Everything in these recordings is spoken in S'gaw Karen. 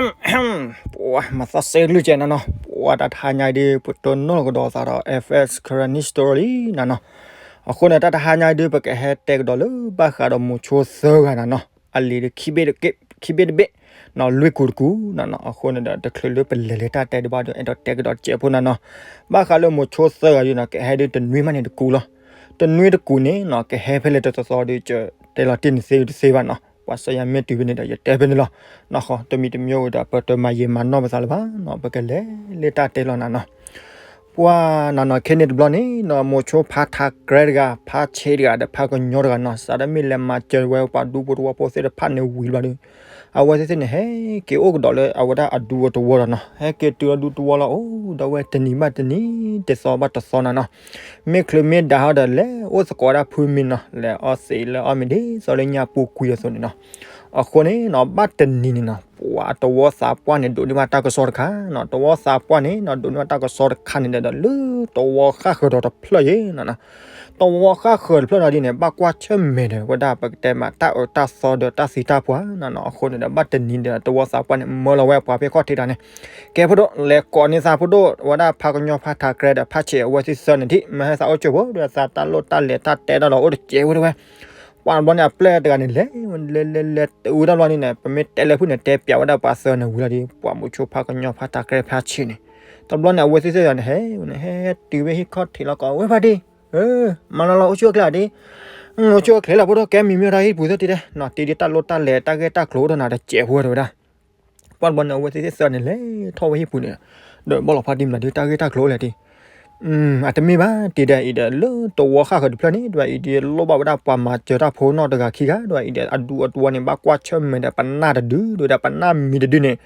ပှၤမၤသးစဲကလုၢ်ကဲနၤနီၤ, ပှၤတၢ်တဟါညါအံၤဒုး ပတိၢ်နီၣ်လီၤကဒီးသးဒီး F S Karen History လံနၤနီၤ. အဃိန့ၣ် တၢ်တဟါညါအံၤဒုး ပကဟဲတဲကဒီးလၢဘၣ်ဃးဒီးမိၤဆိသၢဂၤနၤနီၤ, အလံၤဒုး ခံဘ့ၣ်တဘ့ၣ်, နီၤ လွံၢ်ကူာ်တကူာ်နၤနီၤ. အဃိန့ၣ်ဒီး တချုးလၢပလဲၤလၢတၢ်တဲဒံးဘၣ်ဒီး အဲၣ်ဒိးတဲကဒီးတစဲးဖိနၤနီၤ. ဘၣ်ဃးလၢမိၤဆိသၢဂၤဒုးနီၤ ကဟဲဒုးတနွံမးန့ၣ်တကူာ်လီၤ. တနွံတကူာ်န့ၣ်နီၤ ကဟဲဖဲလဲၣ်တသီသီဒုး ကတဲလီၤတ့ၢ်န့ၣ်သ့တသ့ဘၣ်နီၤ. ပှၤစၢယၤမ့ၢ်တုၤဖဲန့ၣ်ဒီး ယတဲဖဲန့ၣ်လီၤ. နီၢ်ဃီ တမံၤတမံၤအိၣ်ဒီး ပတမၤယံာ်မၤနီၢ်ပသးလၢၤဘၣ်နီၤ, ပကလဲၤလၢတၢ်တဲလီၤနၤနီၤ. ပှၤနၤနီၤ ခဲန့ၣ်တဘျီန့ၣ်နီၤ မိၤဆိဖါထးကြဲတဂၤ ဖါဆံးတဂၤဒီး ဖါကညီတဂၤနီၤ စးထီၣ်မ့ၢ်လဲၤမၤစၢၤဝဲပှၤဒူဖိတဝီဖိသ့ၣ်တဖၣ်န့ၣ်ဝံၤဘျီဒီး အဝဲသ့ၣ်သ့ၣ်န့ၣ် ဟဲက့ၤအိၣ်ကဒီးလၢအဝဲဒၣ်အဒူအတဝီဒီးနီၤ, ဟဲက့ၤတုၤလီၤဒူတဝီလီၤ အိၣ်ဒီးဝဲတနံၤဘၣ်တနံၤ တသီဘၣ်တသီနၤနီၤ. မ့ၢ်ချုးမ့ၢ်ဒၣ်ဟီဒီး လဲၤအိၣ်သကိးဒၣ်ဖုမံၤနီၤ, လဲၤအီသံးလၢအီမ့ၤဒ်သိးလၢညါပူၤကွံာ်အသိးန့ၣ်နီၤ. အဃိန့ၣ်နီၤ ဘၣ်တနံၤန့ၣ်နီၤ ပှၤတဝီသးပှၢ်န့ၣ် ဒိးန့ၢ်ဘၣ်တၢ်ကစီၣ်တခါနီၤ, တဝီသးပှၢ်န့ၣ်နီၤ ဒိးန့ၢ်ဘၣ်တၢ်ကစီၣ်တခါန့ၣ်ဒီး လၢတဝီဃၣ်ဃၢၤဒီးတဖျၢၣ်ယဲနီၤ, တဝီဃၣ်ဃၢၤတဖျၢၣ်နီၤဒ်န့ၣ် ဘၣ်ကွၢ်ဆၢၣ်မဲာ်ဒီး ဝဲဒၣ်ပကတဲမး တၢ်အၢတၢ်သီဒီးတၢ်သံတၢ်ပှၢ်နၤနီၤ. အဃိန့ၣ်ဒီး ဘၣ်တနံၤဒီး တဝီသးပှၢ်န့ၣ် မၢလီၤဝဲပှၤဖဲခီၣ်ထံးတၢ်န့ၣ် ကဲဖိဒိၣ် လဲၤကိးန့ၢ်သးဖိဒိၣ် ဝဲဒၣ်ဖါကညီဖါထးကြဲဒီး ဖါဆံးအဝဲသ့ၣ်သၢန့ၣ် ထံၣ်မ့ၢ်ဟဲသးအိၣ်ကၠိဖိဒီး သးတၢ်လိၣ်တၢ်လဲၤတၢ်တဲတၢ်လီၤအိၣ်တစဲးဖိတဝဲ. ပှၤတဘျီန့ၣ် အပျဲၢ်တဂၤန့ၣ် လဲၤ လဲၤ လဲၤ လဲၤ တုၤဝဲတဘျီန့ၣ် ပမ့ၢ်တဲလၢဖုၣ်န့ၣ် တဲပျးဝဲဒၣ်ပှၤသၢန့ၣ်ဝံၤလီၤဒီး ပှၤမိၤဆိဖါကညီဖါထးကြဲဖါဆံးန့ၣ် တဘျီန့ၣ် အဝဲသ့ၣ်သၢဂၤန့ၣ် ဟဲ ဟဲတုၤဝဲဟံၣ်ခီၣ်ထံးလီၤကိးဝဲဖါတံၢ် မၤလီၤလီၤအိၣ်ဆူၣ်အိၣ်ချ့ဧါဒ်, အိၣ်ဆူၣ်အိၣ်ချ့လီၤဖိဒိၣ် ကဲမံၤမံၤတၢ်ဟံၣ်ပူၤသ့ၣ်တံၢ်တဲနီၤ, တံၢ်ဒ်တၢ်လိၣ်တၢ်လဲၤတၢ်ဂ့ၢ်တၢ်ကျိၤအိၣ်ဒီးနၤတစဲးဖိဝဲတဝဲဒၣ်. ပှၤတဘျီန့ၣ် အဝဲသ့ၣ်သၢဂၤန့ၣ် လဲၤထီၣ်ဝဲဟံၣ်ပူၤန့ၣ် ဒီးဘၣ်လီၤဖါတံၢ်မနုၤဒ်တၢ်ဂ့ၢ်တၢ်ကျိၤအိၣ်လဲၣ်တံၢ်, အတမ့ၢ်ဘၣ်တံၢ်ဒီးအံၤဒီး လၢတဝီဃၣ်ဃၢၤတဖျၢၣ်န့ၣ် ဒီးအံၤဒ်လိၣ်ဘၣ်ဝဲဒၣ်ပှၤမၤစၢၤတၢ်ဖိနီၢ်တဂၤခံဂၤ ဒီးအံၤဒီးအဒူအတဝီန့ၣ် ဘၣ်ကွၢ်ဆၢၣ်မဲာ်ဒီးပနၢ်တဒု ဒီးဝဲဒၣ်ပနၢ်မံၤတဒုန့ၣ်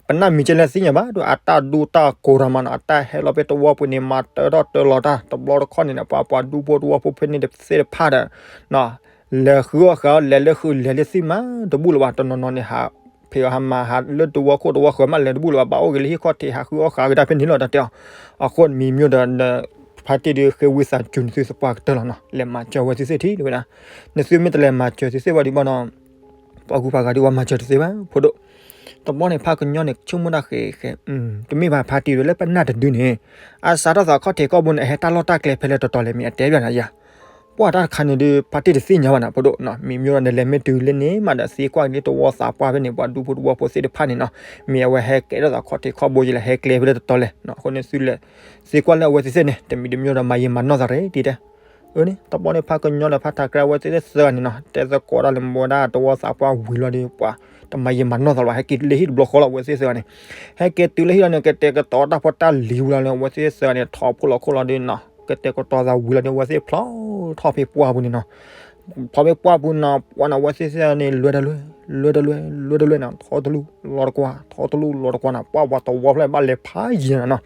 ပနၢ်မံၤကဲလဲၣ်သ့ၣ်ညါဘၣ် ဒီးအတၢ်ဒူတၢ်ကိၤတၢ်မးနီၤ အတၢ်ဟဲလီၤဖဲတဝီပူၤန့ၣ် မၤတၢထီၣ်တၢလီၤတၢ် တဘျီတခီၣ်န့ၣ်ဒီး ပှၤပှၤဒူဖိတဝီဖိဖဲန့ၣ်သ့ၣ်တဖၣ်ဒီး လဲၤဃုအီၣ်ဃုအီ လဲၤလၢဃုာ်လဲၤလၢသံၣ်မး တဘူၣ်လၢၤဘၣ် တနီၤနီၤန့ၣ် ဟးဖံးအီၣ်ဟးမၤဟးလၢတဝီခိၣ်တဝီဃၢၤမး လဲၤတဘူၣ်လၢၤဘၣ် ဘၣ်အိၣ်က့ၤလၢဟံၣ်ခီၣ်ထံး ဟးဃုအီၣ်ဃုအီက့ၤတၢ်ဖဲန့ၣ်လီၤ တၢ်တဲအီၤ. အဃိန့ၣ်မံၤမံၤဒီး ဖါတံၢ်ဒုးဃ့ဝံသးစူၤနသုသပှၢ်ကတၢၢ်လီၤနီၤ လဲၤမၤစၢၤဝဲသုသ့ၣ်ထံၣ်တဝဲဒၣ်. နသုမ့ၢ်တလဲၤမၤစၢၤသုသ့ၣ်ဝဲဒံးဘၣ်နီၤ ပှၤကူပှၤဂၤဒုးဝဲမၤစၢၤတသ့ဘၣ် ဖိဒိၣ်. တဘျီန့ၣ် ဖါကညီန့ၣ် ဆိကမိၣ်ဒၣ်ဃဲးဃဲး တမ့ၢ်ဘၣ် ဖါတံၢ်ဒုးလၢပနၢ်တဒုန့ၣ် အစးထီၣ်သးခီၣ်ထံးခီၣ်ဘိန့ၣ် အဟဲတၢ်လီၢ်တၢ်ကျဲဖဲလဲၣ်တတီၤလဲၣ် မ့ၢ်အတဲဘၣ်နၤယၤ ပှၤတၢ်တခါန့ၣ်ဒုး ဖါတံၢ်တသ့ၣ်ညါဘၣ်နၤ ဖိဒိၣ်နီၤ မံၤမံၤဒီးနလဲၤမ့ၢ်တုၤလၢန့ၣ်မးဒီး သံကွၢ်က့ၤလၢတဝီသးပှၢ်ဖဲန့ၣ် ပှၤဒူဖိတဝီဖိသ့ၣ်တဖၣ်န့ၣ်နီၤ မ့ၢ်အဝဲဟဲကဲထီၣ်သးခီၣ်ထံးခီၣ်ဘိယလဲၣ် ဟဲကျဲဖဲလဲၣ်တတီၤလဲၣ်နီၤ အဃိန့ၣ်သုလဲၤ သံကွၢ်လၢအဝဲသ့ၣ်သ့ၣ်န့ၣ် တမံၤတမံၤဒီးမၤယံာ်မၤနီၢ်သးရ့ တံၢ်တဲ အန့ၣ် တဘျီန့ၣ် ဖါကညီဒီးဖါထးကြဲအဝဲသ့ၣ်သၢဂၤန့ၣ်နီၤ တဲသကိးတၢ်လၢမ့ၢ်ဝဲဒၣ်တဝီသးပှၢ်ဝံၤလီၤဒီး ပှၤတမၤယံာ်မၤနီၢ်သးလၢၤဘၣ် ဟဲက့ၤလၢဟံၣ်တဘျီဃီလီၤ အဝဲသ့ၣ်သၢဂၤန့ၣ် ဟဲက့ၤတုၤလၢဟံၣ်လီၤန့ၣ် ကတဲာ်ကတီၤတၢ်ဖိတၢ်လံၤဝံၤလီၤန့ၣ် အဝဲသ့ၣ်သၢဂၤန့ၣ် ထီၣ်ဖိလီၤခိၣ်လီၤဒီးနီၤ ကတဲာ်ကတီၤသးဝံၤလီၤဒီး အဝဲသ့ၣ်ဖျီထီၣ်ဖဲပှၢ်ပူၤန့ၣ်နီၤ ဖျီဖဲပှၢ်ပူၤနီၤ ပှၤန့ၣ် အဝဲသ့ၣ်သၢဂၤန့ၣ် လွဲတလွဲ လွဲတလွဲ လွဲတလွဲနီၤ ထီတလူၢ်လီၤတကွၢ် ထီတလူၢ်လီၤတကွၢ်နီၤ ပှၤပှၤတဝီဖျၢၣ်ဘၣ်လဲၤဖးယံၤနီၤ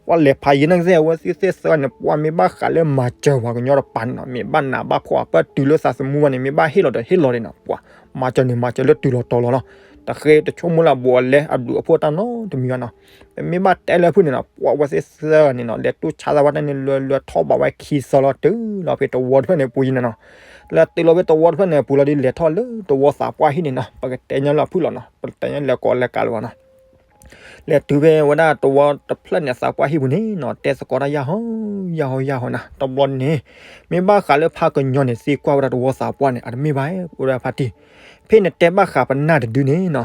ပှၤလဲၤဖးယံၤန့ၣ်ကသ့ၣ် အဝဲသ့ၣ်သၢဂၤန့ၣ် ပှၤမ့ၢ်ဘၣ်ဃးလၢမၤစၢၤပှၤကညီတပၤန့ၣ်နီၤ မ့ၢ်ဘၣ်နးဘၣ်ဖှီၣ်အပၢ်တုၤလၢသးသမူဘၣ်န့ၣ် မ့ၢ်ဘၣ်ဟ့ၣ်လီၤဒီးဟ့ၣ်လီၤန့ၣ်နီၤ ပှၤမၤစၢၤန့ၣ် မၤစၢၤလၢတုၤလီၤတီၤလီၤလီၤ တဃ့တဆိကမိၣ်လၢအဘူးအလဲအဘျုးအဖှိၣ်တၢ်နီတမံၤဘၣ်နီၤ ပမ့ၢ်ဘၣ်တဲလၢဖုၣ်န့ၣ်နီၤ ပှၤအဝဲသ့ၣ်သၢဂၤန့ၣ်နီၤ လဲၤတူၢ်ဆါသးဘၣ်တၢ်န့ၣ် လွဲလွဲထီၣ်ဘးဝဲခံသီလီၤ တုၤလီၤဖဲတဝီတဖျၢၣ်န့ၣ်ပူၤယံၤန့ၣ်နီၤ လဲၤတုၤလီၤဖဲတဝီတဖျၢၣ်န့ၣ် ပူၤလီၤဒီး လဲၤထီၣ်လၢတဝီသးပှၢ်ဟံၣ်န့ၣ်နီၤ ပကတဲညါလၢအဖုၣ်လီၤနီၤ ပတဲညါလဲၤကိးလဲၤကးလၢၤဘၣ်နီၤ လဲၤတုၤဖဲဝဲဒၣ်တဝီတဖျၢၣ်န့ၣ် သးပှၢ်ဟံၣ်ပူၤန့ၣ်နီၤ တဲသကိးတၢ်ယၢ်ဟီ ယၢ်ဟီ ယၢ်ဟီနီၤ တဘျီန့ၣ် မ့ၢ်ဘၣ်ဃးလၢဖါကညီန့ၣ် သံကွၢ်ဝဲဒၣ်တဝီသးပှၢ်န့ၣ် အတမ့ၢ်ဘၣ် အိၣ်ဒၣ်ဖါတံၢ် ဖဲနတဲဘၣ်ဃးပနၢ်တဒုန့ၣ်နီၤ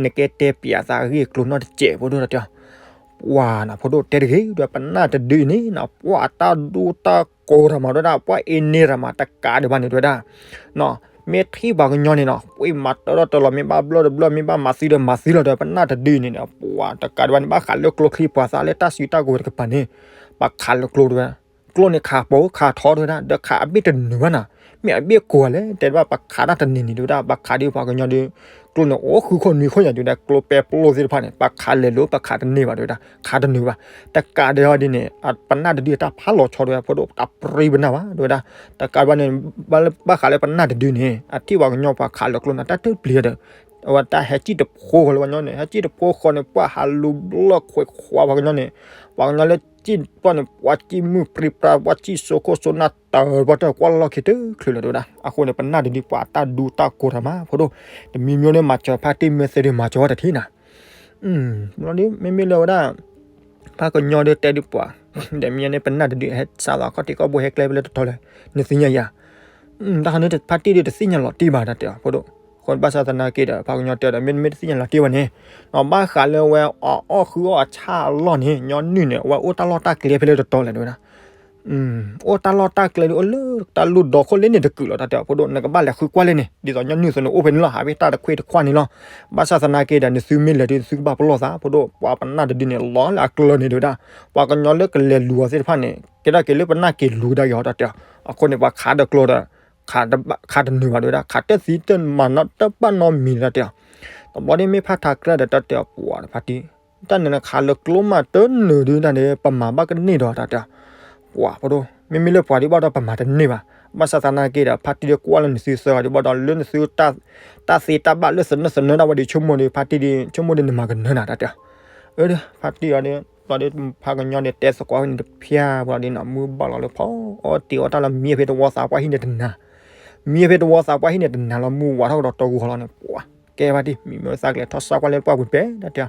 နကဲတဲပျးသးအဂ့ၢ်အကျိၤနီတစဲးဖိဒိၣ်တၢ်တဲ ပှၤနီၤ ဖိဒိၣ်တဲတဂ့ၤ ဒ်ပနၢ်တဒုအံၤန့ၣ်နီၤ ပှၤအတၢ်ဒူတၢ်ကိၤတၢ်မၤဒိၣ်ဒၣ် ပှၤအ့န့ၢ်တၢ်မၤတကးဒံးဘၣ်န့ၣ် တဝဲဒၣ် မ့ၢ်ထံၣ်ပှၤကညီန့ၣ်နီၤ ပှၤမၤတၢထီၣ်တၢလီၤ မ့ၢ်ဘၣ်ဘျၢၣ်တဘျၢၣ် မ့ၢ်ဘၣ်မၤသံဒီးမၤသံလီၤ တဝဲပနၢ်တဒုအံၤန့ၣ်နီၤ ပှၤတကးဒံးဘၣ်န့ၣ် ဘၣ်ဃးလၢကျိချံပှၤသးလၢတၢ်စုတၢ်ကဝဲၤတကပၤန့ၣ် ပှၤခးလၢကျိတဝဲ ကျိန့ၣ်ခးပိာ်ခးထီတဝဲဒၣ် ဒီးခးအဘ့ၣ်တနုာ်ဘၣ်နီၤ မ့ၢ်အဘ့ၣ်ကိးလဲၣ် တဲဘၣ်ပှၤခးတၢ်တန့ၢ်န့ၣ် တဝဲဒၣ် ပှၤခးဒ်ပှၤကညီဒုး ကျိန့ၣ်အိၣ်ဃုခိၣ်နွံခိၣ်ယၤ တဝဲဒၣ် ကျိပဲပျိသ့ၣ်တဖၣ်န့ၣ် ပှၤခးလဲၤလိာ် ပှၤခးတန့ၢ်ဘၣ် တဝဲဒၣ် ခးတနုာ်ဘၣ် တကးဒံးဘၣ်ဒ်န့ၣ် ပနၢ်တဒုအတၢ်ဖးလီၤဆီတဝဲ ဖိဒိၣ်တၢ်ပြံပနၢ်ဘၣ် တဝဲဒၣ် တကးဒံးဘၣ်န့ၣ် ဘၣ်ဃးလၢပနၢ်တဒုန့ၣ် အထံၣ်ပှၤကညီပှၤခးလၢကျိန့ၣ် တၢ်တပျံၤဒီး အဝဲတၢ်ဟဲစံၣ်တဖိဃီလၢပှၤကညီန့ၣ် ဟဲစံၣ်တဖိဃီန့ၣ် ပှၤဟးလူၤဘျၢၣ်ခွဲးခွးပှၤကညီန့ၣ် ပှၤကညီလၢစံၣ်ပှၢ်န့ၣ် ပှၤစံၣ်မုၢ်ပြံပြါ ပှၤစံၣ်စိခိၣ်စိနၢ်တၢ် ပှၤတၢ်ကွၢ်လီၢ်ခံတချုးလၢၤ တဝဲဒၣ် အဃိန့ၣ် ပနၢ်တဒုပှၤတၢ်ဒူတၢ်ကိၤတၢ်မၤ ဖိဒိၣ် တမံၤမံၤန့ၣ် မၤစၢၤဖါတံၢ်မ့ၢ်သ့ဒုး မၤစၢၤဝဲတထံၣ်နၤ ဘျီဒီး မ့မ့ၢ်လၢဝဲဒၣ် ဖးကညီဒီးတဲဒုးပှၤ, ဒီးမ့ၢ်န့ၣ် ပနၢ်တဒုဟဲစးလီၤ ခီၣ်ထံးခီၣ်ဘိဟဲကျဲဖဲလဲၣ်တတီၤလဲၣ်, နသ့ၣ်ညါယၤ, တၢ်ခါန့ၣ် ဖါတံၢ်ဒီးတသ့ၣ်ညါလီၤတံၢ်ဘၣ်တၢ်တဲအီၤ ဖိဒိၣ်, အဃိဘၣ်ဆၣ်သနာ်က့ဒီး ဖးကညီတဲဒီး မ့တမ့ၢ်တသ့ၣ်ညါလီၤတံၢ်ဘၣ်န့ၣ်, ဘၣ်ဃးလၢဝဲအအီၣ်ဃုအီၣ်အဆၣ်အလီၢ်န့ၣ် ညီနုၢ်န့ၣ် အဝဲအိၣ်တၢ်လီၢ်တၢ်ကျဲဖဲလဲၣ်တတီၤလဲၣ်တဲဝဲဒၣ် အိၣ်တၢ်လီၢ်တၢ်ကျဲဒီး အိၣ်လၢတၢ်လူၢ်ဒီခိၣ်လ့န့ၣ်တကုာ်လီၤ တၢ်တဲအီၤ ဖိဒိၣ် နကဘၣ်လဲၤဃုကွၢ်လဲၣ်န့ၣ် ဒ်သိးညီနုၢ်သိးန့ၣ်အိၣ်ဖဲန့ၣ်လီၤ ဟးဖဲတၢ်တခွ့တခွါန့ၣ်လီၤ, ဘၣ်ဆၣ်သနာ်က့ဒီး နသုမ့ၢ်လဲၤဒုး သုကဘၣ်ပလီၢ်သး ဖိဒိၣ် ပှၤပနၢ်တဒုန့ၣ် လီၤလၢအကျၢၤန့ၣ်တဲဝဲဒၣ်, ပှၤကညီလၢကလဲၤလူၤအီၤသ့ၣ်တဖၣ်န့ၣ် ကဲဒၣ်က့ၤလၢပနၢ်က့ၤလူၤကဒါက့ၤအီၤ တၢ်တဲအီၤ, အဃိန့ၣ် ပှၤခးဒီးကျိဒီး ခးတနုာ်ဘၣ်တဲဝဲဒၣ် ခးတသံတမၤနီတဘၣ်နီတမံၤ တၢ်တဲအီၤ, တဘျီန့ၣ်မ့ၢ်ဖးထးကြၢးဒီး တၢ်တဲအီၤ ပှၤတဖါတံၢ် တၢ်န့ၣ်နခးလၢကျိမးတနုာ်ဒုးတၢ်န့ၣ် ပမၤဘၣ်ကန့ၢ်ဒီး တၢ်တဲအီၤ, ပှၤဖိဒိၣ် မ့မ့ၢ်လၢပှၤဒုးဘၣ်ဒီးပမၤတန့ၢ်ဘၣ်, ဘၣ်ဆၣ်သနာ်က့ဒီး ဖါတံၢ်ဒုးကွၢ်လၢနသုသၢဂၤဒုးဘၣ်ဒီး လၢနသု တၢ်သ့တၢ်ဘၣ်လၢသနၢၣ်သနၢၣ်ဒၣ်ဝဲဒီး ဆိကမိၣ်ဒီး ဖါတံၢ်ဒုး ဆိကမိၣ်ဒီးနမၤကနၢၤနၤ တၢ်တဲအီၤ, အၢ ဖါတံၢ်အီၤဒီး ဘျီဒီး ဖးကညီန့ၣ် တဲသကိးဖဲန့ၣ်တဖၠါ ဘျီဒီးနီၤ မုၢ်ဘၣ်လီၤလၢဖီအီၣ်တ့ၤအီၣ်တၢ်လၢမံဖဲတဝီသးပှၢ်ဟံၣ်န့ၣ်တနၤ, မံဖဲတဝီသးပှၢ်ဟံၣ်န့ၣ်တနၤလီၤ မုၢ်ဝးထီၣ်ကဒီးတီၤဂူၤဃီလီၤန့ၣ် ပှၤ ကဲဖါတံၢ် မံမ့ၢ်သးကလဲၤထီၣ်စၢ်ကွၢ်လၢပှၢ်ပူၤတပဲတၢ်တဲအီၤ,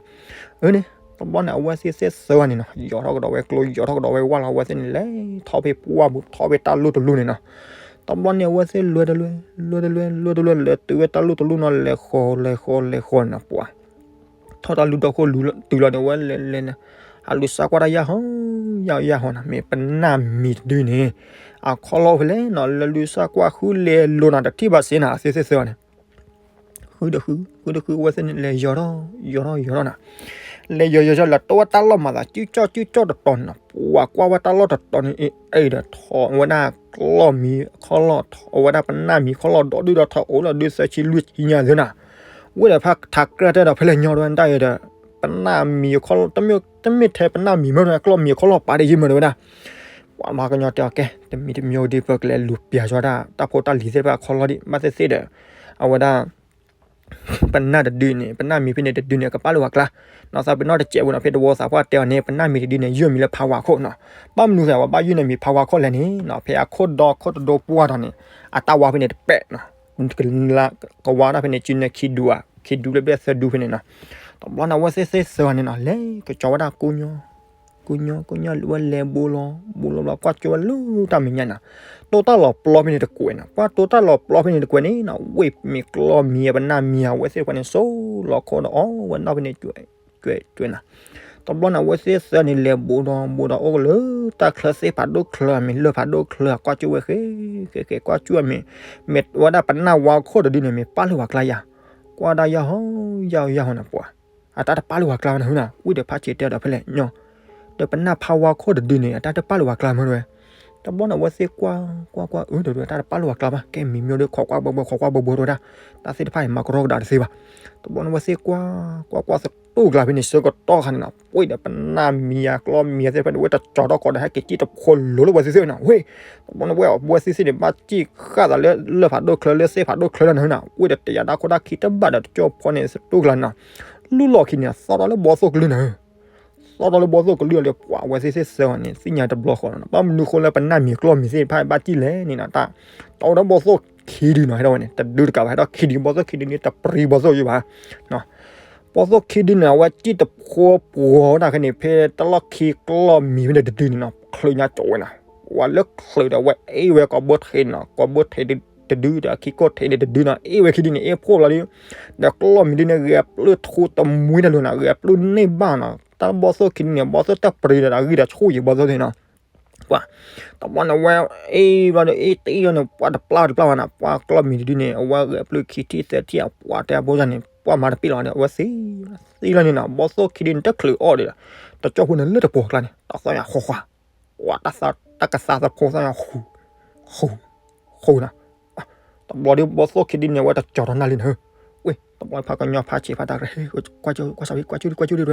အၢန့ၣ် တဘျီန့ၣ် အဝဲသ့ၣ်သ့ၣ်သၢဂၤန့ၣ်နီၤ ယီၤထီၣ်ကဒီးဝဲကျိ ယီၤထီၣ်ကဒီးဝဲဝၣ်လီၤ အဝဲသ့ၣ်န့ၣ် လဲၤထီၣ်ဖဲပှၢ်ပူၤ ထီၣ်ဖဲတၢ်လူၢ်တလူၢ်န့ၣ်နီၤ, တဘျီန့ၣ် အဝဲသ့ၣ်လွဲတလွဲ လွဲတလွဲ လွဲတလွဲ လဲၤတုၤဝဲတၢ်လူၢ်တလူၢ်နီၤ လဲၤဃီၤ လဲၤဃီၤ လဲၤဃီၤန့ၣ်နီၤ ပှၤ ထီၣ်တၢ်လူၢ်ဒီခိၣ်လူၤတုၤလီၤန့ၣ် အဝဲလဲၤလဲၤန့ၣ် အလူၤစၢ်ကွၢ်တၢ်ယၢ်ဟီ ယၢ်ဟီယၢ်ဟီနီၤ မ့ၢ်ပနၢ်မံၤတဒုန့ၣ် အခီၣ်လီၢ်ဖဲလဲၣ်နီၤ လဲၤလူၤစၢ်ကွၢ်ဃုလဲၤလိၤနီၤ တထံၣ်ဘၣ်စ့နီၤ အဝဲသ့ၣ်သ့ၣ်သၢဂၤန့ၣ် ဃုတဃု ဃုတဃု အဝဲသ့ၣ်န့ၣ် လဲၤယီၤထီၣ် ယီၤထီၣ် ယီၤထီၣ်နီၤ လဲၤယီၤယီၤယီၤ လဲၤတိဝဲတၢ်လီၢ်မၤသး ကၠူကၠီၣ်ကၠူကၠီၣ်တတီၤန့ၣ်နီၤ ပှၤကွၢ်ဝဲတၢ်လီၢ်တတီၤန့ၣ် အ့ၣ်ဒီးထီၣ်ဝဲဒၣ်ကျီၢ်မံၤခီၣ်လီၢ် ထီၣ်ဝဲဒၣ်ပနၢ်မံၤခီၣ်လီၢ် ဒီးဒုးဒီးထီၣ်အိၣ်လီၤဒုးသၢဆံလွံၢ်ဆံညါသ့နီၤ ဝ့ၢ်ဒီးဖးထးကြၢးတဲဒီး ဖဲလဲၣ်ညီတဝဲဒၣ်အံၤဒီး ပနၢ်မံၤခီၣ်လီၢ် တမ့ၢ်ထဲပနၢ်မံၤမ့ၢ် ကျီၢ်မံၤခီၣ်လီၢ်ပာ်ဒံးယံၤမ့ၢ်တဝဲဒၣ် ပှၤမၤကညီတဲအီၤ ကဲ တမံၤတမံၤဒီး ပကလဲၤလူၤပျၢ်ကၠီဒၣ် တၢ်ဖိတၢ်လံၤသ့ၣ်တဖၣ်အခီၣ်လီၢ်ဒံး ဘၣ်သ့ၣ်သ့ၣ်ဒီး အဝဲဒၣ် ပနၢ်တဒုန့ၣ် ပနၢ်မံၤဖဲန့ၣ်တဒုန့ၣ် ကပာ်လၢပှၤကျါ နီၢ်သးပ့ၤနီၣ်တစဲးဖိနီၤ ဖဲတဝီသးပှၢ်တဲအီၤန့ၣ် ပနၢ်မံၤတဒုန့ၣ် ယုၢ်မံၤလၢဖးဝါခိၣ်နီၤ ဘၣ်မနုၤဃိ ပှၤဘၣ်ယုၢ်န့ၢ်မံၤဖးဝါခိၣ်လဲၣ်န့ၣ်နီၤ ဖဲအခိၣ်ဒီခိၣ်တဒိပှၢ်ဒီးန့ၣ် အတၢ်ဝါဖဲန့ၣ်တပဲာ်နီၤ ကဝါဒၣ်ဖဲန့ၣ် စုနဲၣ်ခံဒူဧါ ခံဒူလၢဘျဲၣ်သၢဒူဖဲန့ၣ်နီၤ တဘျီန့ၣ် အဝဲသ့ၣ်သ့ၣ်သၢဂၤန့ၣ်နီၤ လဲၤကၠီဝဲဒၣ်ကိညိ ကိညိ ကိညိ ဝဲလဲၤဘိလီၤ ဘိလီၤဘျီ ကွၢ်ကၠိဝဲလၢတၢ်မဲာ်ညါနီၤ တိတၢ်လီၤပျီဖဲန့ၣ်တကွဲးနီၤ ကွၢ်တိတၢ်လီၤပျီဖဲန့ၣ်တကွဲးန့ၣ်နီၤ ဝ့ၢ်မ့ၢ်ကျီၢ်မံၤအပနၢ်မံၤအဝဲသ့ၣ်တဖၣ်န့ၣ် စိလီၤခိၣ်ဒီးအီၣ်ဝဲနီၣ်ဖဲန့ၣ် ကွဲးကွဲးနီၤ တဘျီန့ၣ် အဝဲသ့ၣ်သၢန့ၣ် လဲၤဘိဒီးဘိဒီး အိၣ်ကလၢတၢ်ချၢသ့ၣ်ဖးဒိၣ်ချၢ မ့ၢ်လၢၢ်ဖးဒိၣ်ချၢ ကွၢ်ကၠိဝဲဃဲ ဃဲ ဃဲ ကွၢ်ကၠိမ့ၢ် မ့ၢ်ဝဲဒၣ်ပနၢ်ဝါခိၣ်တဒုန့ၣ် မ့ၢ်ပာ်လၢပှၤကျါယၤ ကွၢ်ဒၣ်ယၢ်ဟီ ယၢ်ဟီ ယၢ်ဟီန့ၣ်ပှၤ အတၢ်တပာ်လၢပှၤကျါဘၣ်နၤဟူနီၤ ဝံၣ်ဒီးဖးဆံးတဲဒီးဖဲလဲၣ်ညီ ဒီးပနၢ်ဖးဝါခိၣ်တဒုန့ၣ် အတၢ်တပာ်လၢပှၤကျါမ့ၢ်တဝဲ တဘျီန့ၣ် အဝဲသ့ၣ်ကွၢ် ကွၢ်ကွၢ် အၢ ဒီးတၢ်တပာ်လၢပှၤကျါဘၣ် ကဲမံၤမ့ၢ်ဒီး ခိးကွၢ်ကွၢ်ဘှီဘှီ ခိးကွၢ်ဘှီဘှီတဝဲဒၣ် တၢ်သ့ၣ်တဖၣ်အံၤ မၤကရီကဒါတသ့ဘၣ် တဘျီန့ၣ် အဝဲသ့ၣ်ကွၢ် ကွၢ်ကွၢ်သတူၢ်ကျါဖဲန့ၣ် ဆၢကတီၢ်ခါန့ၣ်နီၤ ပှ့ၤဒီးပနၢ်မံၤယၤကျီၢ်မံၤယၤသ့ၣ်တဖၣ်န့ၣ် ဝဲတကၠီၤထီၣ်ကီးဒီး ဟဲက့ၤစံၣ်တဖိလိၤလၢပှၤသ့ၣ်သ့ၣ်နီၤ ဝ့ၢ် တဘျီန့ၣ် ဝဲအဝဲသ့ၣ်သ့ၣ်န့ၣ် ဘၣ်စံၣ်ဃာ်သးလၢ လၢၢ်ဖးဒိၣ်ချၢ လၢသ့ၣ်ဖးဒိၣ်ချၢလၢနၤဟူနီၤ ဝ့ၢ်ဒီးတယာ်ဒၣ်ခိၣ်ဒၣ်ခံတဘၣ်ဒီး တကၠီၤဖီန့ၣ် သတူၢ်ကျါန့ၣ်နီၤ လူၢ်လီၢ်ခံန့ၣ် သီၣ်ထီၣ်လၢဘီသိၣ်ကလုၢ်နၤ သီၣ်ထီၣ်လၢဘီသိၣ်ကလုၢ်အီၤဒီး ပှၤအဝဲသ့ၣ်သ့ၣ်သၢဂၤန့ၣ် သ့ၣ်ညါတဘျီဃီလီၤနီၤ ဘၣ်မနုၤဃိလၢပနၢ်မံၤကျီၢ်မံၤသ့ၣ်တဖၣ်ဘၣ်စံၣ်လဲၣ်န့ၣ်နီၤ တၢ် တအိၣ်ဒီးဘီသိၣ်ခံဒုနီၤ ဟဲဒီးဝဲန့ၣ် တဒုတကးဘၣ် ဟဲဒီးခံဒု ဘီသိၣ်ခံဒုန့ၣ် တပြံဘီသိၣ်ယုၢ်ဘၣ် ဘီသိၣ်ခံဒုန့ၣ် အဝဲစံၣ်တဖိပှီၤဝဲဒၣ်ခဲန့ၣ် ဖဲတၢ်လီၢ်ခံကျီၢ်မံၤဖဲန့ၣ်တဒုန့ၣ်နီၤ ချုးညါကၠီဝဲနီၤ ပှၤလၢချုးဒီးဝဲအ့ၣ်ဝဲကိးဘိထံးန့ၣ်နီၤ ကိးဘိထံးတဒုဒီး ခံကိၣ်ထံးန့ၣ်တဒုနီၤ အ့ၣ်ဝဲခံဒုန့ၣ် အ့ၣ်ဖှိၣ်လီၤဒီး ဒီးကျီၢ်မံၤဒုန့ၣ် ဂဲၤပျုၢ်ထူတမှံတလိၤနီၤ ဂဲၤပျုၢ်န့ၢ်ဘၣ်နီၤ တၢ်ဘီသိၣ်ခံဒုန့ၣ် ဘီသိၣ်တၢ်ပြံဒီး အဂံၢ်ဒီးဆူၣ်ယံၤဘီသိၣ်န့ၣ်နီၤ ပှၤ တဘျီန့ၣ် ဝဲအ့ၣ်ဘျီဒီး အ့ၣ်တအ့ၣ်ဘျီန့ၣ် ပှၤတပျၢ်တပျၢ်ဘၣ်နီၤ ပှၤကျီၢ်မံၤတဒုန့ၣ် အဝဲဂဲၤပျုၢ်ခံထံၣ်သၢထံၣ် အပှၤတဲအဘိန့ၣ် ပှၤမၤတပ့ၢ်လီၤဒီး အဝဲသံ သံလီၤန့ၣ်နီၤ ဘီသိၣ်ခံဒုန့ၣ် တချုးအီၣ်ဒီး တကၠီၣ်ဖိန့ၣ်လၢတပှီၤကျါန့ၣ် တၢ်သီၣ်ညါဃီဃီ ပှၤတၢ်ကသါသဖိသီၣ်ညါဃူ ဃူ ဃူနီၤ တဘျီဒီး ဘီသိၣ်ခံဒုန့ၣ် အဝဲတကၠီၤထီၣ်နၢ်လံနၤ ဝ့ၢ် တဘျီဖးကညီဖးဆံးဖးတၢ်ကရၢ ကွၢ်ကၠိ ကွၢ်ဆၢဝံၤ ကွၢ်ကၠိ ကွၢ်ကၠိဒုး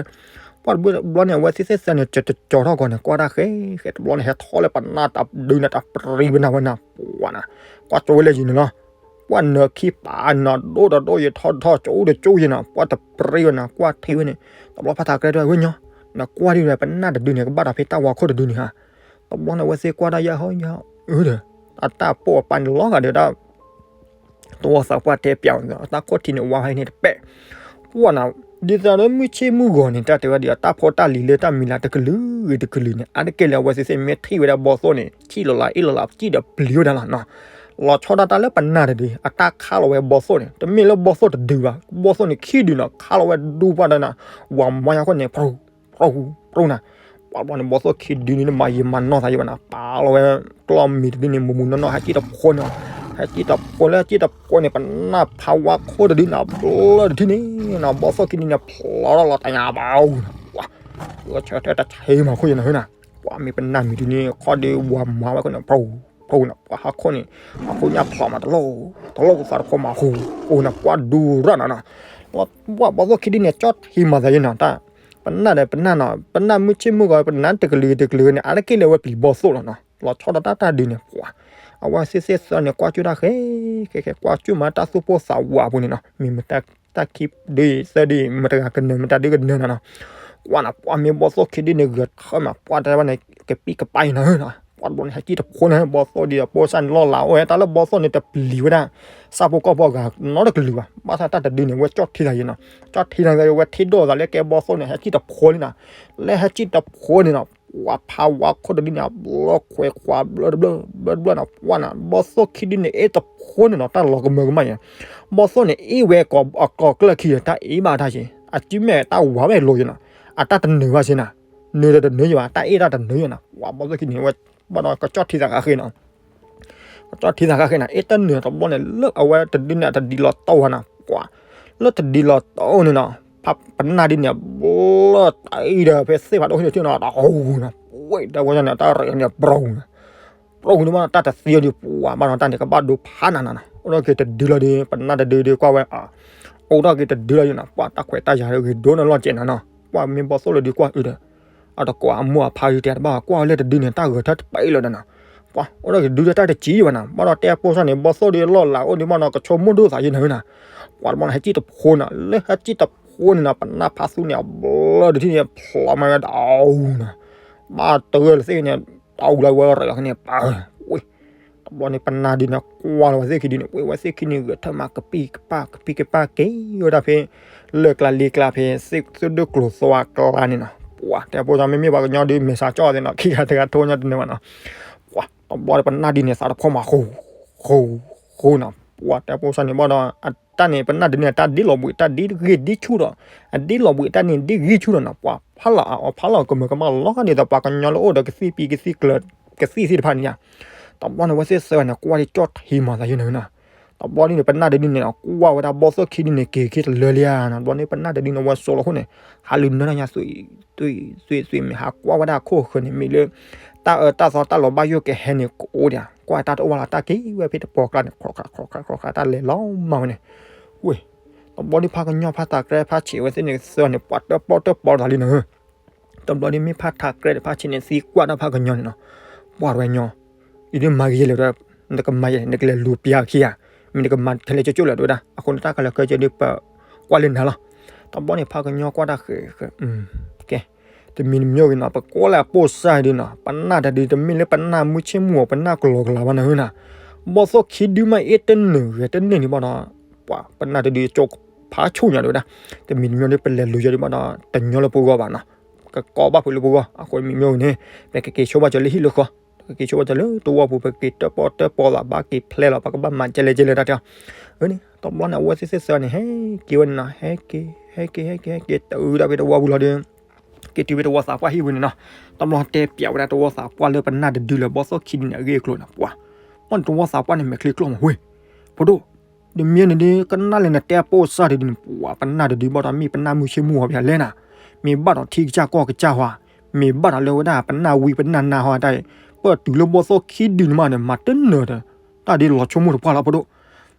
ပှၤတဘျီန့ၣ် အဝဲသ့ၣ်သ့ၣ်သၢန့ၣ် တကၠီၤထီၣ်ကီးန့ၣ် ကွၢ်တၢ်ဃဲ ဃဲတဘျီန့ၣ် ဟဲထီၣ်လၢပနၢ်တၢ်ဒုးန့ၣ် တၢ်ပြံပနၢ်ဝဲနၤ ပှၤနၤ ကွၢ်ကၠိဝဲလၢယံၤန့ၣ်လီၤ ပှၤနၢၤခံပာ်နၤဒိၣ်ဒီးဒိၣ်ယံၤ ထီၣ်ထီၣ်ကၠိဒီးကၠိယံၤနၤ ပှၤတပြံဝဲနၤ ကွၢ်ထံဝဲန့ၣ် တဘျီဖးထးကရၢတဲဝဲညီ နကွၢ်ဒ်လဲၣ် ပနၢ်တဒုန့ၣ် ကဘၣ်ဒီးဖဲတၢ်ဝါခိၣ်တဒုန့ၣ်ဧါ တဘျီန့ၣ် အဝဲသ့ၣ်ကွၢ်တၢ်ယၢ်ဟီယၢ်ဟီ အၢဒီး အတၢ်ပိာ်အပၢ်န့ၣ်လီၤဂာ်ဒီးတၢ် တဝီသးပှၢ်တဲပျး တၢ်ခိၣ်ထံးန့ၣ် ဝါဟဲန့ၣ်တပဲာ် ပှၢ်နၤ ဒ်သိးလၢမုၢ်ဆ့ၣ်မုၢ်ဂီၤန့ၣ် တၢ်တဲဝဲဒ်အတၢ်ဖီတၢ်လံၤလၢတၢ်မံၤလၢ်တကလုာ်ဂ့ၤတကလုာ်န့ၣ် အါတက့ၢ်လၢအဝဲသ့ၣ်သ့ၣ်မ့ၢ်ထံၣ်ဝဲဒၣ်ဘီသိၣ်န့ၣ် ထံၣ်လီၤလၢအ့ၣ်လီၤလၢပစံၣ်ဒီးပျံၤဝဲဒၣ်လီၤနီၤ. လီၤဆီဒၣ်တၢ်လၢပနၢ်တဒု အတၢ်ခးလီၤဝဲဘီသိၣ်န့ၣ် တမ့ၢ်လၢဘီသိၣ်တဒုဘၣ် ဘီသိၣ်န့ၣ်ခံဒုနီၤ ခးလီၤဝဲဒူပှၢ်ဒီးနၤ ဝၤမၤယါခိၣ်န့ၣ် ပြူ ပြူ ပြူနၤ ပှၤဘီန့ၣ် ဘီသိၣ်ခံဒုန့ၣ် မၤယံာ်မၤနီၢ်သးယံာ်ဘၣ်နီၤ ပာ်လီၤဝဲ ကျီၢ်မံၤတဒုန့ၣ် မူးမူးနီၢ်နီၢ် ဟဲစံၣ်တဖိန့ၣ် ဟဲစံၣ်တဖိလၢဟဲစံၣ်တဖိန့ၣ် ပနၢ်ဖးဝါခိၣ်တဒုန့ၣ် ဘျၢတထံၣ်န့ၣ်နီၤ ဘီသိၣ်ခံဒုန့ၣ် ဖျိထီၣ်လီၤတၢ်ညါဘၣ်အူနီၤ ပှၤ ဆၢထၢၣ်တၢ်ဆ့မၤခိၣ်ယဲနီၤဟၢနၤ ပှၤမ့ၢ်ပနၢ်မံၤဒုန့ၣ် ခီၣ်ဒုဝၤမၤဝဲခိၣ်န့ၣ် ပြူ ပြူနၤ ပှၤဟးခိၣ်န့ၣ် ဟးခိၣ်ညၣ်ဖျိးမးတလိၣ် တလိၣ်သးတဖိမးဟူ ဟူနၤ ပှၤဒူရၣ်နၤနီၤ ပှၤဘီသိၣ်ခံဒုန့ၣ် ကၠီၣ်ထံမၤသးယဲနီၤ တၢ် ပနၢ်ဒီးပနၢ်နီၤ ပနၢ်မုၢ်ဆ့ၣ်မုၢ်ဂီၤ ပနၢ်တကလုာ်တကလုာ်န့ၣ် အါတက့ၢ်လၢအဝဲပျံၤဘီသိၣ်လီၤနီၤ လီၤဆီဒၣ်တၢ်တၢ်ဒုန့ၣ် ပှၤ အဝဲသ့ၣ်သ့ၣ်သၢန့ၣ် ကွၢ်ကၠူၣ်တၢ်ဃဲ ဃဲဃဲ ကွၢ်ကၠူၣ်မးတၢ်သူၣ်ပိၢ်သးဝးအပူၤန့ၣ်နီၤ မ့ၢ်မတၢ်ခံဒု သၢဒု မတဂၤကနၢၤ မတၤဒုကနၢၤနၤနီၤ ကွၢ်နၤ ပှၤမ့ၢ်ဘီသိၣ်ခံဒုန့ၣ် ဂဲၤထၢၣ်မး ပှၤတဲဝဲန့ၣ် ကပံၢ်ကပၢ်အံၤနီၤ ပှၤတဘျီန့ၣ် ဟဲစံၣ်တဖိန့ၣ် ဘီသိၣ်ဒ်ဒီးပိၢ်စၢ်န့ၣ် လီၢ်လၤအိၣ်ဝဲ တၢ်လၢဘီသိၣ်န့ၣ် တပျံၤဝဲဒၣ် ဆၣ်ဖိကီၢ်ဖိအဂၤနီတကလုာ်ဘၣ် ဘၣ်ဆၣ်တၢ်တဒုန့ၣ် ဝဲကၠီၣ်ထံသးယဲနီၤ ကၠီၣ်ထံသးဝဲ ထံၣ်ဒိၣ်သးလၢကဲဘီသိၣ်န့ၣ် ဟဲစံၣ်တဖိလံနီၤ လၢဟဲစံၣ်တဖိန့ၣ်နီၤ ပှၤဖးဝါခိၣ်တဒုန့ၣ် အဘျၢခွဲးခွါဘျၢတဘျၢ ဘျၢတဘျၢနီၤ ပှၤနၤ ဘီသိၣ်ခံဒုန့ၣ် အ့ၣ်တဖိန့ၣ်နီၤ တၢ်လီၤကမၢကမၣ်ယဲ ဘီသိၣ်န့ၣ် အ့ၣ်ဝဲအကိးကျၢၢ်ခံ တၢ်အ့ၣ်ဘၣ်တၢ်က့ အစုမ့ၢ်တၢ်ဝၤဘၣ်လိာ်ယဲနီၤ အတၢ်တနၢၤဘၣ်စ့နီၤ နၢၤဒီးတနၢၤယဲဘၣ် တၢ်အ့ၣ်တၢ်တနၢၤယဲနီၤ ပှၤဘီသိၣ်ခံဒုန့ၣ် ဝဲဘၣ်ဒီးကကၠီၣ်ထံသးဃးဃ့နီၤ ကကၠီၣ်ထံသးဃးဃ့နီၤ အ့ၣ်တနၢၤတဘျီန့ၣ် လၢအဝဲတဒုန့ၣ် တဒုလီၤတီၢ်ဝဲနီၤ ပှၤ လၢတဒုလီၤတီၢ်န့ၣ်နီၤ ဖးပနၢ်ဒုန့ၣ် ဘျၢတအံၤဒီး ဖဲသ့ၣ်ဖးဒိၣ်ဟ့ၣ်န့ၣ်ထံၣ်နီၤ တဟူနီၤ ဝဲတၢ်ဝဲန့ၣ် တၢ်ရ့န့ၣ် ပြူနီၤ ပြူန့ၣ်ဘၣ်နီၤ တၢ်တသံအီၤဒုး ပှၤဘၣ်နီၤ တၢ်န့ၣ်ကဘၣ်ဒိဖးနၤနီၤနီၤ အိၣ်ဒီးက့ၤတဒုလီၤဒုး ပနၢ်တဒုဒုးကွၢ်ဝဲ အိၣ်ဒီးက့ၤတဒုလီၤယဲနီၤ ပှၤတၢ်ခွဲးတၢ်ယာ်ဂ့ၤဒိၣ်န့ၣ်လီၤကဲနီၤနီၤ ပှၤမ့ၢ်ဘီသိၣ်လၢဒုးကွၢ်အုဒီး အတကိးအမိၢ်အဖါဒုးတဲတဘၣ် ကွၢ်ဝဲလၢတဒုန့ၣ် တၢ်ဂဲၤထၢၣ်တပာ်အံၤလီၤဒီးနီၤ ပှၤ အိၣ်ဒီးက့ၤဒုးဒီးတၢ်တစံးယံၤဘၣ်နီၤ ဘၣ်ဒီးတဲပိၢ်စၢ်န့ၣ် ဘီသိၣ်ဒုးလီၢ်လၤအိၣ်ဒုးဘၣ်နီၤ ကဆိကမိၣ်ဒိၣ်သးယဲနီၤနီၤ ပှၤတဘျီန့ၣ် ဟဲစံၣ်တဖိနီၤ လၢဟဲစံၣ်တဖိန့ၣ်နီၤ ပနၢ်ဖးသူန့ၣ် အဘျၢတထံၣ်န့ၣ် ဖျိးမးဝဲဒၣ်အူနီၤ ဘၣ်တဂၢၢ်လၢသ့ၣ်န့ၣ် တၢ်အူလၢဝဲရးန့ၣ်ပၢ် ဝ့ၢ် တဘျီန့ၣ် ပနၢ်ဒုးန့ၣ် ကွၢ်လီၤဝဲသ့ၣ်ခံဒုန့ၣ် ဝ့ၢ်ဝဲသ့ၣ်ခံန့ၣ် ဂဲၤထၢၣ်မးကပံၢ်ကပၢ် ကပံၢ်ကပၢ်က့ၤဝဲဒၣ်ဖဲ လၢၢ်ကျါလ့ကျါဖဲ သ့ၣ်ဒိၣ်ကျိၤသွါကျါန့ၣ်နီၤ ပှၤ တဲပိၢ်စၢ် မ့မ့ၢ်ပှၤကညီဒုး မဲာ်ဆှးကၠီၣ်သ့ၣ်နီၤ ခံဂၤတဂၤထိညါတနၢၤဘၣ်နီၤ ပှၤ တဘျီန့ၣ် ပနၢ်ဒုးန့ၣ် သးတဖီမး ဃူ ဃူ ဃူနီၤ ပှၤ တဲပိၢ်စၢ်န့ၣ်ဘၣ်ဒီး အတၢ်န့ၣ် ပနၢ်ဒုးန့ၣ် အတၢ်ဒ်လီၤဘှံး တၢ်ဒ်ဂ့ၢ်ဒ်ဆူၣ်ဒီး အဒ်လီၤဘှံးတၢ်န့ၣ် ဒ်ဂ့ၢ်ဆူၣ်ဒီးနီၤ ပှၤ ဖးလီၤအီၤဖးလီၤကမၢကမၣ်လီၤဂာ်ဒ်သိး ပှၤကညီလၢအိၣ်ဒီးကသံၣ်ပံကသံၣ်ကျၢၤ ကသံၣ်သ့ၣ်တဖၣ်န့ၣ်ဧါ တဘျီန့ၣ် ဝဲသ့ၣ်သၢဂၤန့ၣ် ကွၢ်ဒ်ကၠီၣ်ထံမၤသးယဲနီၤနီၤ တဘျီန့ၣ် ပနၢ်တဒုန့ၣ်နီၤ ကွၢ်ဝဲဒၣ်ဘီသိၣ်ခံဒုန့ၣ် က့ၤခံတလၢလံဧါနီၤ တဘျီန့ၣ် ပနၢ်တဒုန့ၣ် ဝဲစိာ်လီၤခိၣ်န့ၣ် ဟးလူၤနၢတၢ်ညါ သွံၣ်သွံၣ်သွံၣ်သွံၣ် မ့ၢ်ဟးကွၢ်ဝဲဒၣ်အခိၣ်ဃၢၤန့ၣ် မ့ၢ်လၢ တၢ်အၢတၢ်သီတၢ်လီၤဘၣ်ယိၣ်ကဟဲန့ၣ် ကအိၣ်ဒံး ကွၢ်တၢ်တအိၣ်ဝဲလီၤ တၢ်က့ၤဝဲဖဲတပီၤကျါန့ၣ် ခြီခးခြီခးခြီခး တၢ်လဲၤလီၤမၢ်ဝဲန့ၣ် ဝ့ၢ် တဘျီန့ၣ် ဖးကညီဖးထးကြဲဖးဆံးဝဲသ့ၣ်န့ၣ် သၢဂၤန့ၣ် ပှၤတၢၣ်ပီၣ်တၢၣ်ပီသးလံနီၤ တဘျီန့ၣ် မ့ၢ်ဖးထးကြဲဒီးဖးဆံးန့ၣ် သံကွၢ်တၢ်ဖးကညီန့ၣ်နီၤ ပှၤတဝဲညီ အံၤဒ်မၤကယဲၢ်လဲၣ်ဒီး နကမၤယဲၢ် နကလဲၤလူၤပျါခံဧါ မ့ၢ်နကမၤထဲလဲၣ်ကၠိကၠိလဲၣ်တဲဝဲဒၣ် အဃိန့ၣ် တၢ်ကလဲၤကၢကၢဒ်ပကွၢ်လၢနၤလီၤ တဘျီန့ၣ် ဖးကညီကွၢ်တၢ်ဃဲၤဃဲၤ ကဲ တမံၤတမံၤဂ့ၤနီၤ ပကွၢ်လၢအပိၢ်စၢ်ဒ်နီၤ ပနၢ်တဒု တမ့ၢ်လၢပနၢ်မုၢ်ဆ့ၣ်မုၢ်ဂီၤ ပနၢ်ကလီကလီဘၣ်နၤဧၢနီၤ ဘီသိၣ်ခံဒုမးအ့ၣ်တနုာ်ဂဲၤတန့ၢ်ဒံးဘၣ်ဒီး ပှၤ ပနၢ်တဒုကၠိဖးဆူၣ်ညါတဲဝဲဒၣ် တမံၤတမံၤဒ်ပလဲၤလူၤယဲၢ်ဒံးဘၣ်ဒီး တညီလၢပဂီၢ်ဘၣ်နီၤ ကကိးဘၣ်ဖုးလၢပဂီၢ် အဃိတမံၤမံၤဂ့ၤန့ၣ် ပကက့ၤဆိဘၣ်စၢၤလၢဟံၣ်လၢဃီ ပကက့ၤဆိဘၣ်စၢၤလၢတဝီပူၤ ပက့ၤတၢၣ်ပီၣ်တၢၣ်ပီသးဘၣ်က့ၤဖျဲလီၤ ပကဘၣ်မၤကဲလဲၣ်ကဲလဲၣ်တၢ်တဲအီၤ အန့ၣ် တဘျီန့ၣ် အဝဲသ့ၣ်သၢဂၤန့ၣ် ဟဲက့ၤဝဲန့ၣ်နီၤ ဟဲက့ၤ ဟဲက့ၤ ဟဲက့ၤ ဟဲက့ၤ တုၤဒၣ်ဖဲတဝီပူၤလီၤဒီး က့ၤတုၤဖဲတဝီသးပှၢ်ဟံၣ်ပူၤန့ၣ်နီၤ တဘျီတဲပျးဝဲဒၣ်တဝီသးပှၢ်လၢပနၢ်တဒုလၢဘီသိၣ်ခံဒုန့ၣ် အဂ့ၢ်အကျိၤန့ၣ် ပှၤ မ့ၢ်တဝီသးပှၢ်န့ၣ်မဲာ်ချံကျိၣ်မးဝ့ၢ် ဖိဒိၣ် တမံၤန့ၣ်ဒ်ကနၣ်လဲၣ်နတဲပိၢ်စၢ်ဒ်န့ၣ် ပှၤ ပနၢ်တဒုဘၣ်ဒီးမ့ၢ်ပနၢ်မုၢ်ဆ့ၣ်မုၢ်ဂီၤပယၤလဲၣ်နၤ မ့ၢ်ဘၣ်ဒီးထံကစၢ်ကီၢ်ကစၢ်ဟီ မ့ၢ်ဘၣ်ဒီးလၢဝဲဒၣ်ပနၢ်ဝံပနၢ်နါဟီတၢ်အံၤ ပတုၤလၢဘီသိၣ်ခံဒုန့ၣ်မးန့ၣ် မၤတနၢၤဒီး တၢ်ဒ်လီၤဆိကမိၣ်တပှၢ်လီၤဖိဒိၣ်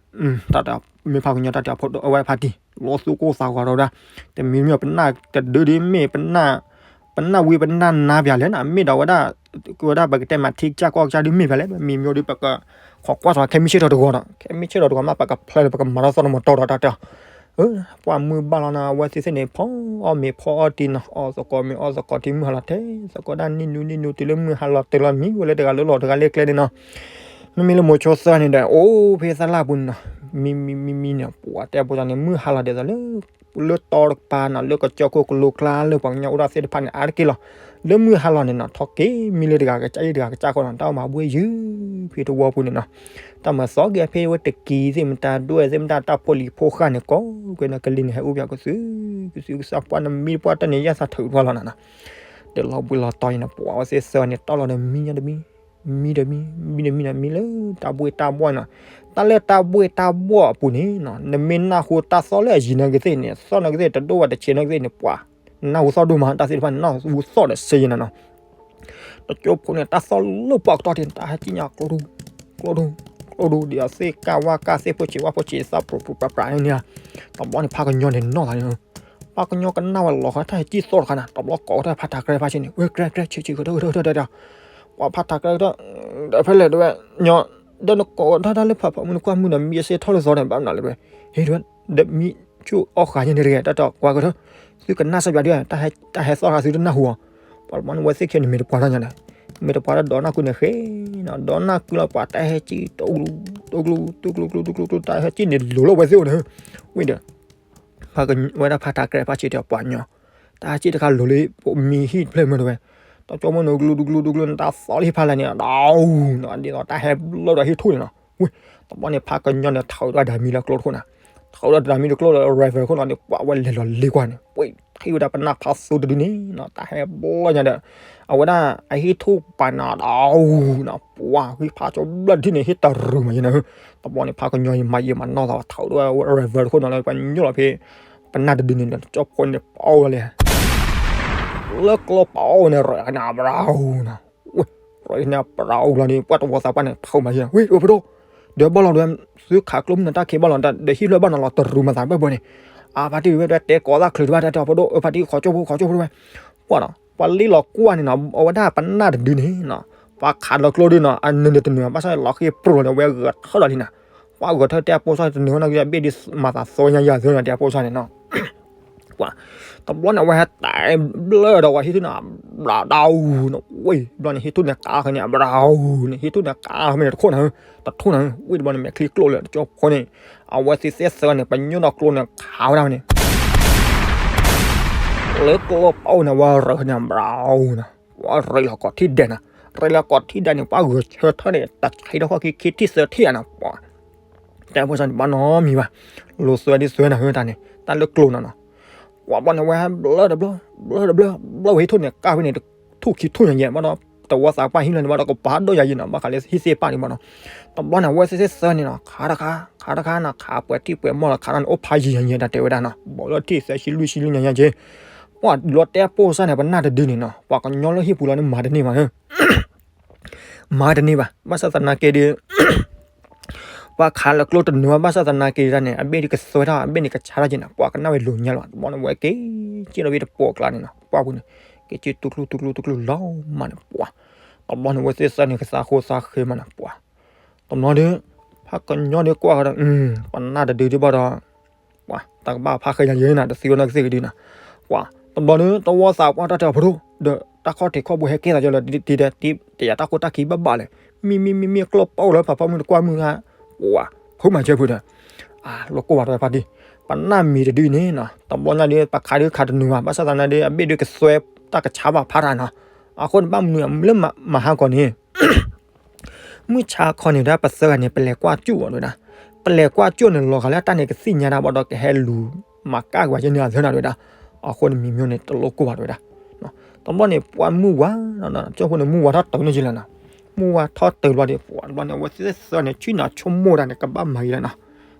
တၢ်တမ့ၢ်ဖးကညီတၢ်တဲအဖိဒိၣ်အဝဲဖးတံၢ် လီၤသူၣ်ကိၢ်သးဂီၤဒီးဝဲဒၣ် တမံၤမံၤပနၢ်တဒုဒ်မ့ၢ်ပနၢ် ပနၢ်ဝံပနၢ်နါပယၤလဲၣ်နၤ မ့ၢ်ဒီးဝဲဒၣ် ကဝဲဒၣ်ပကတဲမးထံကစၢ်ကီၢ်ကစၢ်ဒ်မ့ၢ်ပယၤလဲၣ် မံၤမံၤဒ်ပက ခိးကွၢ်ထီၣ်ခဲမုၢ်ဆ့ၣ်ထီၣ်တဂီၤဒီး ခဲမုၢ်ဆ့ၣ်ထီၣ်တဂီၤမး ပကဖျဲလၢပကမၤထီၣ်သီတမီၤတီဒီးတၢ်တဲအီၤ ပှၤမုၢ်ဘၣ်လီၤနၤ အဝဲသ့ၣ်သ့ၣ်န့ၣ် ဖီအီၣ်မ့ၤဖီအီၣ်တံၢ်နီၤ အီၣ်သကိးမ့ၤအီၣ်သကိးတံၢ် မုၢ်ဟါလီၤထဲ သကိးဒၣ်နံၣ်နူနံၣ်နူတုၤလၢမုၢ်ဟါလီၤတ့ၢ်လီၤမံဝဲလၢတဂၤလၢလီၢ်တဂၤလၢကျဲန့ၣ်နီၤ မ့မ့ၢ်လၢမိၤဆိသၢန့ၣ်ဒီး အိၣ်ဖဲသၣ်လၢ်ပူၤန့ၣ်နီၤ မံမံမံမံန့ၣ် ပှၤတဲပိၢ်စၢ်န့ၣ် မုၢ်ဟါလီၤဒ်သိးလၢ လၢတီတကပၤနီၤ လၢကစၢၢ်ခိၣ်ကလိကျါလၢပှၤကညီအိၣ်ဒၣ်သ့ၣ်တဖၣ်န့ၣ် အါတက့ၢ်လီၤ. လၢမုၢ်ဟါလီၤန့ၣ်နီၤ ထီၣ်က့ၤမံလၢတဂၤကစၢ်ယံၤတဂၤကစၢ်ဃီနီၤ တၢ်အိၣ်မၤဘှ့ၣ်ယုၢ်ဖဲတဝီပူၤန့ၣ်နီၤ. တၢ်မၤသီက့ၤအဖဲဝဲတကံသ့ၣ်မတၤဒွဲၣ်သ့ၣ်မတၤတၢ်ဖိလံၤဖိဃၢ်န့ၣ် ကိးကွဲးနီၤ ကလံၤန့ၣ် ဟဲအိၣ်ပၠးကသု ကသုကစၢ်ပှၢ်နမံပှၢ်တၢ်န့ၣ် ယၢ်သးထုးပှၢ်လီၤနီၤနီၤ. ဒီးလီၤဘှံးလီၤတီၤအံၤန့ၣ် ပှၤဝဲသ့ၣ်သၢန့ၣ် တီၢ်လီၤဒီးမံညီတမံ မံတမံ မံတမံနီၤ မံလၢတၢ်ဘှ့ၣ်တၢ်ဘှီၣ်နီၤ. တၢ်လၢတၢ်ဘှ့ၣ်တၢ်ဘှီၣ်အပူၤန့ၣ်နီၤ နမ့ၢ်နၢ်ဟူတၢ်သီၣ်လၢအယံၤနာ်က့ၤသ့ၣ်န့ၣ် သီၣ်နာ်က့ၤသ့ၣ် တဒိၣ်ဝဲတဆံးနာ်က့ၤသ့ၣ်န့ၣ် ပှၤ နၢ်ဟူသီၣ်ဒိၣ်မး တၢ်သ့ၣ်တဖၣ်န့ၣ် နၢ်ဟူသီၣ်ဒီးစ့ယံၤနီၤနီၤ. တကၠိဖိန့ၣ် တၢ်သီၣ်လၢပှၢ်ကတီၢ်ထံး တၢ်ဟဲကံၣ်ညါကျိဒူ ကျိဒူ ကျိဒူ ဒ်အသ့ၣ်ကၢ်ဝၣ်ကၢ်သ့ၣ်ဖိဆံးဝၣ်ဖိဆံးသၣ်ပြူၤပြူၤပြးပြးန့ၣ်ဧါ. တဘျီန့ၣ် ဖးကညီန့ၣ်နီၢ်သးန့ၣ် ဖးကညီကနၣ်ဝဲလီၤဃီ တၢ်ဟဲကံၣ်သီၣ်တခါန့ၣ် တဘျီကိးဝဲတၢ်ဖးထးကြဲဖးဆံးန့ၣ် ဝဲ ကြဲ ကြဲ ဆံး ဆံး ကထၢ ကထၢ ကထၢ ကထၢ ပှၤဖးထးကြဲကထၢ ဒီးဖဲလဲၣ်တဝဲ ညီ ဒီးနကိးတၢ်တၢ်လၢဖးဖးမုၢ်နကွၢ်မုၢ်ဒီး မံအစ့ထီၣ်လၢသီန့ၣ် ဘၣ်မနုၤလဲၣ်တဝဲ ဟ့ၣ်တဝဲ ဒီးမံဆူၣ်အီၣ်ဃာ်ညါန့ၣ်တဂ့ၤ တၢ်တီကွၢ်ကထၢ သုကနၣ်စၢ်ပၠးဒ် တၢ်ဟဲသီၣ်တခါသုတနၢ်ဟူအီၤ. ပှၤတဘျီန့ၣ် ဝဲသ့ၣ်ခံန့ၣ် မ့ၢ်တပှၤတၢ်ညါန့ၣ် မ့ၢ်တပှၤတၢ်ဒီးနၢ်ကုန့ၣ်ဃ့နီၤ ဒီးနၢ်ကုလီၤ ပှၤတၢ်ဟဲကံၣ်တကျူ တကျူ တကျူ ကျူ တကျူ တကျူ တၢ်ဟဲကံၣ်န့ၣ်လိၤလီၤဝဲသ့ၣ်အိၣ်န့ၣ် ဝံၤဒီး ဖးကညီ ဝဲဒၣ်ဖးထးကြဲဖးဆံးတဲပှၤညီ တၢ်ဟဲကံၣ်တခါလိၤလံ ပမံဟံၣ်တဖျၢၣ်မ့ၢ်တဝဲ တကၠိဖိန့ၣ် တကျူ တကျူ တကျူ နတၢ်သီၣ်လံဖးလဲၣ်န့ၣ် ဒီး ဒ်သိးတၢ်ဟဲဘျၢဒီးဟံၣ်ထူၣ်န့ၣ်နီၤ ဝံၤ တဘျီန့ၣ် ဖးကညီန့ၣ် ထုးဒီးဒၣ်မံလၢကျိတခိၣ်န့ၣ် ထုးဒီးဒၣ်မံလၢကျိဒီး rifle ခိၣ်နီၤန့ၣ် ပှၤဝဲလဲၤလီၤလ့ကွၢ်န့ၣ် ဝံၤ ဟံၣ်ဝဲဒၣ်ပနၢ်ဖးသူတဒုန့ၣ်နီၤ တၢ်ဟဲဘျၢညါဒီး အဝဲဒၣ်အဟံၣ်ထူၣ်ပာ်နီၤ ဒီး နီၤ ပှၤဟံၣ်ဖးကၠီဘျၢထံၣ်န့ၣ် ဟံၣ်တရူးမးယဲနီၤ တဘျီန့ၣ် ဖးကညီယမၤယံာ်မၤနီၢ်သး ထုးဒီး rifle တခိၣ်နီၤလၢ ပှၤညိၣ်လီၤဖဲ ပနၢ်တဒုန့ၣ်ဒီး တကၠိဖိန့ၣ် ပအီၣ်ဝဲလံ လၢကျိပအီၣ်ဝဲန့ၣ် ရၢၣ်န့ၣ် ဘြၤအူနီၤ ဝံၤ ရၢၣ်န့ၣ် ဘြၤအူလီၤန့ၣ် ပှၤတဝီသးပှၢ်န့ၣ် ဖုးမးယဲ ဝံၤ ဝဲပဒိၣ် ဒီးဘၣ်လီၤဒီး သုခးကျိမုၢ်နၤတၢ်ခံဘၣ်လီၤ ဒီးဟံၣ်ဖျၢၣ်ဘၣ်နီၤလီၤ တရူးမၤသးဘၣ်ဘၣ်န့ၣ် အဖါတံၢ်ဝဲဒၣ်တဲကိးသၣ်ချုးတဘၣ် တဲတဲပဒိၣ် အဖါတံၢ် ခီကၠိဖိ ခီကၠိဖိတဝဲ ပှၤနီၤ ပှၤလ့လီၤကွၢ်န့ၣ်နီၤ အဝဲဒၣ်ပနၢ်တဒုန့ၣ်နီၤ ပှၤခးလီၤကျိဒုနီၤ အနုာ်န့ၣ်တနုာ် ဘၣ်ဆၣ်လီၤဃ့ၢ်ပြိၢ်လီၤန့ၣ် ဝဲဂဲၤထၢၣ်လီၤလံနီၤ ပှၤဂဲၤထၢၣ်တဲအပိၢ်စၢ်တနုာ်နီၤ ကဘ့ၣ်ဒ်မၤသးသိညါယၤသၢနီၤ တဲအပိၢ်စၢ်န့ၣ်နီၤ ပှၤ တဘျီန့ၣ် အဝဲဟဲတဲဘျၢဒီးဝဲဟံၣ်ထူၣ်န့ၣ် ဘြၤဒၣ်အူနီၤ ဝံၤ တဘျီန့ၣ် ဟံၣ်ထူၣ်န့ၣ်ကးဃီန့ၣ် ဘြၤအူန့ၣ် ဟံၣ်ထူၣ်န့ၣ်ကးဃီမ့ၢ်န့ၣ် တခိၣ်န့ၣ် တထူၣ်န့ၣ် ဝံၤတဘျီန့ၣ် မဲာ်ချံကျိလၢတကၠိဖိန့ၣ် အဝဲသ့ၣ်သ့ၣ်သၢန့ၣ် ပညိၣ်ဒီးကျိန့ၣ် ခးဝဲဒၣ်ဝဲန့ၣ် လၢကျိပအိၣ်န့ၣ် ဝဲရၢၢ်န့ၣ် ဘြၤအူနီၤ ဝဲရ့လီၤကိးထံၣ်ဒဲးနီၤ ရ့လီၤကိးထံၣ်ဒဲးန့ၣ် ပှၤဂဲၤဆၢထၢၣ်န့ၣ် တဆံးထီၣ်ခီၣ်ခံခံထံၣ်သၢထံၣ်ဧါနီၤ ပှၤ တဲဖိစၢ်န့ၣ် ဘၣ်နီတမံၤဘၣ် လိၤသွဲဒ်သွဲနၤဟၢတၢ်န့ၣ် တၢ်လၢကျိနီၤနီၤ ပှၤဘျီန့ၣ် ဝဲဟဲဘျၢတဘျီ ဘျၢတဘျီ ဘျၢဝဲဟံၣ်ထူၣ်န့ၣ် ကးဝဲန့ၣ် ထူၣ်ခံထူၣ်ညါယဲၢ်ဘၣ်ဒီး တဝီသးပှၢ်ဟံၣ်လီၤန့ၣ်ဘၣ်ဒီး ကပၤဒိၣ်ယၤယံၤနီၤ ဘၣ်ဃးလၢဟံၣ်သ့ၣ်ပၢ်န့ၣ်ဘၣ်နီၤ တဘျီန့ၣ် အဝဲသ့ၣ်သ့ၣ်သၢန့ၣ်နီၤ ခးတခါ ခးတခါနီၤ ခးပှဲၤထံၣ်ပှဲၤမီၢ်လီၤ ခးဒီးန့ၣ် အိၣ်ဖးယံၤညါယဲၢ်တၢ်တဲဝဲဒၣ်နီၤ ဘီလၢထံၣ်သၢဆံလွံၢ်ဆံလွံၢ်ညါယဲၢ်က့ ပှၤလီၤတဲပိၢ်စၢ်န့ၣ် ပနၢ်တဒုန့ၣ်နီၤ ပှၤကညီလၢဟံၣ်ပူၤလီၤန့ၣ် မၤတန့ၢ်ဘၣ် မၤတန့ၢ်ဘၣ် ဘၣ်ဆၣ်သနာ်က့ဒီး ပှၤခးလၢကျိတနုာ်ဘၣ် ဘၣ်ဆၣ်သနာ်က့ဒၣ်န့ၣ် အဘ့ၣ်ဒ်ကသွဲထီၣ် အဘ့ၣ်န့ၣ်ကဆါထီၣ်က့ၤနီၤ ပှၤကနၣ်ဝဲလိၤညါလီၤ တဘျီန့ၣ် ဝဲက့ၤက့ၤလီၤဝဲတပိာ်ကျါန့ၣ်နီၤ ပှၢ်ပူၤန့ၣ် က့ၤက့ၤတူၢ်ကျူတူၢ်ကျူတူၢ်ကျူ လီၤမးန့ၣ် ပှၤ တဘျီန့ၣ် ဝဲသ့ၣ်သၢန့ၣ် ကသးဃိသးဃ့မးန့ၣ် ပှၤ တဘျီဒီး ဖးကညီဒီးကွၢ်ဃီဒီး ပနၢ်တဒုဒ်ဘၣ်ဒီး ပှၤ တၢ်ကဘၣ်ဖးဃဲညါယဲၢ်နၤ တသံဝဲနီၢ်ကသ့ၣ်ကဒုနီၤ ပှၤ တဘျီဒီး တဝီသးပှၢ်တၢ်တဲအီၤဖိဒိၣ် ဒီးတၢ်ခီၣ်ထံးခီၣ်ဘိဟဲကဲသးကၢလၢ တံၤဒီးတံၤ တယာ်တၢ်ခိၣ်တၢ်ခံဘၣ်ဘၣ်လဲၣ် မံမံမံမံကျိပအိၣ်လၢ ဖးဖီမုၢ်တကွၢ်မုၢ်ဟါ ပှၤ ဖုမၤစၢၤဖုဒီး အလိၣ်ကိၢ်ဘၣ်တဝဲဖါတံၢ် ပနၢ်မံၤတဒုန့ၣ်နီၤ တဘျီညါဒီး ပခးဒုးခးတနုာ်ဘၣ် ဘၣ်ဆၣ်သနာ်ဒီး အဘ့ၣ်ဒုးကသွဲတၢ်ကဆါဘၣ်ဖးတၢ်နီၤ အဃိန့ၣ် ဘၣ်မနုၤလၢမဟါကီးန့ၣ် မုၢ်ဆါခီန့ၣ်ဒၣ် ပသၢဂၤန့ၣ် ပလဲၤကွၢ်ကၠူၣ်အီၤဒၣ် ပလဲၤကွၢ်ကၠူၣ်န့ၣ် လီၤဂာ်လၢတၢ်န့ၣ်ကသ့ၣ်ညါတၢ်ဘၣ်ဒီး ကဟဲလူၤမၤကၢ်ကွံာ်ယဲန့ၣ်အသၢနၤဒၣ် အဃိန့ၣ်မံၤမံၤန့ၣ် တလိၣ်ကိၢ်ဘၣ်တဝဲဒၣ် တဘျီန့ၣ် ပှၤမုၢ်ဝါ ကၠိဖိန့ၣ် မုၢ်ဝါထီၣ်တုၤန့ၣ်က့လီၤနီၤ မုၢ်ဝါထီၣ်တုၤဘျီဒီး ပှၤတဘျီန့ၣ် အဝဲသ့ၣ်သၢန့ၣ် ဆ့ၣ်နီၤဆိကမိၣ်တၢ်န့ၣ် ကဘၣ်မၤဂ့ၤလီၤနီၤ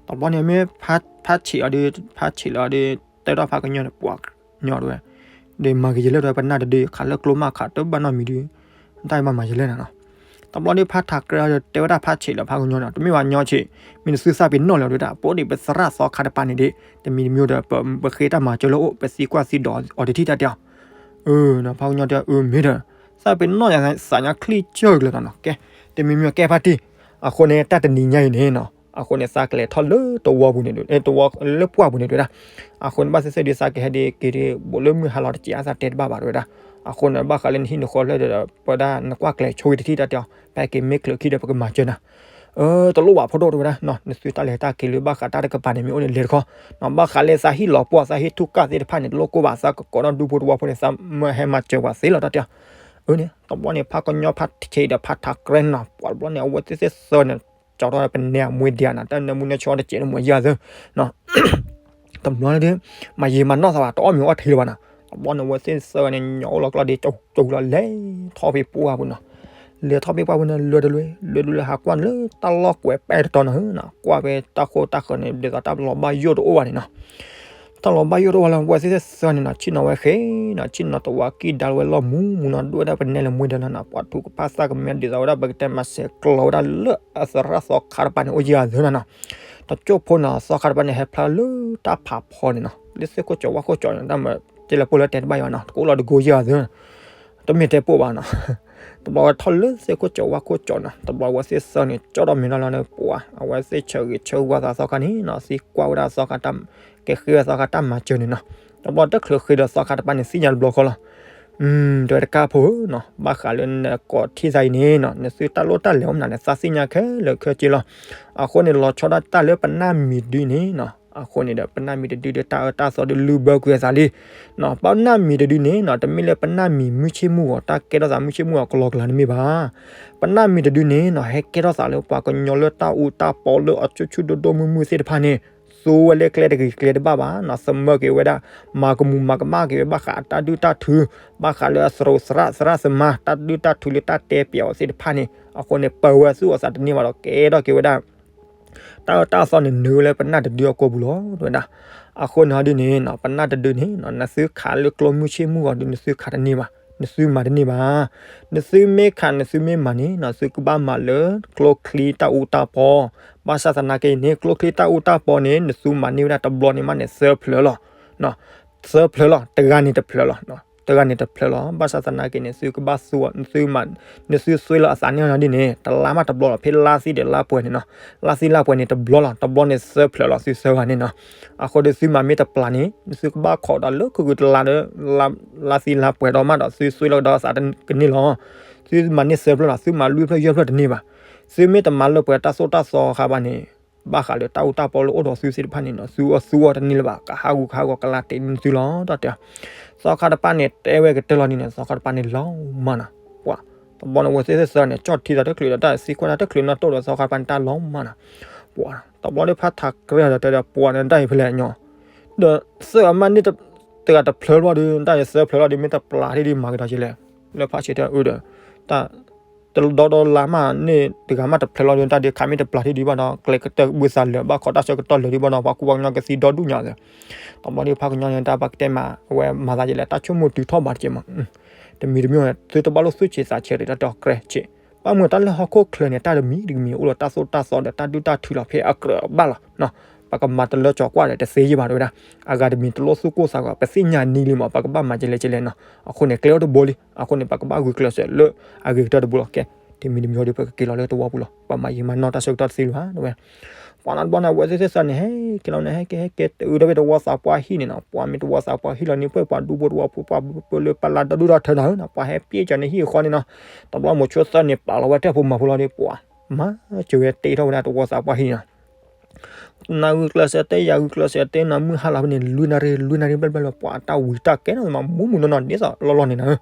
တဘျီန့ၣ် မ့ၢ်ဖးဆံးအီၤဒီး ဖးဆံးလီၤဒီး တဲထီၣ်ဖးကညီန့ၣ် ပှၤ ညီတဝဲ ဒီးမၤဂ့ၤယလဲၣ်ဒီး ပနၢ်တဒု ခးလၢကျိမးခးတဘၣ်နီတမံၤဒီး တၢ်မၤမၤယလဲၣ်နီၤနီၤ တဘျီဒီးဖးထးကြဲဒီး တဲဝဲဒၣ်ဖးဆံးလီၤဖးကညီနီၤ တမ့ၢ်ဘၣ်ညီဆံး မ့ၢ်နသုသးပ့ၤနီၣ်လီၤဒၣ် ပအိၣ်ဒံးပသရၣ်သီခါတပၤန့ၣ်ဒီး တမံၤတမံၤဒီး ပဃ့တၢ်မၤစၢၤလၢအိၣ် ပသံကွၢ်သံဒိးအီၤတထံၣ်တၢ်တဲအီၤ အၢ ဖးကညီတဲ အၢ မ့ၢ်ဒီး သးပ့ၤနီၣ်ယသးညါချံကၢၢ်ကလၢာ်နီၤနီၤ ကဲ တမံၤမံၤကဲဖါတံၢ် အဃိန့ၣ် တၢ်တနံၤညါအံၤန့ၣ်နီၤ အဃိန့ၣ် သးကလဲၤထီၣ်လၢတဝီပူၤန့ၣ် တဝီလၢပှၢ်ပူၤန့ၣ်တဲဝဲဒၣ် အဃိန့ၣ် ဘၣ်သ့ၣ်သ့ၣ်ဒီး သးကဟဲဒ်က့ၤဒ် ဘူးလၢမုၢ်ဟါလီၤတက့ၢ် အသးတဲတဘၣ်ဘၣ်တဲဝဲဒၣ် အဃိန့ၣ် ဘၣ်ဃးလၢနဟံၣ်နဃီလၢဒီး ပဝဲဒၣ်နကွၢ်ကျဲၤဆိဝံၤတထံၣ်တၢ်တဲအီၤ ပဟဲက့ၤမ့ၢ်ချုးခံဒီး ပကမၤစၢၤနၤ တလိၣ်ဘၣ်ဖိဒိၣ် တဲဝဲဒၣ်, နသုတၢ်လဲၤတၢ်က့ၤလၢဘၣ်ဃးတၢ်တကပၤန့ၣ် မ့ၢ်အိၣ်န့ၣ် လဲၤတခီ, ဘၣ်ဃးလၢသးဟ့ၣ်လီၤပှီၢ် သးဟ့ၣ်ထူၣ်ကၢ်သ့ၣ်တဖၣ်န့ၣ် တလိၣ်ကိၢ်ဘၣ်, သးကကိးဒီးဒူဖိတဝီဖိန့ၣ် သးမၢဟဲမၤစၢၤပှၤသ့လီၤတၢ်တဲ, အန့ၣ် တဘျီန့ၣ် ဖးကညီဖးထံးဒီးဖးထးကြဲနီၤ, ပှၤတဘျီန့ၣ် အဝဲသ့ၣ်သ့ၣ်သၢန့ၣ် ကၠီထီၣ်ပနဲအမွေဒံးနီၤ, တၢ်နၢမူနၢဆှီတစဲးန့ၣ် မ့ၢ်ယၤသၢ တဘျီန့ၣ်ဒီး မၤယံာ်မၤနီၢ်သးဘၣ်, တအီၣ်မ့ၤအီထံလၢၤဘၣ်နီၤ, တဘျီန့ၣ် အဝဲသ့ၣ်သၢဂၤန့ၣ် ညီအိၣ်လီၤကျီဒီး ကၠီလီၤ လဲၤထီၣ်ဖဲပှၢ်ပူၤနီၤ, လဲၤထီၣ်ဖဲပှၢ်ပူၤန့ၣ် လဲၤတလွဲ လဲၤတလွဲဟးကွၢ်လၢတၢ်လီၢ်ကွဲးပဲတတီၤနီၤ, ကွၢ်ဖဲတၢ်ဃိတၢ်ဃၢၤန့ၣ် ဒ်သိးတၢ်လီၤဘၣ်ယိၣ်တအိၣ်ဘၣ်န့ၣ်နီၤ တၢ်လီၤဘၣ်ယိၣ်တအိၣ်ဘၣ်လၢ အဝဲသ့ၣ်သၢဂၤန့ၣ်နီၤ ဆ့ၣ်နီၤဝဲဃဲနီၤ, ဆ့ၣ်နီၤတဝးကံၢ်ဒါဝဲလီၢ်မူမူနီၤ, ဒွဲၣ်ဝဲဒၣ်ပနဲလၢမွေဒံးလီၤနီၤ, ပှၤထူးကဖၣ်သၣ်ကမဲ ဒ်သိးဝဲဒၣ်ပကတဲမး ဆဲးကျိးဝဲဒၣ်လၢအသရၣ်သီခါတပၤန့ၣ် အိၣ်ယၤသၢနီၤနီၤ, တကၠိၢ်ဖိနီၤ သီခါတပၤန့ၣ် ဟဲဖျါလၢတၢ်ဖးဖီန့ၣ်နီၤ, လၢသ့ၣ်ခိၣ်ကၠီၤဝၣ်ခိၣ်ကၠီၤန့ၣ် တၢ်မၤတ့ၢ်လၢပှိၢ်လၢတဲတဘၣ်ယၤနီၤ, တကအိၣ်လီၤတကိယၤသၢ တမ့ၢ်တဲပိာ်ဘၣ်နီၤ, တဘျီဝဲထီၣ်လၢသ့ၣ်ခိၣ်ကၠီၤဝၣ်ခိၣ်ကၠီၤနီၤ, တဘျီဝဲသ့ၣ်သၢန့ၣ် ကၠီၣ်ထီၣ်မဲာ်လီၤလီၤန့ၣ် ပှၤ အဝဲသ့ၣ်ဆၢဂ့ၤဆၢဝါသးသီခါန့ၣ်နီၤ, သံကွၢ်ဝဲဒၣ်သီခါတၢ် ကဲဃ့ဝဲသီခါတၢ်မၤစၢၤန့ၣ်နီၤ, တဘျီတချုးဃ့ဒီးသီခါတပၤန့ၣ် သ့ၣ်ညါတဘျီဃီလီၤ, တဲဝဲတကၢ်ဖိဧၢနီၤ, ဘၣ်ဃးလၢနကိးထံၣ်သးအံၤန့ၣ်နီၤ, နသုတၢ်လိၣ်တၢ်လဲၤအိၣ်မနုၤန့ၣ် သးသ့ၣ်ညါခဲလၢာ်ခဲဆ့လီၤ, အဃိန့ၣ် လီၤဆီဒၣ်တၢ်လၢပနၢ်မံၤတဒုန့ၣ်နီၤ, အဃိန့ၣ်ဒီး ပနၢ်မံၤတဒုဒီး တၢ်အၢတၢ်သီဒီး လုၢ်ဘၢကွံာ်အသးလံ ပနၢ်မံၤတဒုန့ၣ်နီၤ တမ့ၢ်လၢပနၢ်မံၤမုၢ်ဆ့ၣ်မုၢ်ဂီၤ တၢ်ကဲထီၣ်သးမုၢ်ဆ့ၣ်မုၢ်ဂီၤကလီကလီန့ၣ်မ့ၢ်ဘၣ်. ပနၢ်မံၤတဒုန့ၣ်နီၤ ဟဲကဲထီၣ်သးလၢပှၤကညီလၢတၢ်အူတၢ်ပီလၢအဆူၣ်ဆူၣ်ဒိၣ်ဒိၣ်မုၢ်မုၢ်သ့ၣ်တဖၣ်န့ၣ် သူဝဲလၢကျဲတဂ့ၤကျဲတဘၣ်ဘၣ်နီၤ, သမၢက့ၤဝဲဒၣ် မၤကမူၤမၤကမၣ်က့ၤဝဲဘၣ်ဃးအတၢ်ဒုၣ်တၢ်ထု ဘၣ်ဃးလၢအသရိာ်သရၣ်သရၣ်သမါ တၢ်ဒုၣ်တၢ်ထုလၢတၢ်တဲပျးအီၤသ့ၣ်တဖၣ်န့ၣ် အဃိန့ၣ် ပၢဝဲသူၣ်အသးတန့ၢ်ဘၣ်ဒီး ကဲထီၣ်က့ၤဝဲဒၣ် တၢ်အၢတၢ်သီန့ၣ် နုာ်လၢပနၢ်တဒုအကိာ်ပူၤလီၤ တဲဝဲဒၣ်. အဃိန့ၣ်ဟီဒ်န့ၣ်နီၤ ပနၢ်တဒုန့ၣ်နီၤ နသုခးလၢကျိမုၢ်ဆ့ၣ်မုၢ်ဂီၤဒုး နသုခးတန့ၢ်ဘၣ်, နသုမၤတန့ၢ်ဘၣ်. နသုမ့ၢ်ခး နသုမ့ၢ်မၤန့ၣ်နီၤ သုကဘၣ်မၤလၢကျိချံတၢ်အူတၢ်ပီ, ဘၣ်ဆၣ်သနာ်က့န့ၣ် ကျိချံတၢ်အူတၢ်ပီန့ၣ် နသုမၤန့ၢ်ဝဲဒၣ်တဘျီန့ၣ်မးန့ၣ် သၢဖျၢၣ်လီၤ. သၢဖျၢၣ်လီၤ, တဂၤန့ၣ်တဖျၢၣ်လီၤ. တဂၤန့ၣ်တဖျၢၣ်လီၤ. ဘၣ်ဆၣ်သနာ်က့န့ၣ် သုကဘၣ်သူ နသုမၤ နသုသွ့လီၤအသးန့ၢ်နီၤဒ်န့ၣ် တလါမးတဘျီလီၤ. ဖဲလါသံဒီးလါပှဲၤန့ၣ်နီၤ, လါသံလါပှဲၤန့ၣ်တဘျီလီၤ. တဘျီန့ၣ်သၢဖျၢၣ်လီၤ သုသၢဂၤန့ၣ်နီၤ. အဃိဒီးသုမၤမ့ၢ်တပျၢ်န့ၣ် သုကဘၣ်ခိးဒီးလၢခုၣ်ခုၣ်တလါဒီး လါသံလါပှဲၤဒီးမးဒီး သုသွ့လီၤကဒီးအသးကန့ၢ်လီၤ. သုမၤန့ၢ်သၢဖျၢၣ်လီၤ, သုမၤလွံၢ်ဖျၢၣ်ယဲၢ်ဖျၢၣ်တန့ၢ်ဘၣ်. သုမ့ၢ်တမၤလၢပှဲၤတၢ်သိၣ်တၢ်သီခါဘၣ်န့ၣ် ဘၣ်ဃးလၢတၢ်အူတၢ်ပီလၢအိၣ်ဒီးသုသ့ၣ်တဖၣ်န့ၣ်နီၤ သုအီၣ်သူအီၣ်တန့ၢ်လၢၤဘၣ်, ကဟးဂူာ်ကဟးဂီၤကလါတဲာ်န့ၢ်သုလီၤ တၢ်တဲ. သီခါတပၤန့ၣ် တဲဝဲကတၢၢ်လီၤန့ၣ်နီၤ သီခါတပၤန့ၣ်လီၤမးနီၤ. ပှၤ တဘျီန့ၣ် အဝဲသ့ၣ်သၢန့ၣ် ကၠီၣ်ထံသးတချုးဒီးတၢ်သံကွၢ်တၢ်တချုးနီၣ်တိၣ်ဒီးသီခါတပၤန့ၣ်တၢ်လီၤမးနီၤ. ပှၤ တဘျီဒီးဖးထးကြဲဒီးတဲဒီး ပှၤန့ၣ်တၢ်အံၤဖဲလဲၣ်ညီ ဒီးသၢအမးန့ၣ် တဂၤတဖျၢၣ်လီၤဒီး တၢ်အံၤသၢဖျၢၣ်လီၤဒီး မ့ၢ်တပျၢ်ထံၣ်ဒီးမၤကဒီးက့လဲၣ်. လၢဖးဆံးတဲအုဒီး တၢ် တဒီဒီလါမးန့ၣ် တဂၤမးတဖျၢၣ်လီၤဒီး တၢ်ဒုးခးမ့ၢ်တပျၢ်ထံၣ်ဒံးဘၣ်ဒီး ကျဲကတၢၢ်ဘုသးလၢာ် ဘၣ်ခိးတၢ်ဆၢကတီၢ်လၢာ်ဒံးဘၣ်ဒီး ပှၤကူပှၤကညီကသံဒီဒူၣ်ညါသၢ. တဘျီဒီးဖးကညီန့ၣ် တၢ်ပကတဲမး အဝဲမၤသးယဲလဲၣ် တၢ်ဆိကမိၣ်တုၤထီၣ်ဘၣ်တက့ၢ်မး တမံၤတမံၤ သုတဘၣ်လိၣ်သူၣ်ဆံးသးဆံးဒီးတၢ်တီကြဲဆံး. ဘၣ်မနုၤတၢ်လၢဟီၣ်ခိၣ်ချၢန့ၣ် တၢ်တမံၤတမံၤအိၣ်လၢတၢ်သိၣ်တၢ်သီဒီးတၢ်ဒုၣ်တၢ်ထုလီၤဖဲအကြၢးအဘၣ်လီၤ. ပကမၤတလၢကၠီၤကွၢ်ဒီးတသ့ယံၤဘၣ်တဲဝဲဒၣ်. အဂၤတမံၤတလိၣ်သူၣ်ကိၢ်သးဂီၤ ပသ့ၣ်ညါနံၤလံမး ပကဘၣ်မၤကလဲၣ်ကလဲၣ်နီၤ. အဃိန့ၣ် ကျဲအိၣ်တဘိလံ. အဃိန့ၣ် ပကဘၣ်ဂုာ်ကျဲးစၢးလၢအဂ့ၤကတၢၢ်တဘိလီၤ. ကဲ တမံၤတမံၤဒီး ပကက့ၤလီၤလၢတဝီပူၤလီၤ. ပှၤမၤယံာ်မၤနီၢ်တၢ်ဆၢကတီၢ်တသ့လၢၤဘၣ်တဲဝဲ ပှၤနီတဘျီန့ၣ် အဝဲသ့ၣ်သၢန့ၣ် ဟဲက့ၤလီၤန့ၣ် ဟဲက့ၤဟဲက့ၤတုၤဒီးဖဲတဝီသးပှၢ်ဟံၣ်န့ၣ်နီၤ. ပှၤမ့ၢ်တဝီသးပှၢ်ဟံၣ်လီၤန့ၣ် ပှၤဒူဖိတဝီဖိ ပှၤလၢပှၤလၢဒိၣ်ဒိၣ်ထၢထၢန့ၣ် ပှၤဟဲပျဲကၢၤန့ၣ်ဟံၣ်ဃီန့ၣ်နီၤ. တဘျီမိၤဆိသၢန့ၣ် ပာ်လီၤဝဲတၢ်ဖိမၤဖိလီၤဒီး ပှၤမၤစၢၤဝဲတ့ထီၣ်ဝဲဒၣ်တဝီသးပှၢ်ဟံၣ်နီၤ. နၤဂုာ်ကျဲးစၢးတဲ ယၤဂုာ်ကျဲးစၢးတဲနီၤ မုၢ်ဟါလီၤဖဲန့ၣ် လွံၢ်နၣ်ရံၣ် လွံၢ်နၣ်ရံၣ်ဘျဲၣ်ဘျဲၣ်လီၤ. ပှၤတၢ်ဝံၤတၢ်ကဲထီၣ်မး မူးမူးနီၢ်နီၢ်ဒ်သိးလီၢ်လီၢ်န့ၣ်နီၤ.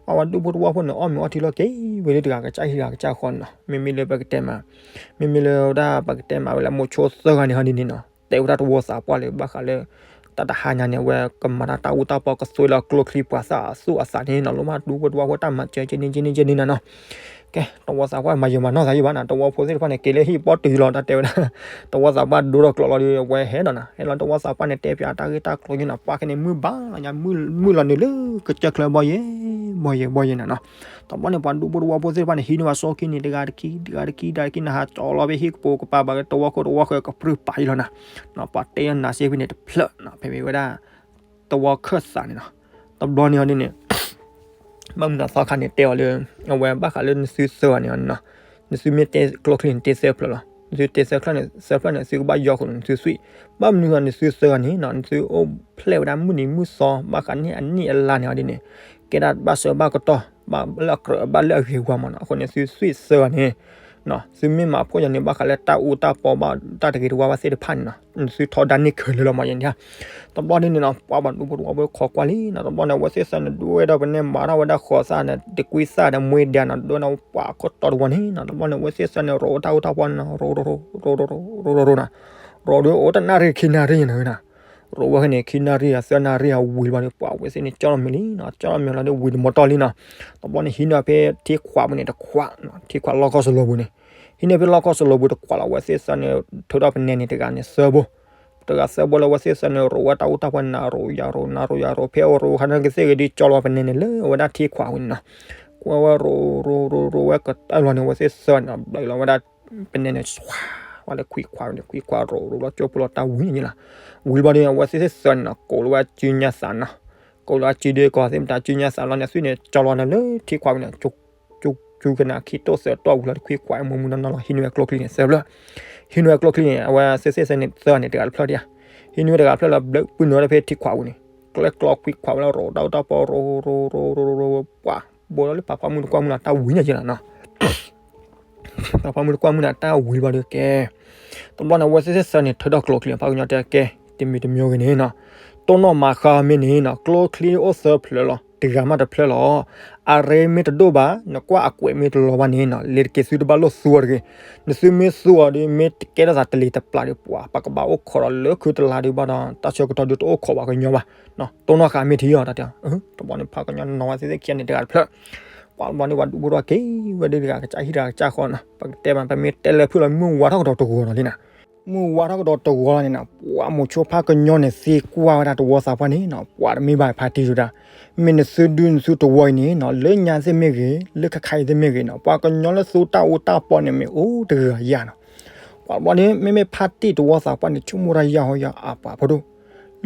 ပှၤဝဲဒူဖိတဝီဖိန့ၣ် အီၣ်မ့ၤအီထံလီၤက့ၤဝဲလၢတဂၤကစၢ်ဟံၣ်တဂၤကစၢ်ဃီန့ၣ်နီၤ. မ့မ့ၢ်လၢပကတဲမး မ့မ့ၢ်လၢဝဲဒၣ်ပကတဲမးဝဲလၢမိၤဆိသၢဂၤန့ၣ်ဟီဒ်န့ၣ်နီၤ တဲဝဲဒၣ်တဝီသးပှၢ်လၢဘၣ်ဃးလၢ တၢ်တဟါညါန့ၣ် အဝဲကမၤတၢ်တၢ်အူတၢ်ပီ ကသွ့လီၤကျိချံပှၤသၣ်အသူၣ်အသးန့ၣ်နီၤ လိၣ်မးဒူဖိတဝီဖိတၢ်မၤစၢၤကန့ၣ်ကန့ၣ်ကန့ၣ်နီၤနီၤ. ကဲ တဝီသးပှၢ်မၤယံာ်မၤနီၢ်သးယံာ်ဘၣ်နီၤ တဝီဖိသ့ၣ်တဖၣ်န့ၣ် က့ၤလၢဟံၣ်ပီတုၤလီၤ တၢ်တဲဝဲဒၣ် တဝီသးပှၢ်ဒိထီၣ်ကျိးလီၤဒီး အဝဲဟဲဒီးနီၤ ဟဲလီၤတဝီသးပှၢ်န့ၣ် တဲပၠးတၢ်ဂ့ၢ်တၢ်ကျိၤယံၤနီၤ ပှၤခဲန့ၣ် မုၢ်ဘၣ်လီၤညါ မုၢ်လီၤနုာ်လၢကစၢၢ်ချၢဘီယဲ ဘီယဲ ဘီယဲနီၤနီၤ. တဘျီန့ၣ် ပှၤဒူဖိတဝီဖိသ့ၣ်တဖၣ်န့ၣ် ဟံးန့ၢ်ဝဲစီကံန့ၣ် တဂၤတခံ တဂၤတခံ တဂၤတခံ နဟးကၠီလီၤဖဲဟံၣ်ကပိာ်ကပၤ ဘၣ်ကတဝီခိၣ်တဝီဃၢၤကပြုၢ်ပာ်အံၤလီၤနီၤ. ပှၤတဲအီၤနၤစ့ဖဲန့ၣ်တဖျၢၣ်နီၤ ဖဲမ့ၢ်ဝဲဒၣ် တဝီခၢၣ်သးန့ၣ်နီၤ. တဘျီန့ၣ်အီၤဒ်န့ၣ် ဘၣ်မနုၤသီခါန့ၣ် တဲအီၤလၢ အဝဲဘၣ်ဃးလၢနသုသၢဂၤန့ၣ်နီၤ နသုမ့ၢ်တဲကျိချံန့ၣ် တဲသၢဖျၢၣ်လီၤ. နသုတဲသၢဖျၢၣ်န့ၣ် သၢဖျၢၣ်န့ၣ် သုကဘၣ်ယီၤဃုာ်နသုသွံၣ်. ဘၣ်မနုၤဃိနသုသၢဂၤန့ၣ်နီၤ နသုအိၣ်ဖျဲၣ်ဝဲဒၣ်မုၢ်နံၤမုၢ်သီ ဘၣ်ဃးန့ၢ်အနံၣ်အလါန့ၣ်အီၤဒ်န့ၣ် ကဲဒၣ်ဘၣ်ဆၢဘၣ်ကတီၢ် ဘၣ်လၢအကြၢးဘၣ်လၢအဂ့ၤဝါမးနီၤ. အဃိန့ၣ် သုသွံၣ်သၢဂၤန့ၣ် သုမ့ၢ်မၤဖှီၣ်ယၤန့ၣ် ဘၣ်ဃးလၢတၢ်အူတၢ်ပီဘၣ်တၢ်တဂ့ၤတဝါဘၣ်သ့ၣ်တဖၣ်န့ၣ်နီၤ, သုထီဒါန့ၢ်ခဲလၢာ်လီၤမးယဲန့ၣ်ဧါ. တဘျီဒ်န့ၣ်နီၤ ပှၤဘၣ်ဒူဖိတဝီဖိခိးကွၢ်လံနီၤ, တဘျီန့ၣ် အဝဲသ့ၣ်သၢန့ၣ် ဒွဲၣ်ဒီးပနဲမၤထီၣ်ဝဲဒၣ်ဃီၤသၣ်န့ၣ် တကွံသၣ်ဒီးမှ့ဒၣ်နီၤ, ဒွဲၣ်ဒီးပှၤခိၣ်တီတဝီန့ၣ်နီၤ, တဘျီန့ၣ် အဝဲသ့ၣ်သၢန့ၣ် ရိးတၢ်အူတၢ်ပီန့ၣ်နီၤ, ရိးရိးရိးရိးရိးနီၤ, ရိးဒုးအိၣ်တနၣ်ရံၣ်ခံနၣ်ရံၣ်နီၤ, ရိးဝဲန့ၣ် ခံနၣ်ရံၣ် သၢနၣ်ရံၣ်အဝံၤတဘျီဒီး ပှၤအဝဲသ့ၣ်န့ၣ် ကၠီလီၤမ့ၤလံနီၤ, ကၠီလီၤမ့ၤလီၤဒီးဝံၤတမီၤတီၢ်လံနီၤ, တဘျီန့ၣ် ဟံးန့ၢ်ဖဲထံခွးပူၤန့ၣ်တခွး, ထံခွးလီၢ်ကီၢ်စလီၤပူၤန့ၣ်, ဟံးန့ၢ်ဖဲလီၢ်ကီၢ်စလီၤပူၤတခွးလီၤ, အဝဲသ့ၣ်သၢန့ၣ် ထုးထီၣ်ပနဲန့ၣ်တဂၤန့ၣ်သၢဘိ, တဂၤသၢဘိလၢအဝဲသ့ၣ်သၢန့ၣ် ရိးဝဲတၢ်အူတၢ်ပီန့ၣ် နၤရိးယၤရိး နၤရိးယၤရိး ဖဲအရိးခါန့ၣ်ကသ့ၣ်ဂ့ၤဒ် ကၠီလီၤပနဲန့ၣ်လၢအဝဲဒၣ်ထံခွးဝံၤန့ၣ်နီၤ, ကွၢ်ဝဲရိးရိးရိးရိးဝဲကတၢၢ်လီၤန့ၣ် အဝဲသ့ၣ်သၢန့ၣ် ဘျီလီၤဝဲဒၣ် ပနဲန့ၣ် ဝဲလၢခွံခွးဝံၤန့ၣ် ခွံခွးရိးရိးလီၤ ကၠိဖိလီၤတၢ်ဝံၤန့ၣ်လီၤ, ဝံၤဘျီဒီး အဝဲသ့ၣ်သၢန့ၣ်နီၤ ကိးလီၤဝဲစုညါသးနီၤ, ကိးလီၤဝဲစုဒုးကီၢ်သ့ၣ်မတၤစုညါသးလီၤန့ၣ် သုန့ၣ် ကၠီလီၤန့ၣ်လၢထံခွးဝံၤန့ၣ် ကၠူကၠူကနၣ်ခံတိၢ်သၢတီၢ်ဝံၤလီၤဒီး ခွံခွးအမိၢ်မူနီၢ်နီၢ်လီၤ ဟံးန့ၢ်ဝဲကျိချံန့ၣ် သၢဖျၢၣ်, ဟံးန့ၢ်ဝဲကျိချံန့ၣ် အဝဲသ့ၣ်သၢန့ၣ် သၢန့ၣ် တဂၤတဖျၢၣ်ဒံးဧါ, ဟံးန့ၢ်ဝဲတဂၤတဖျၢၣ်လီၤ ဘျၢပှၤနုာ်ဝဲဒၣ်ဖဲထံခွးဝံၤန့ၣ် ကျဲကျီခွံခွးဝံၤလီၤ ရိးတၢ်အူတၢ်ပီရိးရိးရိးရိးရိး ပှၤ ဘိလီၤလၢပှၤဖီမုၢ်တကွၢ်မုၢ်လီၤ တၢ်ဝံၤန့ၣ်က့လီၤနီၤ ပှၤဖီမုၢ်တကွၢ်မုၢ်န့ၣ် တၢ်ဝံၤဘျီဒီးကဲ, တဘျီန့ၣ် အဝဲသ့ၣ်သၢန့ၣ် ထုးထီၣ်ကျိချံ ပှၤကညီတဲကဲ, တမံၤတမံၤဂ့ၤန့ၣ်နီၤ, တိၢ်နီၣ်မၤဃါမ့ၢ်န့ၣ်နီၤ ကျိချံအိၣ်သၢဖျၢၣ်လီၤ တဂၤမးတဖျၢၣ်လီၤ, အရ့မ့ၢ်တဒိၣ်ဘၣ် နကွၢ်အကွဲးမ့ၢ်တလီၤဘၣ်န့ၣ်နီၤ လဲၤတက့ၤသုတဘၣ်လိၣ်သူအီၤတဂ့ၤ, နသုမ့ၢ်သူအီၤဒီး မ့ၢ်တကဲထီၣ်သးတလံၤတပျၢ်ဒီး ပှၤပကဘၣ်အိၣ်ခိးဒီးလၢခုတလါဒုးဘၣ်ဒီး တၢ်ဆၢကတီၢ်ဒုးတအိၣ်ခိးပှၤကညီဘၣ်, တိၢ်နီၣ်ဃါမ့ၢ်ထံအီၤတၢ်တဲ, တဘျီန့ၣ် ပှၤကညီနီၤဝဲသ့ၣ်သ့ၣ်ခံဂၤန့ၣ် တဂၤတဖျၢၣ်, ပှၤတဘျီန့ၣ် ပှၤဒူဖိတဝီက့ၤဝဲဒၣ်တဂၤကစၢ်ဟံၣ်တဂၤကစၢ်ဃီနီၤ ပကတဲမး ပမ့ၢ်တဲလၢဖုၣ်လီၤ မုၢ်ဝါထီၣ်ကဒီးတဂီၤလီၤလံနီၤ, မုၢ်ဝါထီၣ်ကဒီးတဂီၤလီၤန့ၣ်နီၤ ပှၤမိၤဆိဖးကညီန့ၣ် သံကွၢ်ဝဲဒၣ်တဝီသးပှၢ်န့ၣ်နီၤ ပှၤတမ့ၢ်ဘၣ်ဖါတံၢ်ဒုးဒၣ်, မ့ၢ်နသုဒုနသုတဝီအံၤန့ၣ်နီၤ လၢညါသ့ၣ်မ့ၢ်ဂ့ၤ လၢခါခါအံၤသ့ၣ်မ့ၢ်ဂ့ၤနီၤ ပှၤကညီလၢသူတၢ်အူတၢ်ပီန့ၣ် မ့ၢ်အိၣ်တဂၤယၤနီၤ, ပှၤတဘျီန့ၣ် မ့မ့ၢ်ဖါတံၢ်တဝီသးပှၢ်န့ၣ် ဆိကမိၣ်တၢ်ယၢ်ဟီယၢ်အါပှၤဖိဒိၣ်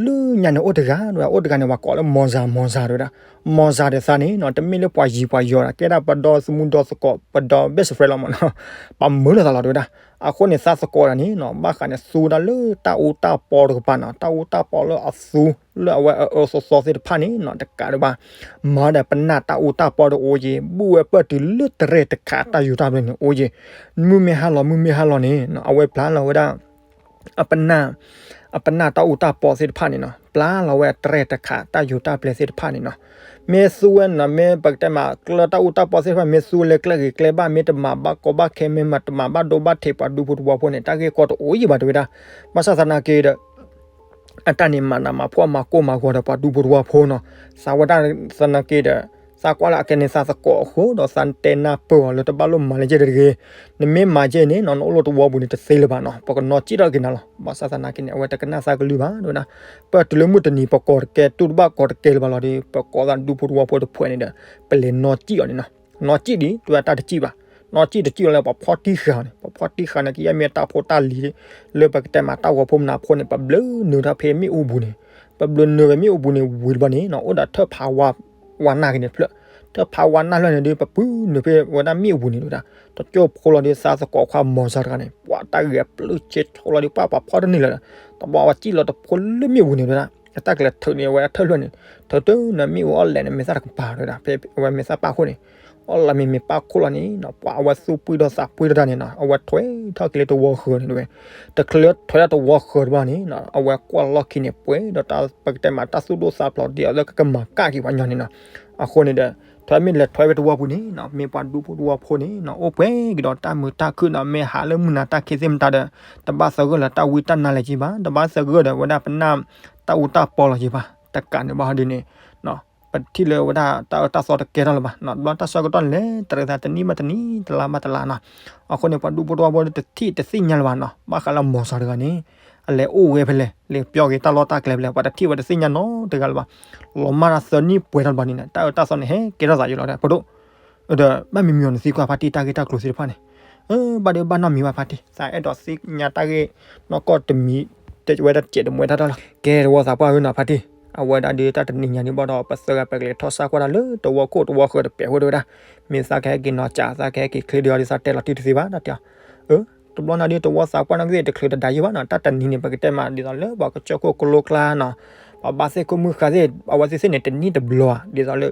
လၢညါန့ၣ်အိၣ်တဂၤဒၣ် အိၣ်တဂၤန့ၣ် ပှၤကိးလၢမီၤစၤ မီၤစၤတဝဲဒၣ်, မီၤစၤဒီးသးန့ၣ်နီၤ တမ့ၢ်လၢပှၤယံၤပှၤယီၤဒၣ် ကဲဒၣ်ပဒီသမူဒီသကိး ပဒီ best friend လီၤမးနီၤ, ပှၤမုာ်လိာ်သးလီၤတဝဲဒၣ်, အဃိန့ၣ် သးသကိးဒၣ်န့ၣ်နီၤ ဘၣ်ဃးန့ၣ်သူဒၣ်လၢတၢ်အူတၢ်ပီတကပၤနီၤ တၢ်အူတၢ်ပီလၢအသူ လၢအဝဲအအၢသီသီသ့ၣ်တဖၣ်န့ၣ်နီၤ တကးဒံးဘၣ် မၤဒီးပနၢ်တၢ်အူတၢ်ပီဒီးအိၣ်ယံၤ ဘူၣ်ဝဲပၢၢ်တုၤလၢတရဲၣ်တခးတၢ်ယူးတၢ်ပျဲန့ၣ်အိၣ်ယံၤ, မုၢ်မ့ၢ်ဟါလီၤ မုၢ်မ့ၢ်ဟါလီၤန့ၣ်နီၤ အဝဲပျၢ်လီၤဝဲဒၣ် အပနၢ် အပနၢ်တၢ်အူတၢ်ပီသ့ၣ်တဖၣ်န့ၣ်နီၤ ပျၢ်လီၤဝဲတရဲၣ်တခးတၢ်ယူးတၢ်ပျဲသ့ၣ်တဖၣ်န့ၣ်နီၤ, မ့ၢ်သူဝဲနီၤ မ့ၢ်ပကတဲမး ကျၢတၢ်အူတၢ်ပီသ့ၣ်တဖၣ် မ့ၢ်သူဝဲလၢကျဲဂ့ၤကျဲဘၣ် မ့ၢ်တမၤဘၣ်ကီဘၣ်ခဲ မ့ၢ်မၤတမၤဘၣ်ဒိဘၣ်ထံးပှၤဒူဖိတဝီဖိန့ၣ် တၢ်ဂ့ၢ်ကီတအိၣ်ယံၤဘၣ်တဝဲဒၣ်, ဘၣ်ဆၣ်သနာ်က့ဒီး အတၢ်န့ၣ်မၤနးမၤဖှီၣ်မၤကိၢ်မၤဂီၤဒီးပှၤဒူဖိတဝီဖိနီၤ, သးဝဲဒၣ်သနာ်က့ဒီး သးကွၢ်လၢအကဲန့ၣ်သးသကိးအဃိဒီး သးတဲနၢ်ပၢၢ်အီၤလၢတဘၣ်လိၣ်မၤလၢကဲတဂ့ၤ, နမ့ၢ်မၤကဲန့ၣ်နီၤ နအိၣ်လၢတဝီပူၤန့ၣ်တသ့လၢၤဘၣ်နီၤ ပကနီၣ်ကံၣ်ထီၣ်က့ၤနၤလီၤ, ဘၣ်ဆၣ်သနာ်က့န့ၣ် အဝဲတကနၣ်သးကလုၢ်ဘၣ်တဝဲဒၣ်, ပၢၢ်တုၤလၢမုၢ်တနံၤ ပကိးတကဲ တူၢ်တဘၣ်ကိးတကဲလၢၤဘၣ်လီၤဒီး ပကိးသးဒူဖိတဝီဖိတဖုန့ၣ်ဒီး ပလဲၤနီၣ်ကံၣ်အီၤန့ၣ်နီၤ, နီၣ်ကံၣ်ဒံး တဝဲတၢ်တကံၣ်ဘၣ်, နီၣ်ကံၣ်တကံၣ်အီၤလၢပှၤဖီၣ်တံၢ်ဃာ်န့ၣ် ပှၤဖီၣ်တံၢ်ဃာ်န့ၣ် ကယဲၢ်မ့ၢ်တၢ်ဖိတၢ်လံၤ လၢပကတဲမးတၢ်ဂီၤဖိမနုၤဖိန့ၣ် ပဘျုးနုာ်တၢ်ဖဲမ့ၣ်အူပူၤန့ၣ်, ပဘျုးနုာ်ဖဲမ့ၣ်အူပူၤန့ၣ် ဝံၤတဘျီန့ၣ်နီၤ အိၣ်ဒီးထၢၣ်ဖးဝါ ဝါနၢ်က့ၤန့ၣ်တဖျၢၣ်, ထၢၣ်ဖးဝါနၢ်ဖျၢၣ်န့ၣ်ဒီး ပပုၢ်နုာ်ဖဲဝဲဒၣ်မ့ၣ်အူပူၤန့ၣ်တဝဲဒၣ်, တကၠိဖိလီၤဒီး သးသကိးခွါမီၤစၤတဂၤန့ၣ် ပှၤတၢ်ဂ့ၤအပျုၢ်ဆဲးဆိလီၤဒီး ပှၤပှၤဖီၣ်တန့ၢ်လၢၤဒီး တဘျီဝဲကံၣ်လီၤတဖိလၢမ့ၣ်အူပူၤန့ၣ်တဝဲဒၣ်, အတၢ်ကလဲၤထုးန့ၢ်ဝဲအထၢၣ်ဖျၢၣ်န့ၣ် ထုးတုၤန့ၣ်မ့ၣ်အူအီၣ်လဲၣ်န့ၣ် မ့ၢ်သၣ်တကပၤတဝဲဒၣ်, ဖဲအဝဲမ့ၢ်သၣ်ပၣ်ခိၣ်န့ၣ် အီၣ်လီၤမ့ၢ်မ့ၢ်ပၣ်ခိၣ်လီၤန့ၣ်နီၤ ပှၤအဝဲသူၣ်ပှံၢ်ဒီးသးပှံၢ်တၢ်န့ၣ်နီၤ အဝဲထွဲထီၣ်က့ၤလၢတဝီဃၢၤန့ၣ်တဝဲ, တချုးထွဲဒၣ်တဝီဃၢၤတဘျီန့ၣ်နီၤ အဝဲကွၢ်လီၢ်ခံန့ၣ် ပှဲၤဒီးတၢ်ပကတဲမးတၢ်သူၣ်ဒိၣ်သးဖျိးဒ်အီၤလၢကကမၤကၣ်က့ၤပှၤညီန့ၣ်နီၤ, အဃိန့ၣ်ဒီး ထွဲမ့ၢ်လဲၤထွဲဝဲတဝီပူၤန့ၣ်နီၤ မ့ၢ်ပှၤဒူဖိတဝီဖိန့ၣ်နီၤ အိၣ်ပှဲၤက့ၤဒီးတၢ်မုာ်တၢ်ခုၣ်နီၤ မ့ၢ်ဟးလၢမုၢ်နၤတၢ်ခံသ့ၣ်မတၤဒီး တဘၣ်သဂၢၢ်လၢတၢ်ဝံတၢ်နါလၢၤက့ၤဘၣ် တဘၣ်သဂၢၢ်ဒီးဝဲဒၣ်ပနၢ်တၢ်အူတၢ်ပီလၢၤက့ၤဘၣ် တကးန့ၣ်ဘၣ်ဟီဒ်န့ၣ် ပထံၣ်လၢဝဲဒၣ်တၢ်အၢတၢ်သီတကဲထီၣ်လၢၤဘၣ်နီၤ တဘျီတၢ်ဆၢကတီၢ်န့ၣ်လဲၤတရံးသးတနံၣ်ဘၣ်တနံၣ် တလါဘၣ်တလါနီၤ, အဃိန့ၣ် ပှၤဒူဖိတဝီဖိတထံၣ်တသ့ၣ်ညါလၢၤဘၣ်နီၤ ဘၣ်ဃးလၢမီၤစၤတဂၤန့ၣ် အလဲၤအိၣ်ဝဲဖဲလဲၣ် လဲၤပျီက့ၤတၢ်လီၢ်တၢ်ကျဲဖဲလဲၣ် ပှၤတထံၣ်ဝဲတသ့ၣ်ညါနီတဂၤလၢၤဘၣ်, လီၤမၢ်တၢ်သၢနံၣ်ပှဲၤထီၣ်တဘျီန့ၣ် တၢ်အၢတၢ်သီန့ၣ်ဟဲကဲထီၣ်သးယိာ်လီၤဒီး ဖိဒိၣ် ဒီးဘၣ်မံၤမံၤအီၤန့ၣ်သံကွၢ်ဖါတံၢ်တၢ်ဂ့ၢ်တၢ်ကျိၤသ့ၣ်တဖၣ်န့ၣ်, ဘၣ်ဒီးဘၣ်နီတမံၤဘၣ်ဖါတံၢ် သးအဲၣ်ဒိးသ့ၣ်ညါတၢ်ဂ့ၢ်နီၢ်ကီၢ်တမံၤ တဲဝဲဒၣ်တစဲးတမှဲတၢ်တၢ်လီၤ. ကဲတဝီသးပှၢ်ဧၢနီၤဖါတံၢ်, အဝဲဒၣ်ဒီးတၢ်တနံၤညါဒ်ဘၣ်ဒီး ပသၢဂၤပကလဲၤထီၣ်စၢ်ကွၢ်တၢ်လၢတဝီခိၣ်တဝီဃၢၤတပဲာ်ဃိတဝဲဒၣ်, မ့ၢ်သးကဟဲက့ၤနီၤကး သးကဟဲက့ၤချ့ဒီးအီၤဒ်သးတဲလီၤတံၢ်တသ့ဘၣ်တၢ်တဲအီၤ တဘျီန့ၣ်ဒီးတဝီသးပှၢ်နီၢ်ကသ့ၣ်တချုးတဒါယံၤဘၣ်နီၤ, တၢ်တနံၤန့ၣ် ပကတဲမးဒ်သိးလၢပှၤကစၢၢ်ခိၣ်ကလိကျါနီၤ, ပှၤဘၣ်သ့ၣ်ခိၣ်မုၢ်ဃါသ့ၣ် အဝဲသ့ၣ်သ့ၣ်န့ၣ် တနံၣ်တဘျီဧါ, ဒ်သိးလၢ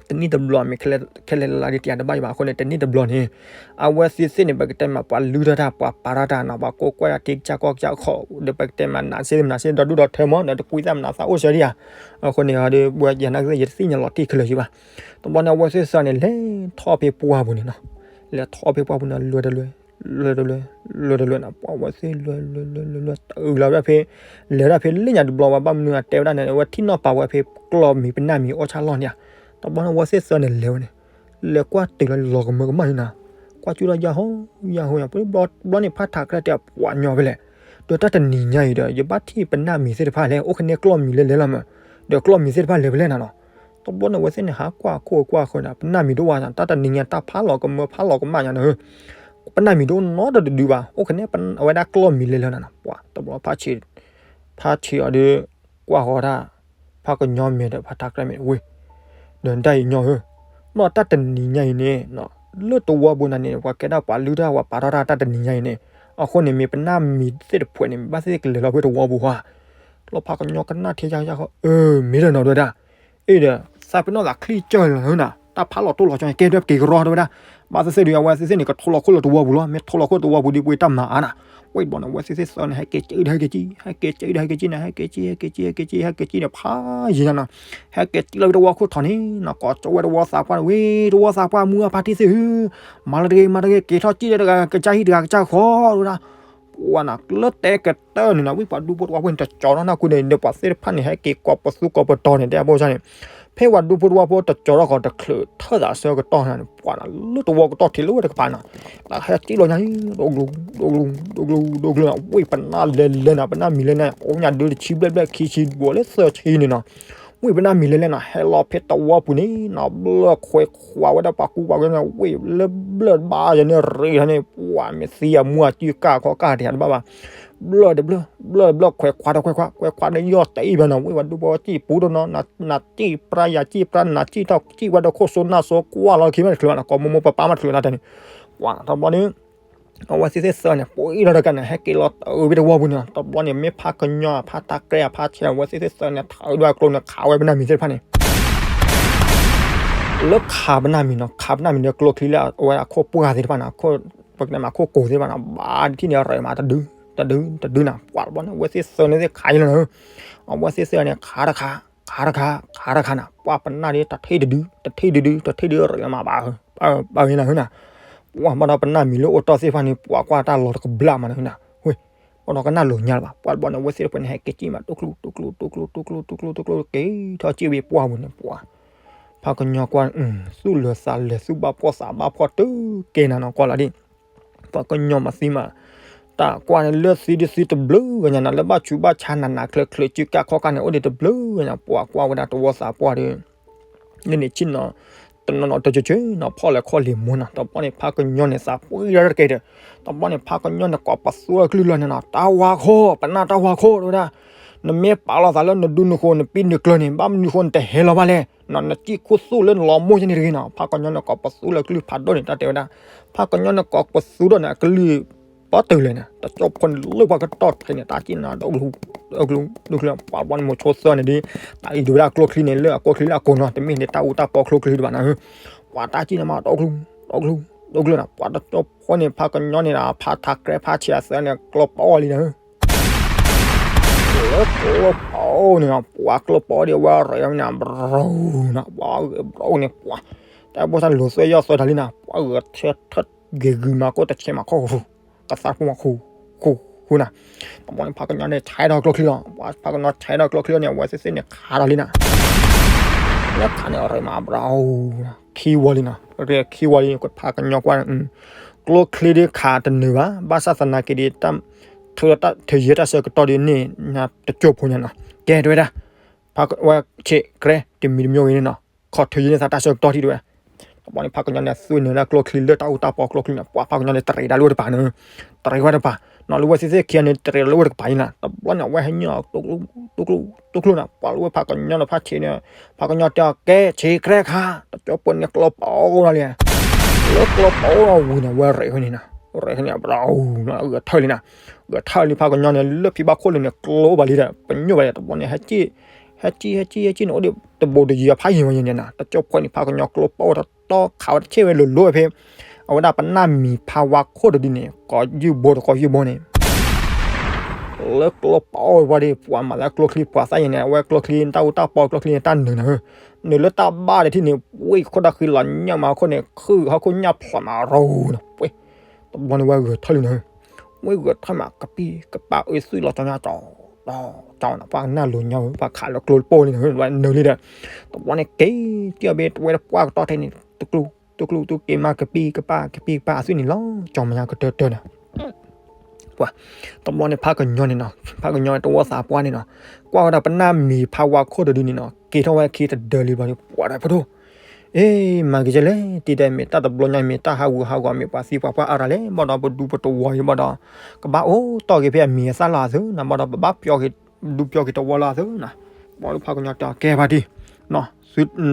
တနံၣ်တဘျီမ့ၢ်ခဲလၢာ်လၢ်လၢ်ဒ်တယၤတဘၣ်ယဘၣ်အဃိန့ၣ် တနံၣ်တဘျီန့ၣ် အဝဲသ့ၣ်သ့ၣ်န့ၣ် ပကတဲမးပှၤလုၢ်ထီၣ်တၢ် ပှၤပာ်ထီၣ်တၢ်နီၤ ပှၤကိးကွၢ်ယၤထံကစၢ်ကီၢ်ကစၢ်ခီၣ် ဒီးပကတဲမးနးစ့မနၤစ့ဒီဒူၣ်ဒီထၢမး ဒီးတကွံသၣ်မနၤသၣ်အိၣ်စၢၤဒံးဧါ. အဃိန့ၣ်ဒီး ပှၤယၤနာ်က့ ယတသ့ၣ်ညါလီၤတံၢ်ခဲလၢာ်ယဘၣ်. တဘျီန့ၣ် အဝဲသ့ၣ်သၢန့ၣ် လဲၤထီၣ်ဖဲပှၢ်ပူၤန့ၣ်နီၤ, လဲၤထီၣ်ဖဲပှၢ်ပူၤန့ၣ် လဲၤတလဲၤ လဲၤတလဲၤ လဲၤတလဲၤနီၤ ပှၤဝဲသ့ၣ်လဲၤလဲၤလဲၤလဲၤလဲၤ တုၤလီၤဝဲဒၣ်ဖဲ လဲၤဒၣ်ဖဲလၢညါတဘျီဝဲ ဘၣ်မနုၤအတဲဝဲဒၣ်န့ၣ် အဝဲထံၣ်နီၣ်ပာ်ဝဲဖဲကျီၢ်မံၤပနၢ်မံၤအိၣ်ဆၣ်လီၢ်န့ၣ်ဧါ. တဘျီန့ၣ် အဝဲသ့ၣ်သၢန့ၣ်လဲၤဝဲန့ၣ် လဲၤကွၢ်တုၤလီၤလီၤကမၢကမၣ်န့ၣ်နီၤ, ကွၢ်ကၠူထီၣ်ယၢ်ဟိယၢ်ဟိယၤ ပဘျီန့ၣ် ဖးထးကြဲတဲပှၤညီဖဲလဲၣ်, ဒီးတၢ်တနံၤညါအံၤဒီး ယဘၣ်ထံၣ်ပနၢ်မံၤသ့ၣ်တဖၣ်လဲၣ် အိၣ်ခနဲကျီၢ်မံၤလဲၤလဲၤလီၤမး, ဒီးကျီၢ်မံၤသ့ၣ်တဖၣ်လဲၤဖဲလဲၣ်နၤနီၤ. တဘျီန့ၣ် အဝဲသ့ၣ်န့ၣ် ဟးကွၢ်ခိၣ်ကွၢ်ဃၢၤန့ၣ် ပနၢ်မံၤဒိၣ်ဝါ တၢ်တနံၤညါတၢ်ဖးလီၤကမၢဖးလီၤကမၣ်ညါန့ၣ် ပနၢ်မံၤဒိၣ်နီတဒုဘၣ် အိၣ်ခနဲ အဝဲဒၣ်ကျီၢ်မံၤလဲၤလဲၤနၤနီၤ ပှၤတဘျီ ဖးထံအီၤဒီး ကွၢ်ဃီၤဒၣ် ဖးကညီမဲာ်ဒီးဖးထးကြဲမဲာ်ဝ့ၢ် ဒီးဒၣ်အံၤညီဧၢ, ဘၣ်တၢ်တနံၤညါအံၤန့ၣ် လၢတဝီပူၤနၤန့ၣ် ပှၤကဲဒၣ်ပှၤလုၢ်တၢ်ပှၤပာ်ထီၣ်တၢ်တၢ်တနံၤညါအံၤန့ၣ်, အဃိန့ၣ် မ့ၢ်ပနၢ်မံၤသ့ၣ်တဖုန့ၣ် မ့ၢ်ဘၣ်သ့ၣ်သ့ၣ်ကလဲၤလီၤဖဲတဝီပူၤဧါ. လီၤဖးကညီကနၣ်ထဲယါယါဃီ အၢ မ့ၢ်တနီၤဒဝဲဒၣ် အ့ဒီး သးပ့ၤနီၣ်သးချံကၢၢ်လီၤနၤ, တၢ်ဖးလီၤတိၢ်လီၤကၠီန့ၣ် ကဲဒွဲၣ်ပက့ၤကရီဒဝဲဒၣ်, ဘၣ်သ့ၣ်သ့ၣ်ဒုး အဝဲသ့ၣ်သ့ၣ်န့ၣ် ကထိလီၤခိၣ်လၢတဝီပူၤလီၤ, မ့ၢ်ထိလီၤခိၣ်တဝီပူၤဒ်ပဝဲတၢ်မၤအါနၤ, ဝဲဘျီန့ၣ် အဝဲသ့ၣ်သ့ၣ်သၢန့ၣ် ဟဲက့ၤကၠံဒီးဟဲက့ၤကၠံ ဟဲက့ၤကၠံဒီးဟဲက့ၤကၠံန့ၣ် ဟဲက့ၤကၠံန့ၣ် ဖးယံၤနၤနီၤ, ဟဲက့ၤကၠံလီၤဖဲတဝီခိၣ်ထီၣ်န့ၣ်နီၤ ကိးကၠီဝဲတဝီသးပှၢ်န့ၣ် ဝ့ၢ် တဝီသးပှၢ်မူအဖါတံၢ်သ့ၣ်ဧၢ, မၤလၢတဂ့ၤ မၤတဂ့ၤ က့ၤထီၣ်ကၠံဒီးတဂၤကစၢ်ဟံၣ်တဂၤကစၢ်ဃီဒဝဲဒၣ် ပှၤနၤ လၢတဲကတၢၢ်န့ၣ်နီၤ ဝံၣ်ပှၤဒူဖိတဝီဖိန့ၣ် တကၠီထီၣ်နၢ်ခူန့ၣ် ဒီးပှၤသ့ၣ်တဖၣ်န့ၣ် ဟဲက့ၤကိးပသူကိးပတီၤန့ၣ် တဲဘၣ်ဆၣ်န့ၣ်, ဖဲပှၤဒူဖိတဝီဖိတကၠီထီၣ်ဃီ တချုးထၢၣ်သးဆၢကတီၢ်န့ၣ် ပှၤနၤ လၢတဝီကတီၢ်ထံးလၢဝဲတကပၤနီၤ, တၢ်ဟဲကၠံလီၤညါ ဒိၣ်ကျူ ဒိၣ်ကျူ ဒိၣ်ကျူ ဒိၣ်ကျူနီၤ ဝံၣ်ပနၢ်လဲၤလဲၤနၤ ပနၢ်မံၤလဲၤလဲၤ အိၣ်ညါဒုတဆံဘျဲၣ်ဘျဲၣ်ခံဆံဘိးလၢသၢဆံန့ၣ်နီၤ ဝံၣ်ပနၢ်မံၤလဲၤလဲၤနီၤ ဟဲလီၤဖဲတဝီပူၤန့ၣ်နီၤ ဘျၢၣ်ခွဲးခွါဝဲဒၣ်ပှၤကူပှၤကညီန့ၣ် ဝံၣ်လၢဘျၢၣ်တဘၣ်ယၤန့ၣ် ရ့းထီၣ်န့ၣ် ပှၤမ့ၢ်သံအမူအစုၣ်ကၢ်ခီကၢ်တယၤတဘၣ်ဘၣ် ဘျၢၣ်တဘျၢၣ် ဘျၢၣ်တဘျၢၣ် ခွဲးခွါဒီးခွဲးခွါ ခွဲးခွါဒီးယီၢ်တအံၣ်ဘၣ်နီၤ ဝံၣ်ပှၤဒူဖိကၠံပူၤဒီးနီၤ နၤကၠံပြါယၤကၠံပြါ နၤကၠံထီၣ်ကၠံဝဲဒီးခိၣ်စိနၢ်စိကွၢ်လီၤခံမ့ၢ်တချုးဘၣ်နီၤ ကိးမိၢ်မိၢ်ပၢ်ပၢ်မ့ၢ်တချုးနီၤတဲန့ၣ် ပှၤတဘျီန့ၣ် အဝဲသ့ၣ်သ့ၣ်သၢန့ၣ် ပှ့ၤလီၤတကးန့ၣ် ဟဲက့ၤလီၤတၢ်ဝဲတဝီပူၤန့ၣ်နီၤ တဘျီန့ၣ် မ့ၢ်ဖးကညီ ဖးထးကြဲ ဖးထံး အဝဲသ့ၣ်သ့ၣ်သၢန့ၣ် ထးဝဲဒၣ်ကျိန့ၣ် ခးဝဲပနၢ်မံၤသ့ၣ်တဖၣ်န့ၣ် လၢခးပနၢ်မံၤနီၤ ခးပနၢ်မံၤဒီးကျိချံလၢအဝဲအခိၣ်ပှၢ်သ့ၣ်တဖၣ်န့ၣ် ပကတဲမးခိၣ်ကိၤသ့ၣ်တဖၣ်န့ၣ် ဘၣ်တထံၣ်န့ၣ် ရဲၣ်မးတဒု တဒု တဒုန့ၣ် ပှၤတဘျီန့ၣ် အဝဲသ့ၣ်သၢန့ၣ်သ့ၣ်ခးယလီၤနၤ အဝဲသ့ၣ်သၢန့ၣ် ခးတခါ ခးတခါ ခးတခါန့ၣ် ပှၤပနၢ်ဒ်တထံၣ်တဒု တထံၣ်တဒု တထံၣ်ဒု ရဲၣ်မးဘၣ် ဘၣ်ဝဲနၤဟၢနၤ ပှၤဘၣ်ဒီးပနၢ်မံၤလၢအိၣ်တီၢ်သ့ၣ်တဖၣ်န့ၣ် ပှၤကွၢ်တၢ်လီၤတကဘျၣ်မးနၤဟၢနၤ ဝဲ ပှၤဒီးကနၣ်လိာ်ညါလၢၤဘၣ် ပှၤတဘျီန့ၣ် အဝဲသ့ၣ်တဖၣ်န့ၣ် ဟဲက့ၤကၠံမး တိကျူ တိကျူ တိကျူ တိကျူ တိကျူ တိကျူ က့ၤထီၣ်ကၠံဝံၤပှၢ်ပူၤန့ၣ် ပှၤ ဖးကညီကွၢ် သူၣ်လၢာ်သးလၢာ် သူၣ်ဘၣ်ဖှီၣ်သးဘၣ်ဖှီၣ်တုၤကဲနၤနီၤ ကွၢ်လီၤဒ် ပှၤကညီမၤသံမး တၢ်ကွၢ်န့ၣ်လၢသံဒ်သံတဘျုးဂၤညါနၤ လၢဘၣ်ဆူးဘၣ်ဆါနးနးချၢချၢ စုကၢ်ခီၣ်ကၢ်န့ၣ် အိၣ်ဒံးတဘျုးဂၤညါ ပှၤကွၢ်ဝဲဒၣ်တဝီသးပှၢ်ဒီး လၢန့ၣ်ဆ့ၣ်နီၤ တနီၤနီၤတကၠိကၠိနီၤ ဖီၣ်လဲၤခီၣ်လံၤမူနီၤ တဘျီန့ၣ် ဖးကညီန့ၣ်သးပှ့ၤတကဲဒီး တဘျီန့ၣ် ဖးကညီန့ၣ် ကိးပသူအကလုၢ်လီၤန့ၣ်နီၤ တၢ်ဝါခိၣ် ပနၢ်တၢ်ဝါခိၣ် တဲဝဲဒၣ် နမ့ၢ်ပာ်လီၤသးလၢနဒူနဃိ နပံနကျၢၤန့ၣ် ဘၣ်မနုၤဃိနတဟဲလီၤဘၣ်လဲၣ်နီၤ နစံၣ်ခူသူၣ်လၢနလီၤမိၢ်ယဲန့ၣ်တဂ့ၤနီၤ ဖးကညီန့ၣ် ကိးပသူလၢကလုၢ်ဖးဒိၣ်န့ၣ် တၢ်တဲဝဲဒၣ် ဖးကညီန့ၣ် ကိးပသူဒိၣ်န့ၣ် အကလုၢ် ပီတၢၢ်လဲၣ်န့ၣ် တကၠိဖိန့ၣ် လၢပှၤကတီၢ်ထဲန့ၣ် တၢ်ကံၣ်နၤ ဒိၣ်ကျူ ဒိၣ်ကျူ ဒိၣ်ကျူ ပှၤဘီန့ၣ် မိၤဆိသၢန့ၣ်ဒီး တၢ်အံၤဒုးဝဲဒၣ်ကျိချံန့ၣ် လၢအကျိချံလၢအကိာ်နီၤ တမ့ၢ်န့ၣ် တၢ်အူတၢ်ပီကျိချံတဘၣ်နၤ ပှၤတၢ်ကံၣ်နၤမး ဒိၣ်ကျူ ဒိၣ်ကျူ ဒိၣ်ကျူနၤ ပှၤတကၠိဖိန့ၣ် ဖးကညီန့ၣ် ဖးထးကြဲဖးဆံးအသၢန့ၣ် ကျိပီလံနၤ လၢကျိပီန့ၣ် ပှၤကျိပီဒ်ဝဲရဲၣ်န့ၣ် ဘြူၤနၤ ပှၤဂဲၤဘြူၤန့ၣ် ပှၤ တၢ်ဘိၣ်ဆၣ်လိာ်သွဲယီၢ်သွဲတၢ်လံနၤ ပှၤဂဲၤထၢထၢဂ့ၤဂုၤမၤကိၣ်တဆဲးမၤခီၣ် ကသးဖိမၤခူ ခူ ခူနၤ တဘျီန့ၣ် ဖးကညီန့ၣ် ဆဲးဒီးကျိချံလီၤ ပှၤဖးကညီဆဲးဒီးကျိချံလီၤန့ၣ် အဝဲသ့ၣ်သ့ၣ်န့ၣ် ခးဒီးလံနၤ လၢခးန့ၣ် ရဲၣ်မး ဘြူၤ ခံဝီလံနၤ ရဲၣ်ခံဝီလံ ဖးကညီကွၢ် ကျိချံဒ်ခးတနုာ်ဘၣ် ဘၣ်ဆၣ်သနာ်က့ဒ် ထုးယဲၢ်တၢ်ဆၢကတီၢ်ဒ်န့ၣ် ညါတကၠိဖိညါနီၤ ကဲတဲဝဲဒၣ် ဖးဝဲဆံးကြဲ တမံၤတမံၤဝဲန့ၣ်နီၤ ခီၣ်ထုးယဲၢ်န့ၣ်သးတၢ်ဆၢကတီၢ်ထံၣ်တဲဝဲ တဘျီန့ၣ် ဖးကညီန့ၣ် သွံၣ်နုာ်ဒၣ်ကျိချံလၢတၢ်အူတၢ်ပီကျိချံန့ၣ် ပှၤဖးကညီန့ၣ် တရံးဒၣ်လၢဝဲတပၤန့ၣ် တရံးဝဲတပၤ နီၤလၢဝဲသ့ၣ်သ့ၣ်ခံဂၤန့ၣ် တရံးလၢဝဲတကပၤအံၤနၤ တဘျီန့ၣ် အဝဲဟဲညီ တိကျိ တိကျိ တိကျိနၤ ပှၤလၢဝဲဖးကညီန့ၣ် ဖးဆံးန့ၣ် ဖးကညီတဲအီၤ ကဲ ဆံးကြဲခါ တကၠိဖိန့ၣ်ကျိပီအိၣ်လီၤလံ လၢကျိပီအိၣ်လီၤဝံၤန့ၣ် ဝဲရဲၣ်ဝဲန့ၣ်နၤ ရဲၣ်ဝဲန့ၣ် ဘြူၤနၤ ဂဲၤထၢၣ်လံနၤ ဂဲၤထၢၣ်လံဖးကညီန့ၣ် လၢဖံဘၣ်ခိၣ်လၢန့ၣ် ကျိဘၣ်လံဒီး ပညိၣ်ဘၣ်လံ တဘျီန့ၣ် ဟဲက့ၣ် ဟဲကံၣ် ဟဲကံၣ် ဟဲကံၣ်န့ၣ် အိၣ်ဒံးတဘိတယံၤအဖးယံၤဝဲညါန့ၣ်နီၤ, တကၠိဖိန့ၣ် ဖးကညီကျိပာ်အိၣ်တတီခးဝဲတဆ့ၣ်ဝဲလိၤလိၤဝဲဖဲ အဝဲဒၣ်ပနၢ်မံၤဖးဝါခိၣ်တဒုန့ၣ် ကိးယုၢ်ဘိတကိးယုၢ်ဘိန့ၣ် လၢကျိပာ်အိၣ်ဝဲဒၣ် ပှၤမၤလၢကျိချံပှၤသၣ်ယဲၢ်န့ၣ် အဝဲကျိချံတၢ်အူတၢ်ပီကျိချံန့ၣ် တၢ်နုာ်နၤဧၢ, နုာ်လၢတၢ်ဘၣ်ဒီးထံၣ်န့ၣ် ဝ့ၢ်ခိၣ်တၢ်ဃံလီၤညၣ်မးအခိၣ်န့ၣ် ခုၣ်ဟီၣ်ခိၣ်ညၣ်ဖျိးမးရီၤနၤ, ပှ့ၤ တဘျီန့ၣ်ဝဲဂဲၤထၢၣ်လံနၤဧၢ, ဝဲဂဲၤထၢၣ်မး ကပံၢ်ကပၢ်အၢသုးလီၤကၠီညါကၠီ ကၠီနၤ ပှၤနၢ်လိၤညါဧၢ ပှၤခးလၢကျိပာ်လံနၤဧၢ နုာ်လံဒီး တဘျီန့ၣ်က့ၤ တၢ်ဘ့ၣ်တဝဲတပှၢ်ကတီၢ်ထဲန့ၣ် တကျူ တကျူ တကျူ က့ၤမးကပံၢ်ကပၢ် ကပံၢ်ကပၢ်အသုးန့ၣ်လီၤ ကၠီမညါကတၢၢ်တၢၢ်နၤ ပှၤ တဘျီန့ၣ်ဖးကညီန့ၣ်နီၤ ဖးကညီတဝီသးပှၢ်န့ၣ်နီၤ ကွၢ်ဝဲဒၣ်ပနၢ်မံၤဖးဝါခိၣ်တဒုန့ၣ်နီၤ က့ၤထီၣ်ဝဲခံတဒၢလံဘျီဒီး ပှၤဒီးဖိဒိၣ် အ့ မၤက့ၤကဲလဲၣ် တံၤဒဲးမ့ၢ်တၢ်တဘျီညါမ့ၢ်တၢ်ဟးဂူာ်ဟးဂီၤမ့ၢ်ပှၤသံပှၤပှၢ်အါတၢ်လဲၣ် ဘၣ်ဒီးပဒူပတဝီၤအံၤဘၣ်ဒီး ကဘၣ်အိၣ်တီၢ်က့ၤဖဲအမံၤအသၣ်လီၤအသုးနၤ ဘၣ်ဒီးပဘၣ်ပျီက့ၤ ဒူပျီက့ၤတဝီလီၤအသုးနၤ ဘၣ်ဒီးဖးကညီတဲအီၤကဲဖါတံၢ်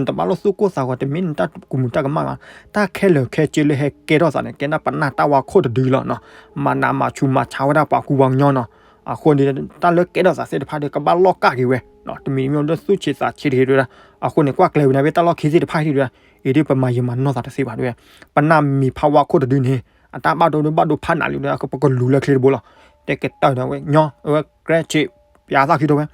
တဘၣ်လိၣ်သူၣ်ကိၢ်သးဂီၤ တမ့ၢ်နတၢ်ကူၣ်မုာ်တၢ်ကမၣ်ဘၣ် တၢ်ခဲလၢာ်ခဲဆ့လၢဟဲကဲထီၣ်သးန့ၣ် ကဲဒၣ်ပနၢ်တၢ်ဝါခိၣ်တဒုလီၤနီၤ မၤနးမၤဆူးမၤဆါဝဲဒၣ်ပှၤကူပှၤကညီနီၤ အဃိန့ၣ် တၢ်လၢကဲထီၣ်သးသ့ၣ်တဖၣ်ဒီး ကဘၣ်လီၢ်ကၢ်က့ၤဝဲ တမံၤတမံၤဒီးသူၣ်ဆံးသးဆံးတဂ့ၤဒၣ် အဃိန့ၣ် ကွၢ်ကျဲၤဝဲဒၣ်ဖဲတၢ်လီၢ်ခံသ့ၣ်တဖၣ်ဟံၣ်ဒၣ် အံၤဒ်ပမၤယံာ်မၤနီၢ်သးတသ့ဘၣ်ဒၣ်ဝဲ ပနၢ်မံၤဖးဝါခိၣ်တဒုန့ၣ် အတၢ်ဘၣ်ဒိဒုးဘၣ်ဒိဖးနးလံဒီး ပကလူၤလၢချ့တဘိလီၤ တဲကတၢၢ်ဒီးဝဲညီ အဝဲကြဲးဆံး ပၠးသၣ်ခံထိဝဲ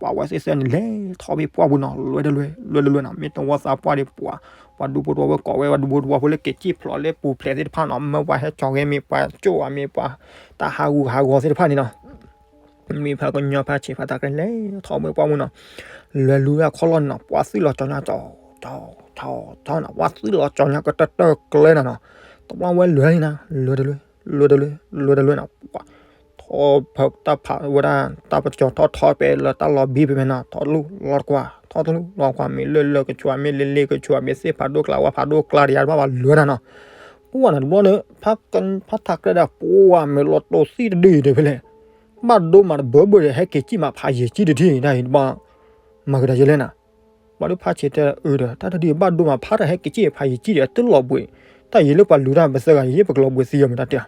ပှၤဝဲသ့ၣ်သၢန့ၣ် လဲၤထီၣ်ဖဲပှၢ်ပူၤနီၤ လွဲတလွဲ လွဲတလွဲနီၤ မ့ၢ်တဝီသးပှၢ်ဒီးပှၤ ပှၤဒူဖိတဝီဖိကိးဝဲ ပှၤဒူဖိတဝီဖိလၢက့ၤကံၣ်ဖျိးလၢပူၤဖျဲးသ့ၣ်တဖၣ်နီၤ မ့ၢ်ပှၤဟဲကၠီၤဂဲမ့ၢ်ပှၤကၠိၣ်ဧါမ့ၢ်ပှၤ တၢ်ဟးဂူာ်ဟးဂီၤသ့ၣ်တဖၣ်န့ၣ်နီၤ မ့ၢ်ဖးကညီဖးဆံးဖးတၢ်ကလဲၤထီၣ်ဝဲပှၢ်ပူၤနီၤ လဲၤလူၤအခီၣ်လီၢ်န့ၣ်နီၤ ပှၤသုးလီၤကၠီညါကၠီ ကၠီ ကၠီ ကၠီနီၤ ပှၤသုးလီၤကၠီညါကတၢၢ်တၢၢ်ကျဲနၤနီၤ တဘျီဝဲလဲၤန့ၣ်နၤ လဲၤတလွဲ လဲၤတလွဲ လဲၤတလွဲနီၤ ပှၤ ထီၣ်ဖၢတၢ်ဖးဝဲဒၣ် တၢ်ပကၠီၤထီၣ်ထီၣ်ပဲလၢတၢ်လီၤဘံဖဲဖဲနီၤ ထီၣ်လူၢ်လီၤတကွၢ် ထီၣ်တလူၢ်လီၤကွၢ် မ့ၢ်လၢလၢကဆူး မ့ၢ်လ့လ့ကဆူး မ့ၢ်သ့ၣ်ဖးဒိၣ်ကျါဝါဖးဒိၣ်ကျါတယၤတဘၣ်ဘၣ်လဲၤနၤနီၤ ပှၤန့ၣ်တဘျီန့ၣ် ဖးထးကြဲးဒီး ပှၤမ့ၢ်လီၤတိၢ်သံၣ်တဒုအံၤဒီးဖဲလဲၣ် ဘၣ်ဒိမးတဘၣ်ဘၣ်ဒီး ဟဲက့ၤကံၣ်မးဖးယံာ်ကံၣ်တထံၣ်တၢ်အံၤတဘၣ် မၤကဒါယဲလဲၣ်နၤ ဘၣ်ဒိဖးဆံးတဲအၢဒီး တၢ်တဒုအံၤဘၣ်ဒိမးဖးတၢ်ဟဲက့ၤကံၣ်ဖးယံာ်ကံၣ်ဒီး တလီၤဘှံး တၢ်ယံာ်လၢပှၤလူၤတၢ်ပသၢဂၤယံာ် ပကလီၤဘှံးသံယဲမ့ၢ်တၢ်တဲ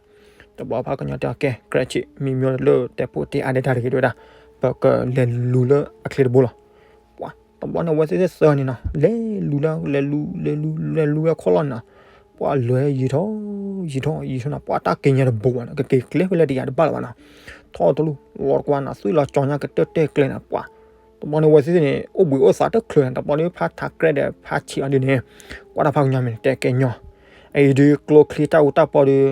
တဘျီဖးကညီတဲအီၤကဲ ကြဲးဆံး မံၤမ့ၢ်လၢတဲဖိတဲအါဒဲးတၢ်တဂ့ၤတဲဝဲဒၣ် ပကလဲၤလူၤလၢအချ့တဘိလီၤ ပှၤ တဘျီန့ၣ်အဝဲသ့ၣ်သၢန့ၣ်နီၤ လဲၤလူၤလၢ လဲၤလူၤ လဲၤလူၤ လဲၤလူၤဝဲခီၣ်လီၢ်န့ၣ်နီၤ ပှၤလဲၤယံာ်ထီၣ် ယံာ်ထီၣ် ယံာ်ထီၣ်နီၤ ပှၤတၢ်က့ၤညါတဘိဘၣ်နီၤ ကက့ၤကျဲဖဲလဲၣ်တယၤတဘၣ်လၢၤဘၣ်နီၤ ထီၣ်တလူၢ် လီၤတကွၢ်နီၤ သုးလီၤကၠီညါကတၢၢ်တၢၢ်ကျဲနီၤ ပှၤ တဘျီန့ၣ်အဝဲသ့ၣ်န့ၣ် အိၣ်ဘှံးအိၣ်သးတချုးနီၤ တဘျီန့ၣ်ဖးထးကြဲးဒီးဖးဆံးအီၤဒ်န့ၣ် ကွၢ်တၢ်ဖးကညီမ့ၢ်တဲကဲညီ အအံၤဒုးကျိချံတၢ်အူတၢ်ပီဒီး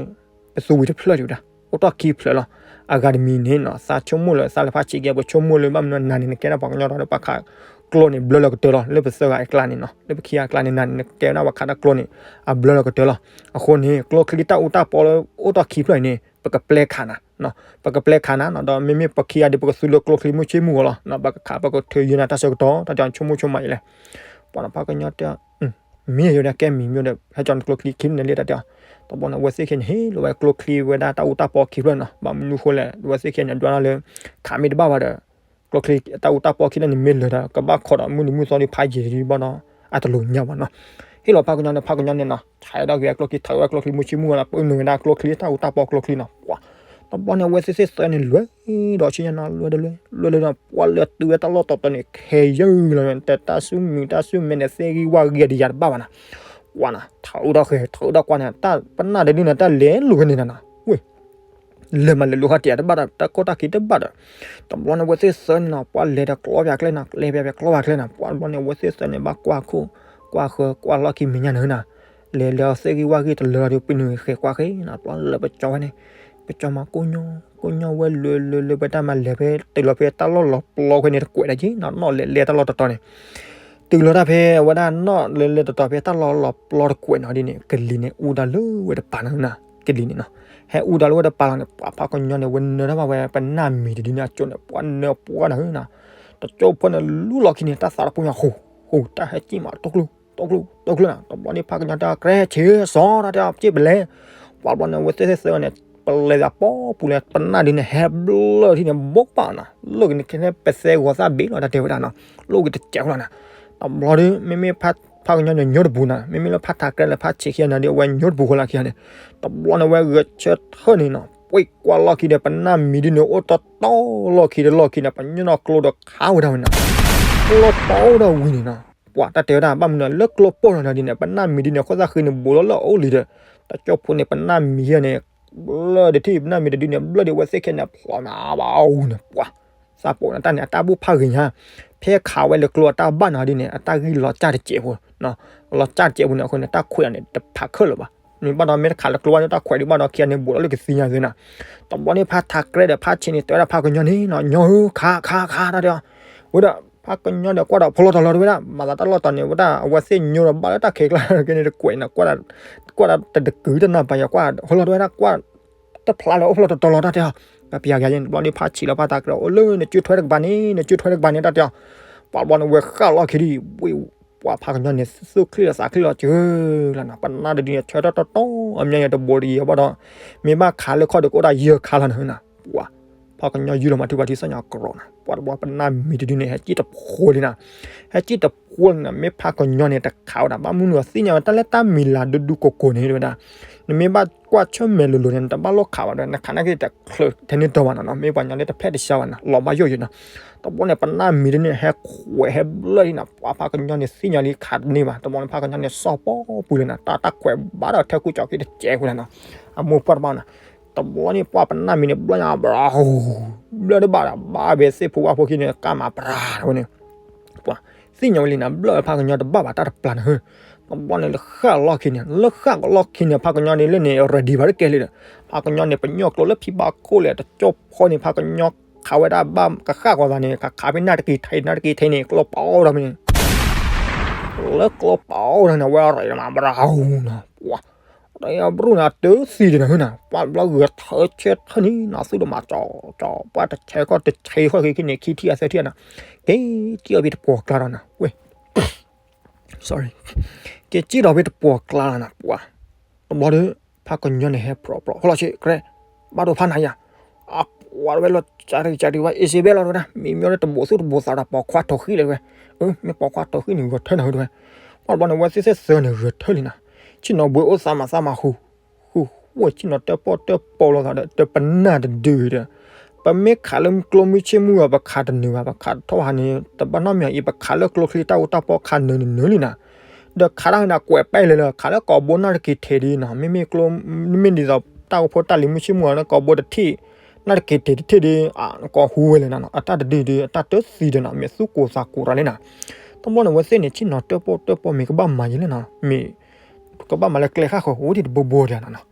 ပသူဝံၤတဖျၢၣ်ဒံးဝဲဒၣ် အိၣ်ထီၣ်ခံဖျၢၣ်လီၤ အဂၤတမံၤန့ၣ်နီၤ သးဆိကမိၣ်လၢသးလဲၤဖးဆံးက့ ပဆိကမိၣ်လၢဘၣ်မနုၤနၤန့ၣ် နကဲဒၣ်ပှၤကညီဒီး ပှၤခးကျိန့ၣ် ဘျၢလီၤကတၢၢ်လီၤ လၢပသၢဂၤအကျါန့ၣ်နီၤ လၢပခံဂၤအကျါန့ၣ် နၤန့ၣ် နကဲဒၣ်ပှၤခးတၢ်ကျိန့ၣ် အဘျၢလီၤကတၢၢ်လီၤ အဃိန့ၣ် ကျိချံတၢ်အူတၢ်ပီလၢအိၣ်ထီၣ်ခံဖျၢၣ်အံၤန့ၣ် ပကပျဲခးနၤ ပကပျဲခးနၤနီၤ ဒီးမ့မ့ၢ်ပခံဂၤဒီး ပကသူလၢကျိချံမုၢ်ဆ့ၣ်မုၢ်ဂီၤလီၤ ပကခး ပကထုးယဲနၤတၢ်ဆၢကတီၢ် တၢ်တဲဆိကမိၣ်ဆိကမးယဲလဲၣ် ပှၤနီၤ ဖးကညီတဲ မ့ၢ်ယိၤဒၣ်ကဲမံၤမ့ၢ်ဒီး ဟဲကၠီၤန့ၣ်ကျိချံခံန့ၣ်လံတၢ်တဲအီၤ တဘျီန့ၣ် အဝဲသ့ၣ်ခဲန့ၣ် ဟ့ၣ်လီၤဝဲကျိချံဝဲဒၣ်တၢ်အူတၢ်ပီခံဖျၢၣ်နီၤ ဘၣ်မနုၤဃိလဲၣ် အဝဲသ့ၣ်ခဲန့ၣ် ဒွးထီၣ်လၢ ခးမ့ၢ်တဘၣ်ဘၣ်ဒီး ကျိချံတၢ်အူတၢ်ပီခံဖျၢၣ်န့ၣ်မ့ၢ်လၢာ်ဒီး ကဘၣ်ခိးဒီးမုၢ်နံၤမုၢ်သီဒီးဖးယံာ်တဒံးဘၣ်ဒီး အတလိၤညါဘၣ်နီၤ ဟ့ၣ်လီၤဖးကညီန့ၣ် ဖးကညီန့ၣ်နီၤ ဆဲးဒၣ်က့ၤကျိချံ ထုးဝဲကျိချံမုၢ်ဆ့ၣ်မုၢ်ဂီၤဒီး ပနုာ်ဝဲဒၣ်ကျိချံတၢ်အူတၢ်ပီကျိချံနီၤ ပှၤ တဘျီန့ၣ် အဝဲသ့ၣ်သ့ၣ်သၢန့ၣ် လဲၤဒီးဆ့ၣ်ညါနီၤ လဲၤတလဲၤ လဲၤတလဲၤနီၤ ပှၤလဲၤတုၤဝဲတၢ်လီၢ်တီၤတီၤန့ၣ် ခဲယုၢ်လီၤ တၢ်ဆူၣ်မုာ်တၢ်ဆူၣ်မဲာ်န့ၣ် သ့ၣ်ဂံၢ်ဝၣ်ဂံၢ်အတယၤတဘၣ်ဘၣ်နီၤ ပှၤနီၤ ထုးဒီးဃဲၤ ထုးဒီးကွၢ်န့ၣ် တၢ်ပနၢ်တဒုန့ၣ် တၢ်လဲၤလူၤဝဲန့ၣ်နၤနီၤ ဝ့ၢ် လဲၤမးလဲၤလူၤဟးတယၤတဘၣ်ဒီး တၢ်ကီတၢ်ခဲတဘၣ်ဒီး တဘျီန့ၣ် အဝဲသ့ၣ်သၢန့ၣ်နီၤ ပှၤလဲၤဒီးကျီပၠးကျဲနီၤ လဲၤပၠးပၠးကျီပၠးကျဲနီၤ ပှၤတဘျီန့ၣ် အဝဲသ့ၣ်သၢန့ၣ် ဘၣ်ကွၢ်ခိၣ် ကွၢ်ဃၢၤ ကွၢ်လီၢ်ခံမဲာ်ညါန့ၣ်နီၤ လဲၤလဲၤသ့ၣ်ဂံၢ်ဝၣ်ဂံၢ်တလၢဒီး ပနုာ်ဃဲၤကွၢ်ဃဲနီၤ တဘျီလၢပကၠီဝဲန့ၣ် ပကၠီမးကိၣ်ညီ ကိၣ်ညီဝဲလဲၤလဲၤလဲၤ ပတၢ်မၤလဲၤဖဲ တုၤလီၤဖဲတၢ်လီၢ်လီၤပျီဖဲန့ၣ်တကွဲးဒၣ်က့ၤနီၤ နီၣ်လဲၤလဲၤတၢ်လီၢ်တီၤတီၤန့ၣ် တုၤလီၤတၢ်ဖဲအဝဲဒၣ်နီၣ်လဲၤလဲၤတီၤတီၤဖဲ တၢ်လီၢ်လီၤပျီတကွဲးနီၤဒ်န့ၣ် ကလံၤန့ၣ်အူဒၣ်လၢဝဲတပၤနီၤ ကလံၤန့ၣ်နီၤ ဟဲအူဒၣ်လၢဝဲတပၤလီၤန့ၣ် ပှၤဖးကညီန့ၣ် ဝဲနၢၤတၢ်ဘၣ်ဝဲ ပနၢ်မံၤတဒုန့ၣ် အကၠိန့ၣ် ပှၤနၢၤပှၤနၤဧၢနီၤ တကၠိဖိန့ၣ် လူလီၢ်ခံန့ၣ် တၢ်သးတပူၤညါ ဃိၤ ဃိၤ တၢ်ဟဲကံၣ်မး တိၢ်ကျူ တိၢ်ကျူနီၤ တဘျီန့ၣ် ဖးကညီတၢ်ကြဲးဆံးစီၤတၢ်တဲ က့ၣ်ပလဲ ပှၤတဘျီန့ၣ် အဝဲသ့ၣ်သၢန့ၣ် ပလဲၤသးပီပူၤလဲၤ ပနၢ်ဒုန့ၣ် ဟဲဘျၢထံၣ်န့ၣ် ဘိးဘၣ်နီၤ လိၣ်က့ၤန့ၣ် ကဲဖဲပသဲဂီၤသၣ်ဘ့ၣ်လီၤ တၢ်တဲဝဲဒၣ်နီၤ လိၣ်က့ၤတစဲးဖိလီၤနီၤ တဘျီဒီး မ့မ့ၢ်ဖးကညီန့ၣ် ညိတပူၤနီၤ မ့မ့ၢ်လၢဖးထးကြဲးလၢဖးဆံးခံဂၤန့ၣ်ဒီး အဝဲညိတပူၤဃီလၢခံဂၤန့ၣ် တဘျီန့ၣ် အဝဲဂဲၤဆၢထၢၣ်န့ၣ်နီၤ ပှ့ၤကွၢ်လီၢ်ခံဒီး ပနၢ်မံၤဒုန့ၣ် အိၣ်တီတီလီၢ်ခံဒီးလီၢ်ခံန့ၣ် ပညိၣ်နီၣ်ကျိဒီးခးဝဲဒၣ်ဝဲနီၤ ကျိပိၢ်ဒီးဝံၤန့ၣ်နီၤ, ပှၤတၢ်တဲဝဲဒၣ် ဘၣ်မနုၤလၢကျိပိၢ်နီၤဒ်န့ၣ် ပနၢ်မံၤဒ်န့ၣ် အခိၣ်သၣ်ဃံန့ၣ် ဘူးလီၤလၢအအိၣ်လံဒီး တကၠိဖိန့ၣ် ပနၢ်မံၤယဲန့ၣ် ဘျၢၣ်ဒံးထံၣ် ပနၢ်မံၤတဒုန့ၣ် ဘျၢၣ်ဒံးဝဲသ့ၣ်ခဲန့ၣ် ဖျိးနၤဘၣ်အူန့ၣ် ပှၤ သးပိာ်န့ၣ် တၢ်န့ၣ် အတၢ်ဘူၣ်ဖးဂ့ၤညါ, ဖဲခးဝဲလၢကျိအတၢ်ဘၣ်နီၤဒ်န့ၣ် အတၢ်ဂံၢ်လီၤစၢ်တစဲးဖိ, လီၤစၢ်တစဲးဖိန့ၣ် အဃိန့ၣ် တၢ်ခွဲးအီၤန့ၣ် တဖးခဲလၢာ်ဘၣ်, မ့ၢ်ဘၣ်ဒီးမ့ၢ်တခးလၢကျိဘၣ်ဒီးတၢ်ခွဲးဒံးဘၣ်ဒီးခံဂၤန့ၣ် ဘူးလီၤလၢကသံညါသ့နီၤ, တဘျီန့ၣ်ဖါထးကြဲဒီးဖါဆံးန့ၣ် တဲဝဲဒၣ်ဖါကညီန့ၣ်နီၤ ညီဧၢ ခး ခး ခး တၢ်တဲအီၤ, ဝဲဒၣ်ဖါကညီဒီးကွၢ်ဒီးဖိလီၤတလီၤတဝဲဒၣ် မၤသးတၢ်လီၢ်တီၤန့ၣ် ဝဲဒၣ်အဝဲသ့ၣ်ညိဒီးဘၣ်လၢတၢ်ခဲကျါကဲန့ၣ်တကွဲးနီၤ ကွၢ်ဒၣ်တဒကုတနၢ်ပၤယၤ ကွၢ်ဖိလီၤတဝဲဒၣ် ကွၢ် တဖျါလၢအိၣ်ဖျီၣ်တတီၤလီၤတၢ်တဲအီၤ, ပပျၢ်ကယၤယဲန့ၣ် တဘျီန့ၣ်ဖါဆံးလီၤဖါထးကြဲ အိၣ်လၢနကၠိထွဲတကပၤန့ၣ် နကၠိထွဲတကပၤန့ၣ်တၢ်တဲအီၤ, ပှၤတဘျီန့ၣ်ဝဲဃၣ်လီၢ်ခံဒံး ဝ့ၢ် ပှၤဖါကညီန့ၣ် သူၣ်ချံလီၤသးချံလီၤစၢၤလီၤနီၤ ပနၢ်တဒုန့ၣ် ဆၢထၢၣ်တီတီ အမညီယဲတဘူးတယံၤဘၣ်ဒီး မ့ၢ်ဘၣ်ခးလၢခီၣ်ဒီးကအိၣ်ဒၣ်ယဲၢ်ခါလီၤနၤနီၤ, ပှၤ ဖါကညီယုၢ်လီၤမၤထူၣ်ဘၣ်ထံစီၣ်ညီကရီးနီၤ ပှၤတဘျီပနၢ်မံၤတဒုန့ၣ် ဟဲစံၣ်တဖိလံနီၤ, ဟဲစံၣ်တဖိလံနီၤ မ့ၢ်ဖါကညီန့ၣ် တခးဝဲဒၣ် ဘၣ်မနုၤအသ့ၣ်ညါဝဲတၢ်လၢတၢ်မံၤလၤဒိဒိကိးကိးန့ၣ် တဲဝဲဒၣ်, နမ့ၢ်ဘၣ်ကွၢ်ဆၢၣ်မဲာ်လိၤလိၤန့ၣ် နတဘၣ်လိၣ်ခးဘၣ်ဒီး နခးနာ်က့တချုးထဲန့ၣ်တီဘၣ်နီၤနီၤ မ့ၢ်ပှၤကညီလၢတဖျဲၣ်တဆါဘၣ်နီၤ လီၤဘၣ်ယိၣ်ယိၣ်နီၤ, တဘျီန့ၣ် ပနၢ်မံၤတဒုန့ၣ် ဟဲခွဲးဟဲဘျၢၣ်လံနီၤ ပှၤဖါကညီန့ၣ် သ့ၣ်ညါလံခးတန့ၢ်ဘၣ် တဘျီန့ၣ် ဖါကညီန့ၣ် စီၣ်ပီပူၤလံနီၤ တၢ်တၢ်ခွဲးဘၣ်ဒီးထဲကူကၠီၤက့ၤတစဲးဖိလံနီၤ, အမိၢ်ပှၢ်တဘၣ်နီၤ တဘျီန့ၣ် ပှၤပနၢ်မံၤန့ၣ် ဘျၢၣ်ညါဘြၤ ဘျၢၣ်တဘၣ်ဒီး ဘၣ်ဝဲသ့ၣ်ဖိဝၣ်ဖိခံန့ၣ် ကၢ်မၤဘြၤဝဲန့ၣ်, ပှၤသ့ၣ်ညါဝဲလံနီၤ ဘျၢၣ်ဖါကညီတဘၣ်ဘၣ်တၢ်တပျၢ်န့ၣ်, တဘျီန့ၣ် လၢဃၣ်လီၢ်ခံန့ၣ် လၢဃၣ်လီၢ်ခံန့ၣ် ဖါကညီန့ၣ်လၢန့ၣ် ready ဘၣ်တကဲလံဒီး, ဖါကညီန့ၣ် ပညိၣ်ကျိလၢဖံဘၣ်ခိၣ်လဲၣ် တကၠိဖိန့ၣ် ဖါကညီခးဝဲဒၣ်ဘၣ်ကဃၣ်ကီၤသးန့ၣ် ခးခးဖဲနၢ်တက့ၤထဲ နၢ်တက့ၤထဲန့ၣ် ကျိပိၢ်ဒီးမ့ၢ်န့ၣ် လၢကျိပိၢ်ဒီးန့ၣ် ဝဲရၤမၤဘြၤဟူနီၤ ပှၤ တဘျီန့ၣ် အတၢ်သံဒံးနီၤ ဟၢနီၤ ပှၤတဘျီဂဲၤထၢဆၢထၢန့ၣ်နီၤ သူၣ်ဒိၣ်မးကၠီကၠီ ပှၤတဆဲးခီၣ်တဆဲးခီၣ်က့ၤခံန့ၣ် ခံထံၣ်အသၢထံၣ်နီၤ က့ၤစံၣ်အီၤဖဲတပှီၤကျါဒီးနီၤ ဝဲ sorry က့ၤစံၣ်ဒီးဖဲတပှီၤကျါလီၤနီၤ ပှၤ တဘျီဒီး ဖါကညီန့ၣ်ဟဲဖြီဖြီ ဟီလီၤဆ့းကြဲ ဘၣ်ဒိဖးနၤယၤ အပှၤတဝဲလီၤ ကၠးတကၠးတဝဲ အ့စ့ဘဲလီၤတဝဲဒၣ် မ့ၢ်မ့ၢ်လၢတဘိးသူၣ်တဘိးသးဒီးပိာ်ခွါထိၣ်ဃံလၢတဝဲ မ့ၢ်ပိာ်ခွါထိၣ်ဃံန့ၣ် ဂဲၤထၢနၤတဝဲ ပှၤတဘျီန့ၣ် ဝဲသ့ၣ်သ့ၣ်သၢန့ၣ် ဂဲၤထၢလံနီၤ ဆ့ၣ်နီၤဘှံးအိၣ်သးမၤသးမၤဟူ ဃုဝဲဆ့ၣ်နီၤတၢၣ်ပီၣ်တၢၣ်ပီလီၤသးဒီး တပနၢ်တဒုဒီး ပမ့ၢ်ခးလၢကျိမုၢ်ဆ့ၣ်မုၢ်ဂီၤ ပခးတနုာ်ဘၣ် ပခးတထီၣ်ဘၣ်ဟးန့ၣ် တဘၣ်နီတမံၤအံၤ ပခးလၢကျိချံတၢ်အူတၢ်ပီခးနုာ်နုာ်နုာ်လံနီၤ ဒီးခးတၢ်န့ၣ် ကွဲးပဲလဲၣ်လၢ ခးလၢကိာ်ဘိနၢ်တက့ၤထဲဒံးနီၤ မ့မ့ၢ်ကျိ မ့မ့ၢ်ဒ်သိးတၢ်အိၣ်ဖှိၣ်တၢ်လံၤမုၢ်ဆ့ၣ်မုၢ်ဂီၤလၢကိာ်ဘိတထံၣ် နၢ်တက့ၤထဲတထံၣ်ဒံး ကိာ်ဟူဝဲလဲၣ်နီၤ အတၢ်တဒုဒု အတၢ်တၢ်သံဒီးနီၤ မ့ၢ်သူၣ်ကိၢ်သးကိၢ်ရၤလံနီၤ တဘျီန့ၣ် ဝဲသ့ၣ်န့ၣ် ဆ့ၣ်နီၤတၢၣ်ပီၣ်တၢၣ်ပီမ့ၢ်ကဘၣ်မၤယံၤလၢနီၤ မ့ၢ် ကဘၣ်မၤလၢကျဲဃၣ်ဃၢၤ အိၣ်ဒံးတဘိဘိဒံးနီၤ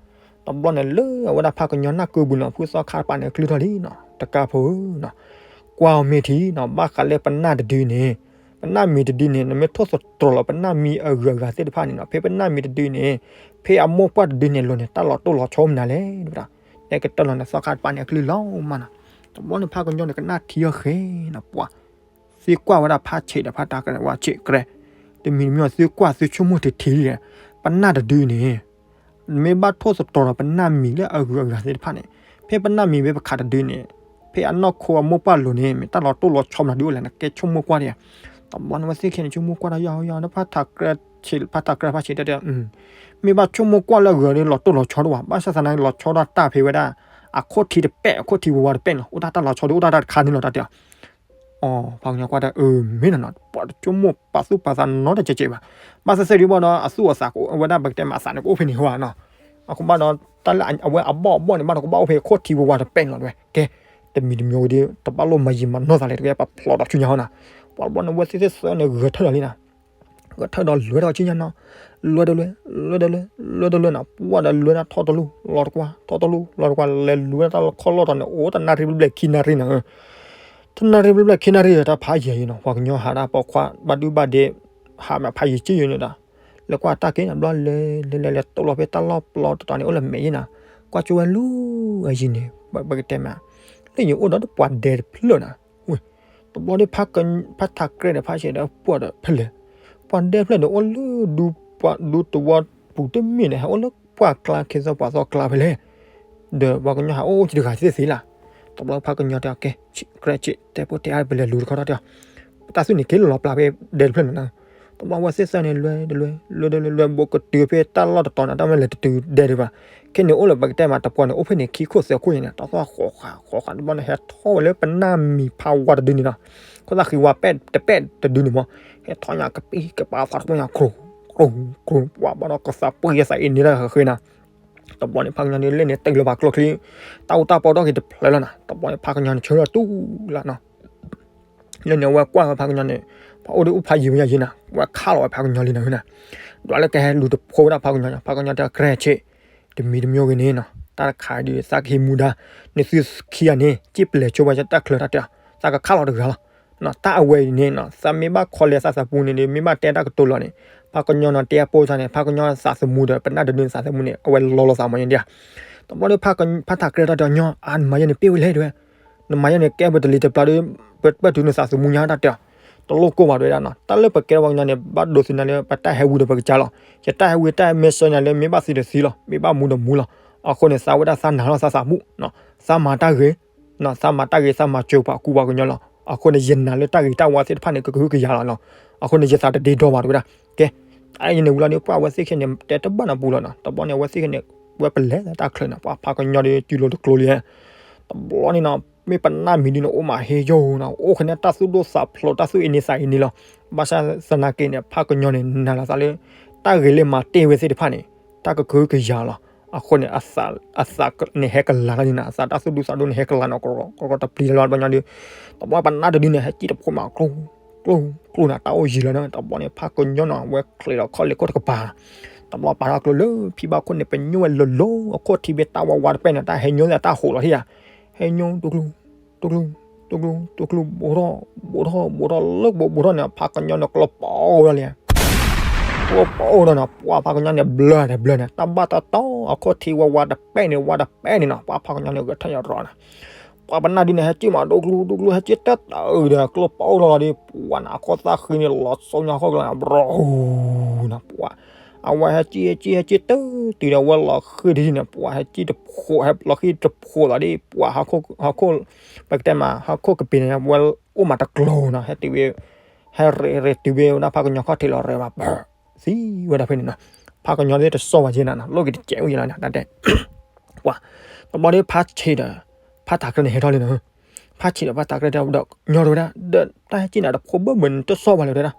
တဘျီန့ၣ်လၢအဝဲဒၣ်ဖးကညီနၢ်ကုပူၤနီၤ ဖုသီခါတပၤန့ၣ် အကလုၢ်ထီၣ်လံနီၤ တကးဖိနီၤ ကွၢ်အီၤမ့ၢ်ထံနီၤ ဘၣ်ဃးလၢပနၢ်တဒုန့ၣ် ပနၢ်မံၤတဒုန့ၣ် နမ့ၢ်ထိၣ်သတြီၤလီၤ ပနၢ်မံၤအဂုၤအဂၤသ့ၣ်တဖၣ်န့ၣ်နီၤ ဖဲပနၢ်မံၤတဒုန့ၣ် ဖဲအမိၢ်ပှၢ်တဒုန့ၣ်အလိၤန့ၣ် တၢ်လီၤတိၢ်လီၤဆီမနုၤလဲၣ် တဲဝဲဒၣ် တဲကတၢၢ်လီၤန့ၣ် သီခါတပၤန့ၣ် အကလုၢ်လီၤမးနီၤ တဘျီန့ၣ် ဖးကညီန့ၣ် ကနၣ်ထံအီၤဃဲနီၤ ပှၤ သံကွၢ်ဝဲဒၣ်ဖးဆံးဒီးဖးထးကြဲဝဲဆံးကြဲ တမံၤတမံၤ သံကွၢ်သံဆိကမိၣ်တထံၣ်ဒီး ပနၢ်တဒုန့ၣ် မ့ၢ်ဘၣ်ထိၣ်သတြီၤဒီးပနၢ်မံၤလၢအဂုၤအဂၤသ့ၣ်တဖၣ်န့ၣ် ဖဲပနၢ်မံၤဖဲပခးတဒုန့ၣ် ဖဲအနီၢ်ခိအမိၢ်ပှၢ်လိၤန့ၣ် မ့ၢ်တၢ်လီၤတိၢ်လီၤဆီမနုၤဒုအိၣ်လဲၣ် နကဲဆိကမိၣ်ကွၢ်ဒီး တဘျီန့ၣ်ဝဲသ့ၣ်ခဲန့ၣ် ဆိကမိၣ်ကွၢ်ဒီးယၤယၤ ဖးထးကြဲဆံး ဖးထးကြဲဖးဆံးတဲတဲ မ့ၢ်ဘၣ်ဆိကမိၣ်ကွၢ်လၢအဂုၤဒီး လီၤတိၢ်လီၤဆီတအိၣ်ဘၣ် ဘၣ်ဆၣ်သနာ်က့ လီၤဆီဒၣ်တၢ်ဖဲဝဲဒၣ် အခိၣ်ထံးတပဲၢ် အခိၣ်ထံးဝးဝးတပဲၢ်န့ၣ်လီၤ အိၣ်တၢ်တၢ်လီၤဆီဒီး အိၣ်တၢ်တၢ်တခါန့ၣ်လီၤ တၢ်တဲအီၤ အီ ဖးကညီကွၢ်တၢ် အၢ မ့ၢ်နီၤနီၤ ပှၤတဆိကမိၣ်ပာ်သူၣ်ပာ်သးနီတစဲးစဲးဘၣ် ဘၣ်သ့ၣ်သ့ၣ်ဒံးဘၣ်ဒီး အသူၣ်အသးကအိၣ်ဝဲဒၣ် ပကတဲမ့ၢ်အသးန့ၣ် ကအိၣ်ဖဲန့ၣ်ဟီနီၤ အဃိဘၣ်ဒီး တၢ်လၢအဝဲအဘီၣ်အဘီၣ်န့ၣ်ဘၣ်ဒီး ကဘၣ်အိၣ်ဖဲခိၣ်ထံးဝးဝးတပဲၢ်န့ၣ်လီၤ တဝဲ ကဲ တမံၤတမံၤဝဲဒီး တဘၣ်လိၣ်မၤယံာ်မၤနီၢ်သးလဲၣ် တကဲပှၤဖျိးဒီးဆူညါဟီနီၤ ပှၤတဘျီန့ၣ် ဝဲသ့ၣ်သ့ၣ်သၢန့ၣ် ဂဲၤထၢၣ်ဒီးလံနီၤ ဂဲၤထၢၣ်ဒီးလွဲထီၣ်ဆူညါနီၤ လွဲဒီးလွဲ လွဲဒီးလွဲ လွဲဒီးလွဲနီၤ ပှၤဒီးလွဲဒၣ်ထီၣ်တလူၢ်လီၤတကွၢ် ထီၣ်တလူၢ်လီၤတကွၢ် လဲၤလူၤဝဲဒၣ်တၢ်လီၢ်ခီၣ်လီၢ်တီၤန့ၣ် အိၣ်တနၣ်ရံၣ်ဘျဲၣ်ဘျဲၣ်ခံနၣ်ရံၣ်နီၤ တနၣ်ရံၣ်ဘျဲၣ်ဘျဲၣ်ခံနၣ်ရံၣ်ဒီး တၢ်ဖးယံာ်ယံာ်နီၤ ပှၤကညီဟးဒၣ်ပိာ်ခွါ ဘၣ်ဒုဘၣ်ဒဲ ဟးမးဖးယံာ်က့ယံာ်န့ၣ်ဒီး လဲၤကွၢ်တၢ်က့ၤနီၤ ဘျီလဲၤလဲၤလဲၤလဲၤ တိၢ်လီၤဖဲတၢ်လီၢ်ပျီတတီၤန့ၣ် အိၣ်လၢမဲာ်ယံၤနီၤ ကွၢ်ကၠိဝဲလူၤအယံၤန့ၣ် ပကတဲမ့ၢ် လၢယအိၣ်ဒီးတပှၤဒဲတဖျၢၣ်နီၤ ဝဲ တဘျီဒီး ဖးထးကြဲဒီးဖးဆံးဒီးပှၤဒီးဖဲလဲၣ် ပှၤဒဲဖျၢၣ်ဒီးအိၣ်လၢဒူပှၤဒူသဝီပူၤတမ့ၢ်န့ၣ် ဟဲအိၣ်လၢပှၢ်ကျါခ့သီပှၤသီကျါဖဲလဲၣ် ဒီးပှၤကညီဟးအိၣ်စ့တဂၤသ့သ့လၢ် တဘျီဖးကညီတဲအီၤ ကဲ ကြဲ တဲဖိတဲအါ ပလဲၤလူၤတခီထီၣ်တဲအီၤ တၢ်သူၣ်န့ၣ်က့ၤလီၤပျၢ်ဖဲဒဲတဖျၢၣ်န့ၣ်နီၤ တဘျီဝဲသ့ၣ်သၢန့ၣ် လွဲတလွဲ လွဲတလွဲ လွဲဘူးကတုၤဖဲတၢ်လီၢ်တတီၤန့ၣ် တၢ်မ့ၢ်လဲၤတတုၤဒဲဒံးဘၣ်. ခဲန့ၣ်အိၣ်လၢပကတဲမးတပှၢ်န့ၣ် အိၣ်ဖဲန့ၣ်ခံခိၣ်သၢခိၣ်န့ၣ် တၢ်သီၣ်ဃီၤဃာ်ဃီၤဃာ် တဘျီန့ၣ် ဟဲထီၣ်ဝဲလၢပနၢ်မံၤဖးဝါတဒုန့ၣ်နီၤ. ခိၣ်သၣ်ဃံဝါပဲၢ်တပဲၢ်တဒုန့ၣ်မး ဟဲထီၣ်ညါကပံၢ်ကပၤသးတဖျိညါ ကျိၤ ကျိၤ ကျိၤ ပှၤဘၣ်ဒီးကသးပှ့ၤသးအ့န့ၣ်တၢ်ဃ့နၤ တဘျီန့ၣ် ဖးကညီန့ၣ် လဲၣ်န့ၣ် တ့ၢ်လၢပှၤကျိချံ တၢ်အူတၢ်ပီဒီၣ်က့ၤတဖျၢၣ်လီၤနီၤ. တဘျီန့ၣ် ဖးကညီန့ၣ် ဆၢထၢၣ်တူၢ်လီၤနီၤ. လၢန့ၣ် အဝဲကွၢ်ဝဲဖးကညီန့ၣ် ဖးအိၣ်ဒ်အိၣ်ဖးယံၤဝဲယၤယံၤနီၤ ဝဲခးလီၤဝဲဖးကညီလံနီၤနီၤ. ဒွးလၢကဟဲလူၤတဖိဝဲဒၣ်ဖးကညီ ဖးကညီတဲ ကြဲးဆ့ တမံၤတမံၤဂ့ၤန့ၣ်နီၤ တၢ်တခါဒ်သးကဟံးမူဒါ န့ၣ်သုခံဂၤန့ၣ် စံၣ်ပလဲၤဆိဝဲတၢ်ချၢတၢ်တဲ သးကခးလီၤတဂၤလီၤ. တၢ်အဝဲအံၤန့ၣ်နီၤ သးမ့ၢ်ဘၣ်ခီလဲသးသးပူန့ၣ်ဒီး မ့ၢ်ဘၣ်တဲတၢ်ကတိၤလီၤန့ၣ် ဖးကညီနီၤ တဲအပိၢ်သးန့ၣ် ဖးကညီသးသမူဒီး ပနၢ်တဒုန့ၣ်သးသမူန့ၣ် အဝဲလီၤလီၤသးမီၤယါဒ်ဧါ. တဘျီဒီး ဖးထးကြဲးတၢ်တဲ ညီအါ နမၤယဲန့ၣ် ပ့ၢ်ဝဲလဲၣ်တဲဝဲ နမၤယဲန့ၣ် ကဲပတလံၤတပျၢ်ဒီး ပပၢၢ်တုၤနသးသမူညါတၢ်တဲ တလိၣ်ကိၢ်ဘၣ်တဲဝဲဒၣ်နီၤ. တၢ်လၢပကဲထီၣ်ပှၤကညီန့ၣ် ဘၣ်ဒိးသ့ၣ်ညါလၢ ပတၢ်ဟဲဝံၤဒီးပကစၢ်လီၤ. ယတၢ်ဟဲဝံၤတၢ်ဟဲမ့ၢ်ဆၢညါလၢ မ့ၢ်ဘၣ်သံဒီးသံလီၤ မ့ၢ်ဘၣ်မူဒီးမူလီၤ. အဃိန့ၣ် သးဝဲဒၣ်သးနာ်လီၤသးသးမူ သးမၤတၢ်ဂ့ၤ သးမၤတၢ်ဂ့ၤ သးမၤစၢၤပှၤကူပှၤကညီလီၤ. အဃိန့ၣ် ယနာ်လၢတၢ်ဂ့ၤတၢ်ဝါသ့ၣ်တဖၣ်န့ၣ် ကကဟုကယာ်လီၤနီၤ. အဃိန့ၣ် ယသးတဒ့ဒီဘၣ်တဲဝဲဒၣ်. ကဲ အအံၤန့ၣ်ဝံၤလီၤဒီး ပှၤဝဲသ့ၣ်ခဲန့ၣ် တဲတဘၣ်နီတပူၤလီၤနီၤ. တဘျီန့ၣ် အဝဲသ့ၣ်ခဲန့ၣ် ဝဲပလဲၤတၢ်ချၢနီၤ ပှၤဖးကညီဒီး စုလိၤတကျိၤလံ. တဘျီန့ၣ်နီၤ မ့ၢ်ပနၢ်မံၤဒ်န့ၣ် အိၣ်မးဟ့ယိနီၤ အိၣ်ခဲန့ၣ် တၢ်သူၣ်ဒိၣ်သးဖျိး တၢ်သူၣ်အ့န့သးအ့န့လီၤ. ဘၣ်ဆၣ်သနာ်က့န့ၣ် ဖးကညီန့ၣ် နာ်လီၤသးလၢ တၢ်ဂ့ၤလၢမၤတ့ၢ်ဝဲသ့ၣ်တဖၣ်န့ၣ် တၢ်ကကဟုကယာ်လီၤ. အဃိန့ၣ် အသးန့ၣ်ဟဲကလၤလီၤန့ၣ်နီၤ အသးတၢ်သူၣ်ဒူသးဒူန့ၣ် ဟဲကလၤနီၤ ကရီကရီတပျံၤလီၤ ပှၤကညီဒီး တဘျီပနၢ်တဒုန့ၣ် ဟဲစံၣ်တဖိးမး ကျိ ကျိ ကျိနီၤ တၢ်အိၣ်ယံၤလီၤနီၤ. တဘျီန့ၣ် ဖးကညီနီၤ ဝဲချ့လီၤခီၣ်လ့ၢ်ခိၣ်တကပၤ တဘျီပာ်ထီၣ်ကျိလၢဖံဘၣ်ခိၣ်န့ၣ် ပညိၣ်ဝဲလိၤလိၤ အခိၣ်ထံးဘ့ၣ်တၢ်ဝါဝါတပဲၢ်န့ၣ် တၢ်ဟဲညိသးတၢ်ဟိးလီၤဟံၣ်ဧါ. ဟဲညိ တကျူ တကျူ တကျူ တကျူ ဘူးထီၣ် ဘူးထီၣ် ဘူးထီၣ်လၢဘူးဘူးထီၣ်န့ၣ် ဖးကညီန့ၣ် ကျိပီအိၣ်ဒီးလံ ကျိပီအိၣ်ဒီးနီၤ ပှၤဖးကညီန့ၣ် ဘျၢတဘျၢန့ၣ် တၢ်ဘၣ်တတီ အခိၣ်ထံးဝါဝါတပဲၢ်န့ၣ် ဝါတပဲၢ်န့ၣ်နီၤ ပှၤဖးကညီန့ၣ် ဂဲၤထၢၣ်ညါရီၤနီၤ ပှၤပနၢ်ဒုန့ၣ် ဟဲစံၣ်မး ဒိၣ်ကျူ ဒိၣ်ကျူ ဟဲစံၣ်တၢ်တၢ်အုးဒီး ကျိပီအိၣ်လီၤလီၤဒီး ပှၤန့ၣ် အခိၣ်သၣ်ဃံန့ၣ် လီၤစိညါဟီၣ်ခိၣ်ကျါန့ၣ် ဘြီနီၤ ပှၤ အဝဲဟဲစံၣ် ဟဲစံၣ် ဟဲစံၣ်တၢ်တုၤဒီး ဝဲလီၤဃံၤဒ်န့ၣ် ပှၤဟဲစံၣ်တဖိး ဟဲလီၤဃံၤတဖိးလီၤဒီး ပှၤဟီၣ်ခိၣ် ပကတဲမး ဟီၣ်ခိၣ်ကပ့ၤန့ၣ် ဝဲအိၣ်မးတကျိၤနီၤ ဟဲတုၤဝဲ ဟဲရဲၣ်ရဲၣ်တုၤဝဲဒၣ်ဖးကညီခီၣ်ထံးလီၤ ရဲၣ်မး ပၢၢ် သံဝဲဒၣ်ဖဲန့ၣ်နီၤ ဖးကညီသ့ၣ်တစီၣ်ဘၣ်က့နီၤ လိၣ်က့ၤတစဲးဝဲယံၤလီၤန့ၣ် တၢ်တဲ ပှၤ တဘျီဒီး ဖးဆံးဒီး ဖးထးကြဲးန့ၣ် ဟဲထီၣ်လံနီၤ ဖးဆံးဒီး ဖးထးကြဲးတဲဒီး ညီတဲဝဲဒၣ် ဒီးတၢ်ဟဲစံၣ်န့ၣ် တဖိးဘၣ်မုာ်န့ၣ် တစီၣ်ဘၣ်လၢၤတဲဒၣ်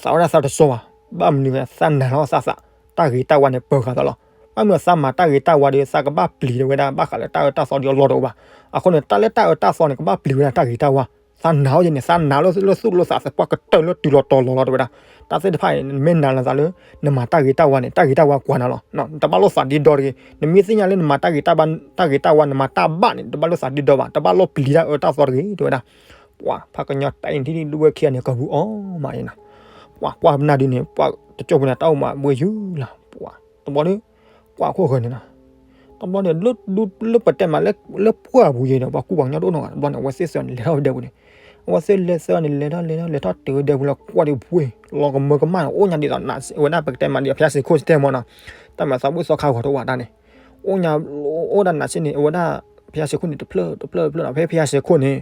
သးဝဲဒၣ်သးတစီၣ်ဘၣ် ဘၣ်မနုၤဝဲ သးနာ်လီၤသးသး တၢ်ဂ့ၤတၢ်ဝါန့ၣ် ပၢၤဃာ်သးလီၤ ဘၣ်မနုၤသးမၤတၢ်ဂ့ၤတၢ်ဝါဒီး သးကဘၣ်ပျံၤတဲဝဲဒၣ် ဘၣ်ဃးလၢတၢ်အၢတၢ်သီဒ်အလီၢ်တအိၣ်ဘၣ် အဃိန့ၣ် တၢ်လၢတၢ်အၢတၢ်သီန့ၣ် ကဘၣ်ပျံၤဝဲဒၣ်တၢ်ဂ့ၤတၢ်ဝါ သးနာ်အီၤယဲန့ၣ် သးနာ်လၢလၢသူၣ်လၢသး သပှၢ်ကတၢၢ်လၢတုၤလီၤတီၤလီၤလီၤတဲဝဲဒၣ် တၢ်သ့ၣ်တဖၣ်န့ၣ် နမ့ၢ်နာ်လီၤသးလၢ နမၤတၢ်ဂ့ၤတၢ်ဝါန့ၣ် တၢ်ဂ့ၤတၢ်ဝါကွၢ်နၤလီၤ နတဘၣ်လိၣ်သးဒ့ဒီတဂ့ၤ နမ့ၢ်သ့ၣ်ညါလၢနမၤတၢ်ဂ့ၤတၢ်ဝါ တၢ်ဂ့ၤတၢ်ဝါ နမၤတၢ်ဘၣ်န့ၣ် တဘၣ်လိၣ်သးဒ့ဒီဘၣ် တဘၣ်လိၣ်ပျံၤတၢ်အၢတၢ်သီတဂ့ၤ တဲဝဲဒၣ် ပှၤဖးကညီတၢ်အံၤထံၣ်ဒ်ဝဲခံဂၤန့ၣ် ကဘူးအီၤမးအံၤနီၤ ပှၤကွၢ်ပနၢ်ဒုန့ၣ် ပှၤတကၠိၢ်ပူၤန့ၣ် တၢ်အိၣ်မးဘှ့ယုၢ်လီၤ ပှၤ တဘျီဒီး ကွၢ်ခိၣ်ဃၢၤန့ၣ်နီၤ တဘျီန့ၣ် လၢပတဲမး လၢပှၢ်ပူၤယဲဒီး ပှၤကူပှၤကညီတအိၣ်နီတဂၤ တဘျီန့ၣ် အဝဲသ့ၣ်သၢန့ၣ် လဲၤထီၣ်ဝဲဒဲပူၤန့ၣ် အဝဲသ့ၣ်လဲၤသၢန့ၣ် လဲၤထီၣ်လဲၤထီၣ်လဲၤထီၣ်တုၤဝဲဒဲပူၤလီၤ ကွၢ်ဒံးပှ့ၤ လီၤကမၢကမၣ်န့ၣ် အိၣ်ညါဒ်သိး ဝဲဒၣ်ပကတဲမးဒ် ဘုရားရှိခိုး စတဲမီၤနီၤ တၢ်မၤသးဘၣ်သီခါဂီၤတအိၣ်ဘၣ်တၢ်န့ၣ် အိၣ်ညါ အိၣ်ဒၣ်နးစ့န့ၣ် အဝဲဒၣ် ဘုရားရှိခိုး န့ၣ် တဖျၢၣ်တဖျၢၣ်တဖျၢၣ်နီၤ ဖဲ ဘုရားရှိခိုး န့ၣ်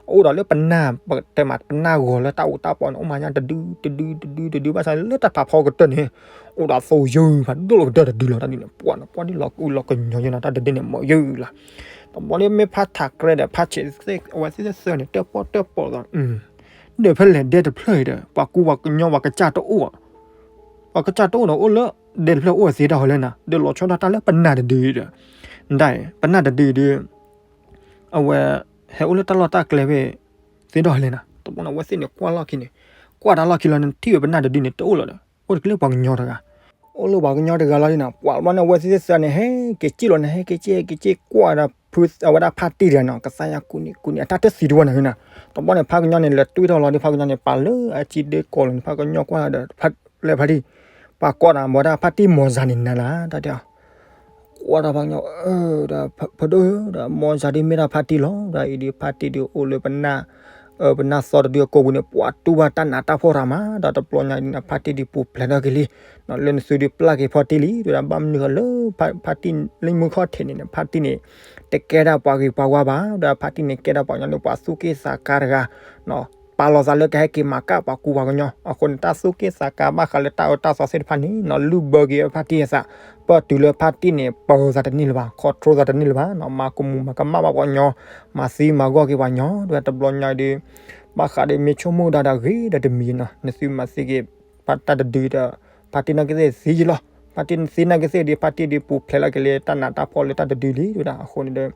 အအိၣ်ဒီးလၢပနၢ် ပတဲမး ပနၢ်ဂီၤလၢတၢ်အိၣ်တၢ်ပီန့ၣ် အိၣ်မးညါတဒုတဒုတဒုတဒု ဘၣ်ဆၣ်လၢတၢ်ဖးဖီကတၢၢ်န့ၣ် အိၣ်ဒီးသိယုၢ်ဖးဒိၣ်လီၤကတၢၢ်တဒုလီၤ တၢ်ဒုန့ၣ် ပှၤန့ၣ် ပှၤဒ်လီၤကူလီၤကညီၤယဲနီၤ တၢ်တဒုန့ၣ် မီၤယုၢ်လီၤ တဘျီဒီးမ့ၢ်ဖးထးကြဲးဒီး ဖးဆံးသ့ၣ် အဝဲသ့ၣ်သၢန့ၣ် တၢၣ်ပီၣ်တၢၣ်ပီၣ်သး ဒီးဖဲလဲၣ်ဒဲတဖျၢၣ်အံၤဒီး ပှၤကူပှၤကညီ ပှၤကစၢ်တအိၣ် ပှၤကစၢ်တအိၣ်ဒီး အိၣ်လၢဒဲတဖျၢၣ်အိၣ်သ့တၢ်ဟီလဲၣ်နၤ ဒီးလီၤဆီဒၣ်တၢ်လၢပနၢ်တဒုအံၤဒီး ဒ်အံၤ ပနၢ်တဒုအံၤဒီး အဝဲ ဟဲအိၣ်လၢတၢ်လီၢ်တၢ်ကျဲဖဲ သ့ဒီၣ်ဟီလဲၣ်နၤ တဘျီန့ၣ် အဝဲသ့ၣ်န့ၣ် ကွၢ်လီၢ်ခံန့ၣ် ကွၢ်တၢ်လီၢ်ခံလီၤန့ၣ် ထံၣ်ဝဲပနၢ်တဒုန့ၣ် တအိၣ်လၢၤဒီး အိၣ်တက့ၢ်လၢပှၤကညီတဂၤ အိၣ်လၢပှၤကညီတဂၤလီၤဒ်နၤ ပှၤတဘျီန့ၣ် အဝဲသ့ၣ်သၢန့ၣ် ဟဲက့ၤစံၣ်လီၤန့ၣ် ဟဲက့ၤစံၣ် ဟဲက့ၤစံၣ် ကွၢ်ဒီးဖု အဝဲဒၣ်ဖါတံၢ်တဂၤနီၤ ကသါညါကူန့ၣ် ကူန့ၣ် အတၢ်တသံတဝဲနၤနၤ တဘျီန့ၣ် ဖးကညီန့ၣ် လဲၤတွံၢ်ထီၣ်လီၤဒီး ဖးကညီန့ၣ် ပာ်လၢအစံဒ့ကိးလီၤန့ၣ် ဖးကညီကွၢ်ဒီး လဲၤဖါတံၢ် ပှၤကိးဒီး မ့ၢ်ဝဲဒၣ်ဖါတံၢ်မီၤစၤန့ၣ်နၤလၢ တၢ်တဲအီၤ ကွၢ်ဒီးဖးကညီ ဒီး ဖဒိၣ် ဒီးမီၤစၤဒ်မ့ၢ်ဒၣ်ဖါတံၢ်လီၤ ဒီးအံၤဒ် ဖါတံၢ်ဒ်အိၣ်လၢပနၢ် ပနၢ်သီတဒုအကိာ်ပူၤန့ၣ် ပှၤတူၢ်ဘၣ်တၢ်နးတၢ်ဖှီၣ်ရၤမး ဒီးတဘျီညါဒ်န့ၣ် ဖါတံၢ်ဒ်ပူၤဖျဲးထီၣ်က့ၤလံ လၢနသုဒ်ပျၢ်က့ၤဖါတံၢ်လံ တဲဝဲဒၣ် ဘၣ်မနုၤဃီလၢ ဖါတံၢ်လၢမုၢ်ခီၣ်ထံးန့ၣ် ဖါတံၢ်န့ၣ် တကဲဒၣ်ပှၤဂ့ၤပှၤဝါဘၣ် ဒီးဖါတံၢ်န့ၣ် ကဲဒၣ်ပှၤကညီလၢပှၤသူၣ်က့ၣ်သးကါတဂၤ ပ အးလီၤသးလၢကဟဲက့ၤမၤကၣ်ပှၤကူပှၤကညီ. အဃိန့ၣ် တၢ်သူၣ်က့ၣ်သးကါဘၣ်ဃးလၢတၢ်အၢတၢ်သီသ့ၣ်တဖၣ်န့ၣ်နီၤ လုၢ်ဘၢက့ၤဖါတံၢ်အသး, ပၢၢ်တုၤလၢဖါတံၢ်န့ၣ် ပၢၤသးတန့ၢ်လၢၤဘၣ်, control သးတန့ၢ်လၢၤဘၣ်နီၤ, မၤကမူၤမၤကမၣ်ဘၣ်ပှၤကညီ, မၤသံမၤဂီၢ်က့ၤပှၤကညီ, ဒီးတဘျီညါဒီး ဘၣ်ဃးဒီးမ့ၢ်ဆိကမိၣ်ဒၣ်ဒီးဂ့ၤဒီးတမံၤနီၤ, နသုမၤသံက့ၤ ဖါတၢ်တဒုဒီး ဖါတံၢ်နီၢ်ကသ့ၣ်သံယံလီၤ. ဖါတံၢ်သံနီၢ်ကသ့ၣ်ဒီး ဖါတံၢ်ဒီးပူၤဖျဲးလီၤက့ၤလၢတၢ်နးတၢ်ဖှီၣ်လၢတၢ်တဒုလံ ဒဝဲဒၣ်. အဃိန့ၣ်ဒီး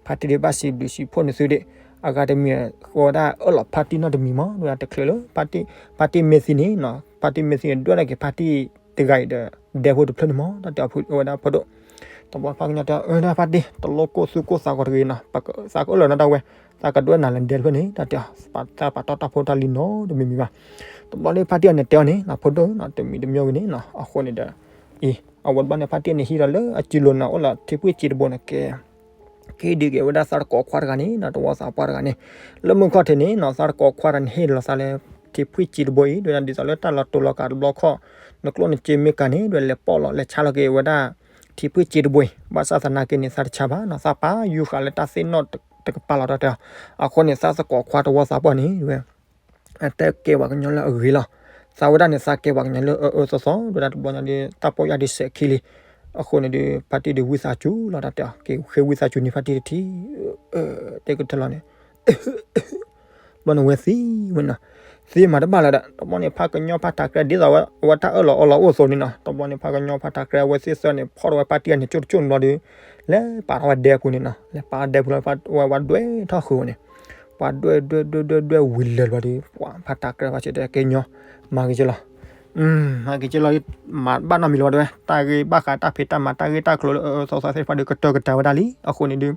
ဖါတံၢ်ဒီးဘၣ်စံးဘျုးစံးဖှိၣ်နသုဒံး, အဂၤတမံၤ ဃီဒၣ်အၢၣ်လီၤဖါတံၢ်နီတမံၤမး ဒဝဲဒၣ်, တချုးလၢ ဖါတံၢ်မ့ၢ်သံန့ၣ်နီၤ, ဖါတံၢ်မ့ၢ်သံန့ၣ် ဒွဲၣ်ဒၣ်က့ၤဖါတံၢ်တဂၤအံၤဒီး ဒဲဖိတဖျၢၣ်န့ၣ်မး တၢ်တဲအီၤဝဲဒၣ်ဖိဒိၣ်. တဘျီဖါကညီတဲ အၢ ဒၣ်ဖါတံၢ် တလိၣ်ကိၢ်သူၣ်ကိၢ်သးဂီၤတဂ့ၤနီၤ, သးကအၢၣ်လီၤနၤဒၣ်ဝဲ, သးကဒွဲၣ်နၤလၢဒဲတဖျၢၣ်န့ၣ် တၢ်တဲအီၤ, တၢ်ပာ်တီၢ်တၢ်ဖိတၢ်လံၤနီတမံၤမံၤဘၣ်. တဘျီန့ၣ်ဖါတံၢ်အန့ၣ်တဲအီၤန့ၣ်နီၤ ဖိဒိၣ်နီၤ တမံၤတမံၤဂ့ၤန့ၣ်နီၤ, အဃိန့ၣ်ဒီး အံၤ အဝဲတဘျီန့ၣ် ဖါတံၢ်န့ၣ်ဟံးဒီးလၢအစုလိၤနီၤ အိၣ်လၢထံဖှံၣ်စ့တဘိန့ၣ်ကဲ ကဟ့ၣ်ဒုးက့ၤဝဲဒၣ်သးတကိးခွါတဂၤန့ၣ်နီၤ, တဝီသးပှၢ်တဂၤန့ၣ်, လၢမုၢ်ခီၣ်ထံးန့ၣ်နီၤ သးတကိးခွါတဂၤန့ၣ် ဟ့ၣ်လီၤသးလၢ ထံဖှံၣ်စ့တဘိအံၤ ဒ်သိးလၢတၢ်လီၤတိၤလီၤကးတဘျီခီၣ် နကျိၣ်နစ့မ့ၢ်ကၤန့ၣ် ဒ်လဲၤပိာ်လီၤ လဲၤဆါလီၤက့ၤဝဲဒၣ် ထံဖှံၣ်စ့တဘိအံၤ, ဘၣ်ဆၣ်သနာ်က့န့ၣ် သးတဆါဘၣ်နီၤ, သးပာ်ယူၤဃာ်လၢတၢ်သ့ၣ်နီၣ်တကပၤလီၤတၢ်တဲအီၤ. အဃိန့ၣ် သးတကိးခွါတဝီသးပှၢ်န့ၣ် ဝဲ အတကဲပှၤကညီလၢအဂ့ၤလီၤ. သးဝဲဒၣ်န့ၣ် သးကဲပှၤကညီလၢအအၢသီသီ ဒ်ဝဲဒၣ်တဘျီညါဒီး တၢ်ပီၢ်ယၢ်ဒုးစဲးခံလံ. အဃိန့ၣ်ဒီး ဖါတံၢ်ဒီးဝံသးစူၤလီၤ တၢ်တဲအီၤ, က့ၤဃ့ဝံသးစူၤန့ၣ် ဖါတံၢ်တထံၣ် တဲကတၢၢ်လီၤန့ၣ် ဘျီန့ၣ်ဝဲသံဝဲနီၤ, သံမၤတဘၣ်လၢၤဒီး တဘျီန့ၣ် ဖါကညီဖါတၢ်ကြဲ ဒ်သိးဝဲတၢ်အၢၣ်လီၤအီလီၤအိၣ်အသိးန့ၣ်နီၤ, တဘျီန့ၣ် ဖါကညီဖါတၢ်ကြဲ အဝဲသ့ၣ်သၢန့ၣ် ဖီၣ်ထီၣ်ဝဲဖါတံၢ်အန့ၣ် ကၠိၣ်တကၠိၣ်န့ၣ်ဘျီဒီး လဲၤပာ်ထီၣ်ဝဲဒဲပူၤန့ၣ်နီၤ, လဲၤပာ်ဒဲပူၤလီၤ ဝဲဝဲဒွဲၣ်ထီၣ်ဃုာ်ဝဲန့ၣ်, ပှၤဒွဲၣ်ဒွဲၣ်ဒွဲၣ်ဒွဲၣ်ဒွဲၣ်ဝံၤလၢာ်ဘျီဒီး ပှၤဖါတၢ်ကြဲဖါဆဲးတဲက့ညီ မၤဂ့ၤကလီၤ မၤဂ့ၤကလီၤ မၤဘၣ်နီတမံၤလၢၤဘၣ်တဲဝဲ, တၢ်ဂ့ၢ်ဘၣ်ဃးတၢ်ဖံးတၢ်မၤ တၢ်ဂ့ၢ်တၢ်ကျိၤလၢအအၢသီသီသ့ၣ်တဖၣ်ဒီး ကတၢၢ်ကတၢၢ်ဝဲဒၣ်လံ. အဃိန့ၣ်ဒီး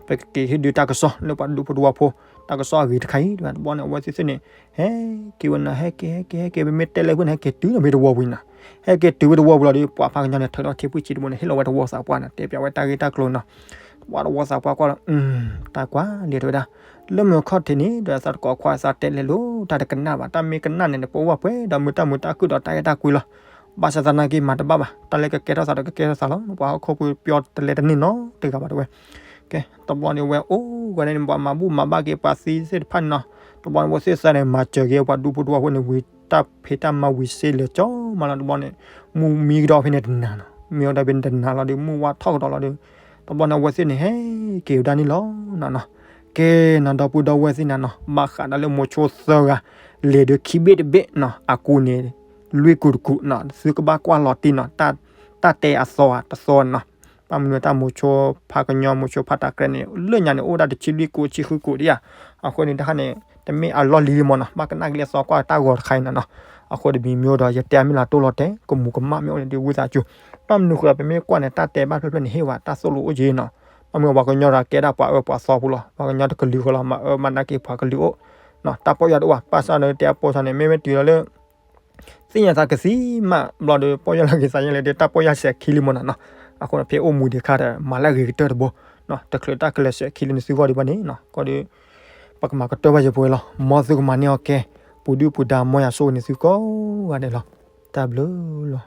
ပကက့ၤဟ့ၣ်ဒုးတၢ်ကစီၣ်လၢပှၤဒူဖိတဝီဖိ တၢ်ကစီၣ်အဂ့ၤတခါအံၤ တဘျီန့ၣ် အဝဲသ့ၣ်သ့ၣ်န့ၣ် ဟဲက့ၤဝဲနီၤ, ဟဲက့ၤ ဟဲက့ၤ ဟဲက့ၤ ပမ့ၢ်တဲလၢဖုန့ၣ် ဟဲက့ၤတုၤလီၤမ့ၢ်တဝီပူၤနီၤ, ဟဲက့ၤတုၤဝဲတဝီပူၤလီၤဒီး ပှၤဖါကညီန့ၣ် ထုးထီၣ်ထံဖှံၣ်စ့တဘိန့ၣ် ဟ့ၣ်လီၤဝဲတဝီသးပှၢ်နီၤ, တဲပၠးဝဲတၢ်ဂ့ၢ်တၢ်ကျိၤနီၤ, တဝီတဝီသးပှၢ်ကွၢ်လီၤ တၢ်ကွၢ်လံတဲဝဲဒၣ်, လၢမုၢ်ခီၣ်ထံးန့ၣ် ဒီးသးတကိးခွါသးတဲလဲၤလိၤ တၢ်တကနၣ်ဘၣ်, တၢ်မ့ၢ်ကနၣ်န့ၣ် နပအိၣ်ဝဲပှဲၤဒီးမုာ်တၢ်မုာ်တၢ်ခုၣ်ဒီးတၢ်အဲၣ်တၢ်ကွံလီၤ. ဘၣ်ဆၣ်သနာ်က့မၤတဘၣ်ဘၣ်, တၢ်လၢကကဲထီၣ်သးဒီးကကဲထီၣ်သးလီၤ, ပှၤဟီၣ်ခိၣ်ဖိပျီတလဲတန့ၢ်နီတဂၤဘၣ်တဲဝဲ. ကဲ တဘျီန့ၣ်ဝဲအိၣ်ဝဲန့ၣ် ပှၤမၤဘူၣ်မၤဘါက့ၤပှၤသံသ့ၣ်တဖၣ်န့ၣ်နီၤ, တဘျီန့ၣ် ဝဲသ့ၣ်သၢန့ၣ် မၤစၢၤက့ၤပှၤဒူဖိတဝီဖိန့ၣ် ဝံၤတၢ်ဖံးတၢ်မၤဝံၤစ့လၢာ်ကၠီမးလီၤ. တဘျီန့ၣ် မူမံကဒီးဖဲန့ၣ်တနၤနီၤ, မံကဒီးဖဲန့ၣ်တနၤလီၤဒီး မူဝါထီၣ်ကဒီးလီၤဒီး တဘျီန့ၣ် အဝဲသ့ၣ်န့ၣ် ဟဲက့ၤဝဲဒၣ်န့ၣ်လီၤနီၤနီၤ. ကဲနီၤ ဒီပုၢ်ဒီဝဲၢ်သ့ၣ်နၤနီၤ, ဘၣ်ဃးဒီးလၢမိၤဆိသၢဂၤ လဲၤဒီးခံဘ့ၣ်တဘ့ၣ်နီၤ, အကူန့ၣ် လွံၢ်ကူတကူနီၤ, သုကဘၣ်ကွၢ်လီၤတံၢ်နီၤ, တၢ်တဲအသီဧါတသီနီၤ. ဘၣ်မနုၤတၢ်မိၤဆိဖါကညီ မိၤဆိဖါတၢ်ကြဲန့ၣ် လၢညါန့ၣ် အိၣ်ဒၣ်တဆံလွံၢ်ကူ ဆံဃုကူဒံးဧါ. အဃိန့ၣ် တၢ်ခါန့ၣ် တမ့ၢ်အလီၢ်လံၤလံမးနီၤ, ဘၣ်ကနၣ်က့ၤလၢသီကွၢ်တၢ်ဂီၤတခါအံၤနီၤနီၤ. အဃိတမံၤမ့ၢ်ဒီး ယတဲမ့ၢ်လၢတိၢ်လီၤတဲာ် ကမူးကမၣ်မ့ၢ်အိၣ်န့ၣ်ဒီး ဝံသးစူၤ, ဘၣ်မနုၤဃိ ပမ့ၢ်ကွၢ်န့ၣ် တၢ်တဲဘၣ်ဖျၢၣ်ဖျၢၣ်န့ၣ် ဟ့ၣ်ဝဲတၢ်သိၣ်လိအိၣ်က့နီၤ. ဘၣ်မနုၤပှၤကညီဒီးကဲဒၣ်ပှၤအၢပှၤသီဖိလီၤ, ပှၤကညီတကလုာ်ဃီလီၤ, မၤအၢမၤနးက့ၤပှၤကလုာ်အိၣ်နီၤ, တၢ်ပီၢ်ယၢ်တအိၣ်ဘၣ်, ဘၣ်ဆၣ်ဒီးတဲအပိစါန့ၣ် မ့မ့ၢ်တုၤလီၤလၢ သ့ၣ်ညါသးကသံမးဘျီဒီး ပီၢ်ယၢ်လီၤက့ၤသးယဲလဲၣ်ဒီး တၢ်ပီၢ်ယၢ်စဲးခံလံမးနီၤနီၤ. အဃိန့ၣ် ဖဲအိၣ်မူဒံးခါဒီး မၤလၢအဂ့ၤကတၢၢ်တဘိနီၤ, တချုးတၢ်ကလဲၤစဲးခံလံန့ၣ် သုဂီၢ်ဒံးဘၣ်န့ၣ်နီၤ, ကီဒီး ပကမၤကတၢၢ်ဘၣ်ယပှဲၤလီၤ, မ်သုကမၤန့ၢ်အီၤကဲ ပူၤဒုၣ်ပူၤဒါ မ်ယွၤဆိၣ်ဂ့ၤန့ၢ်သုကိးဂၤဒဲးလီၤ. တၢ်ဘျုးလီၤ.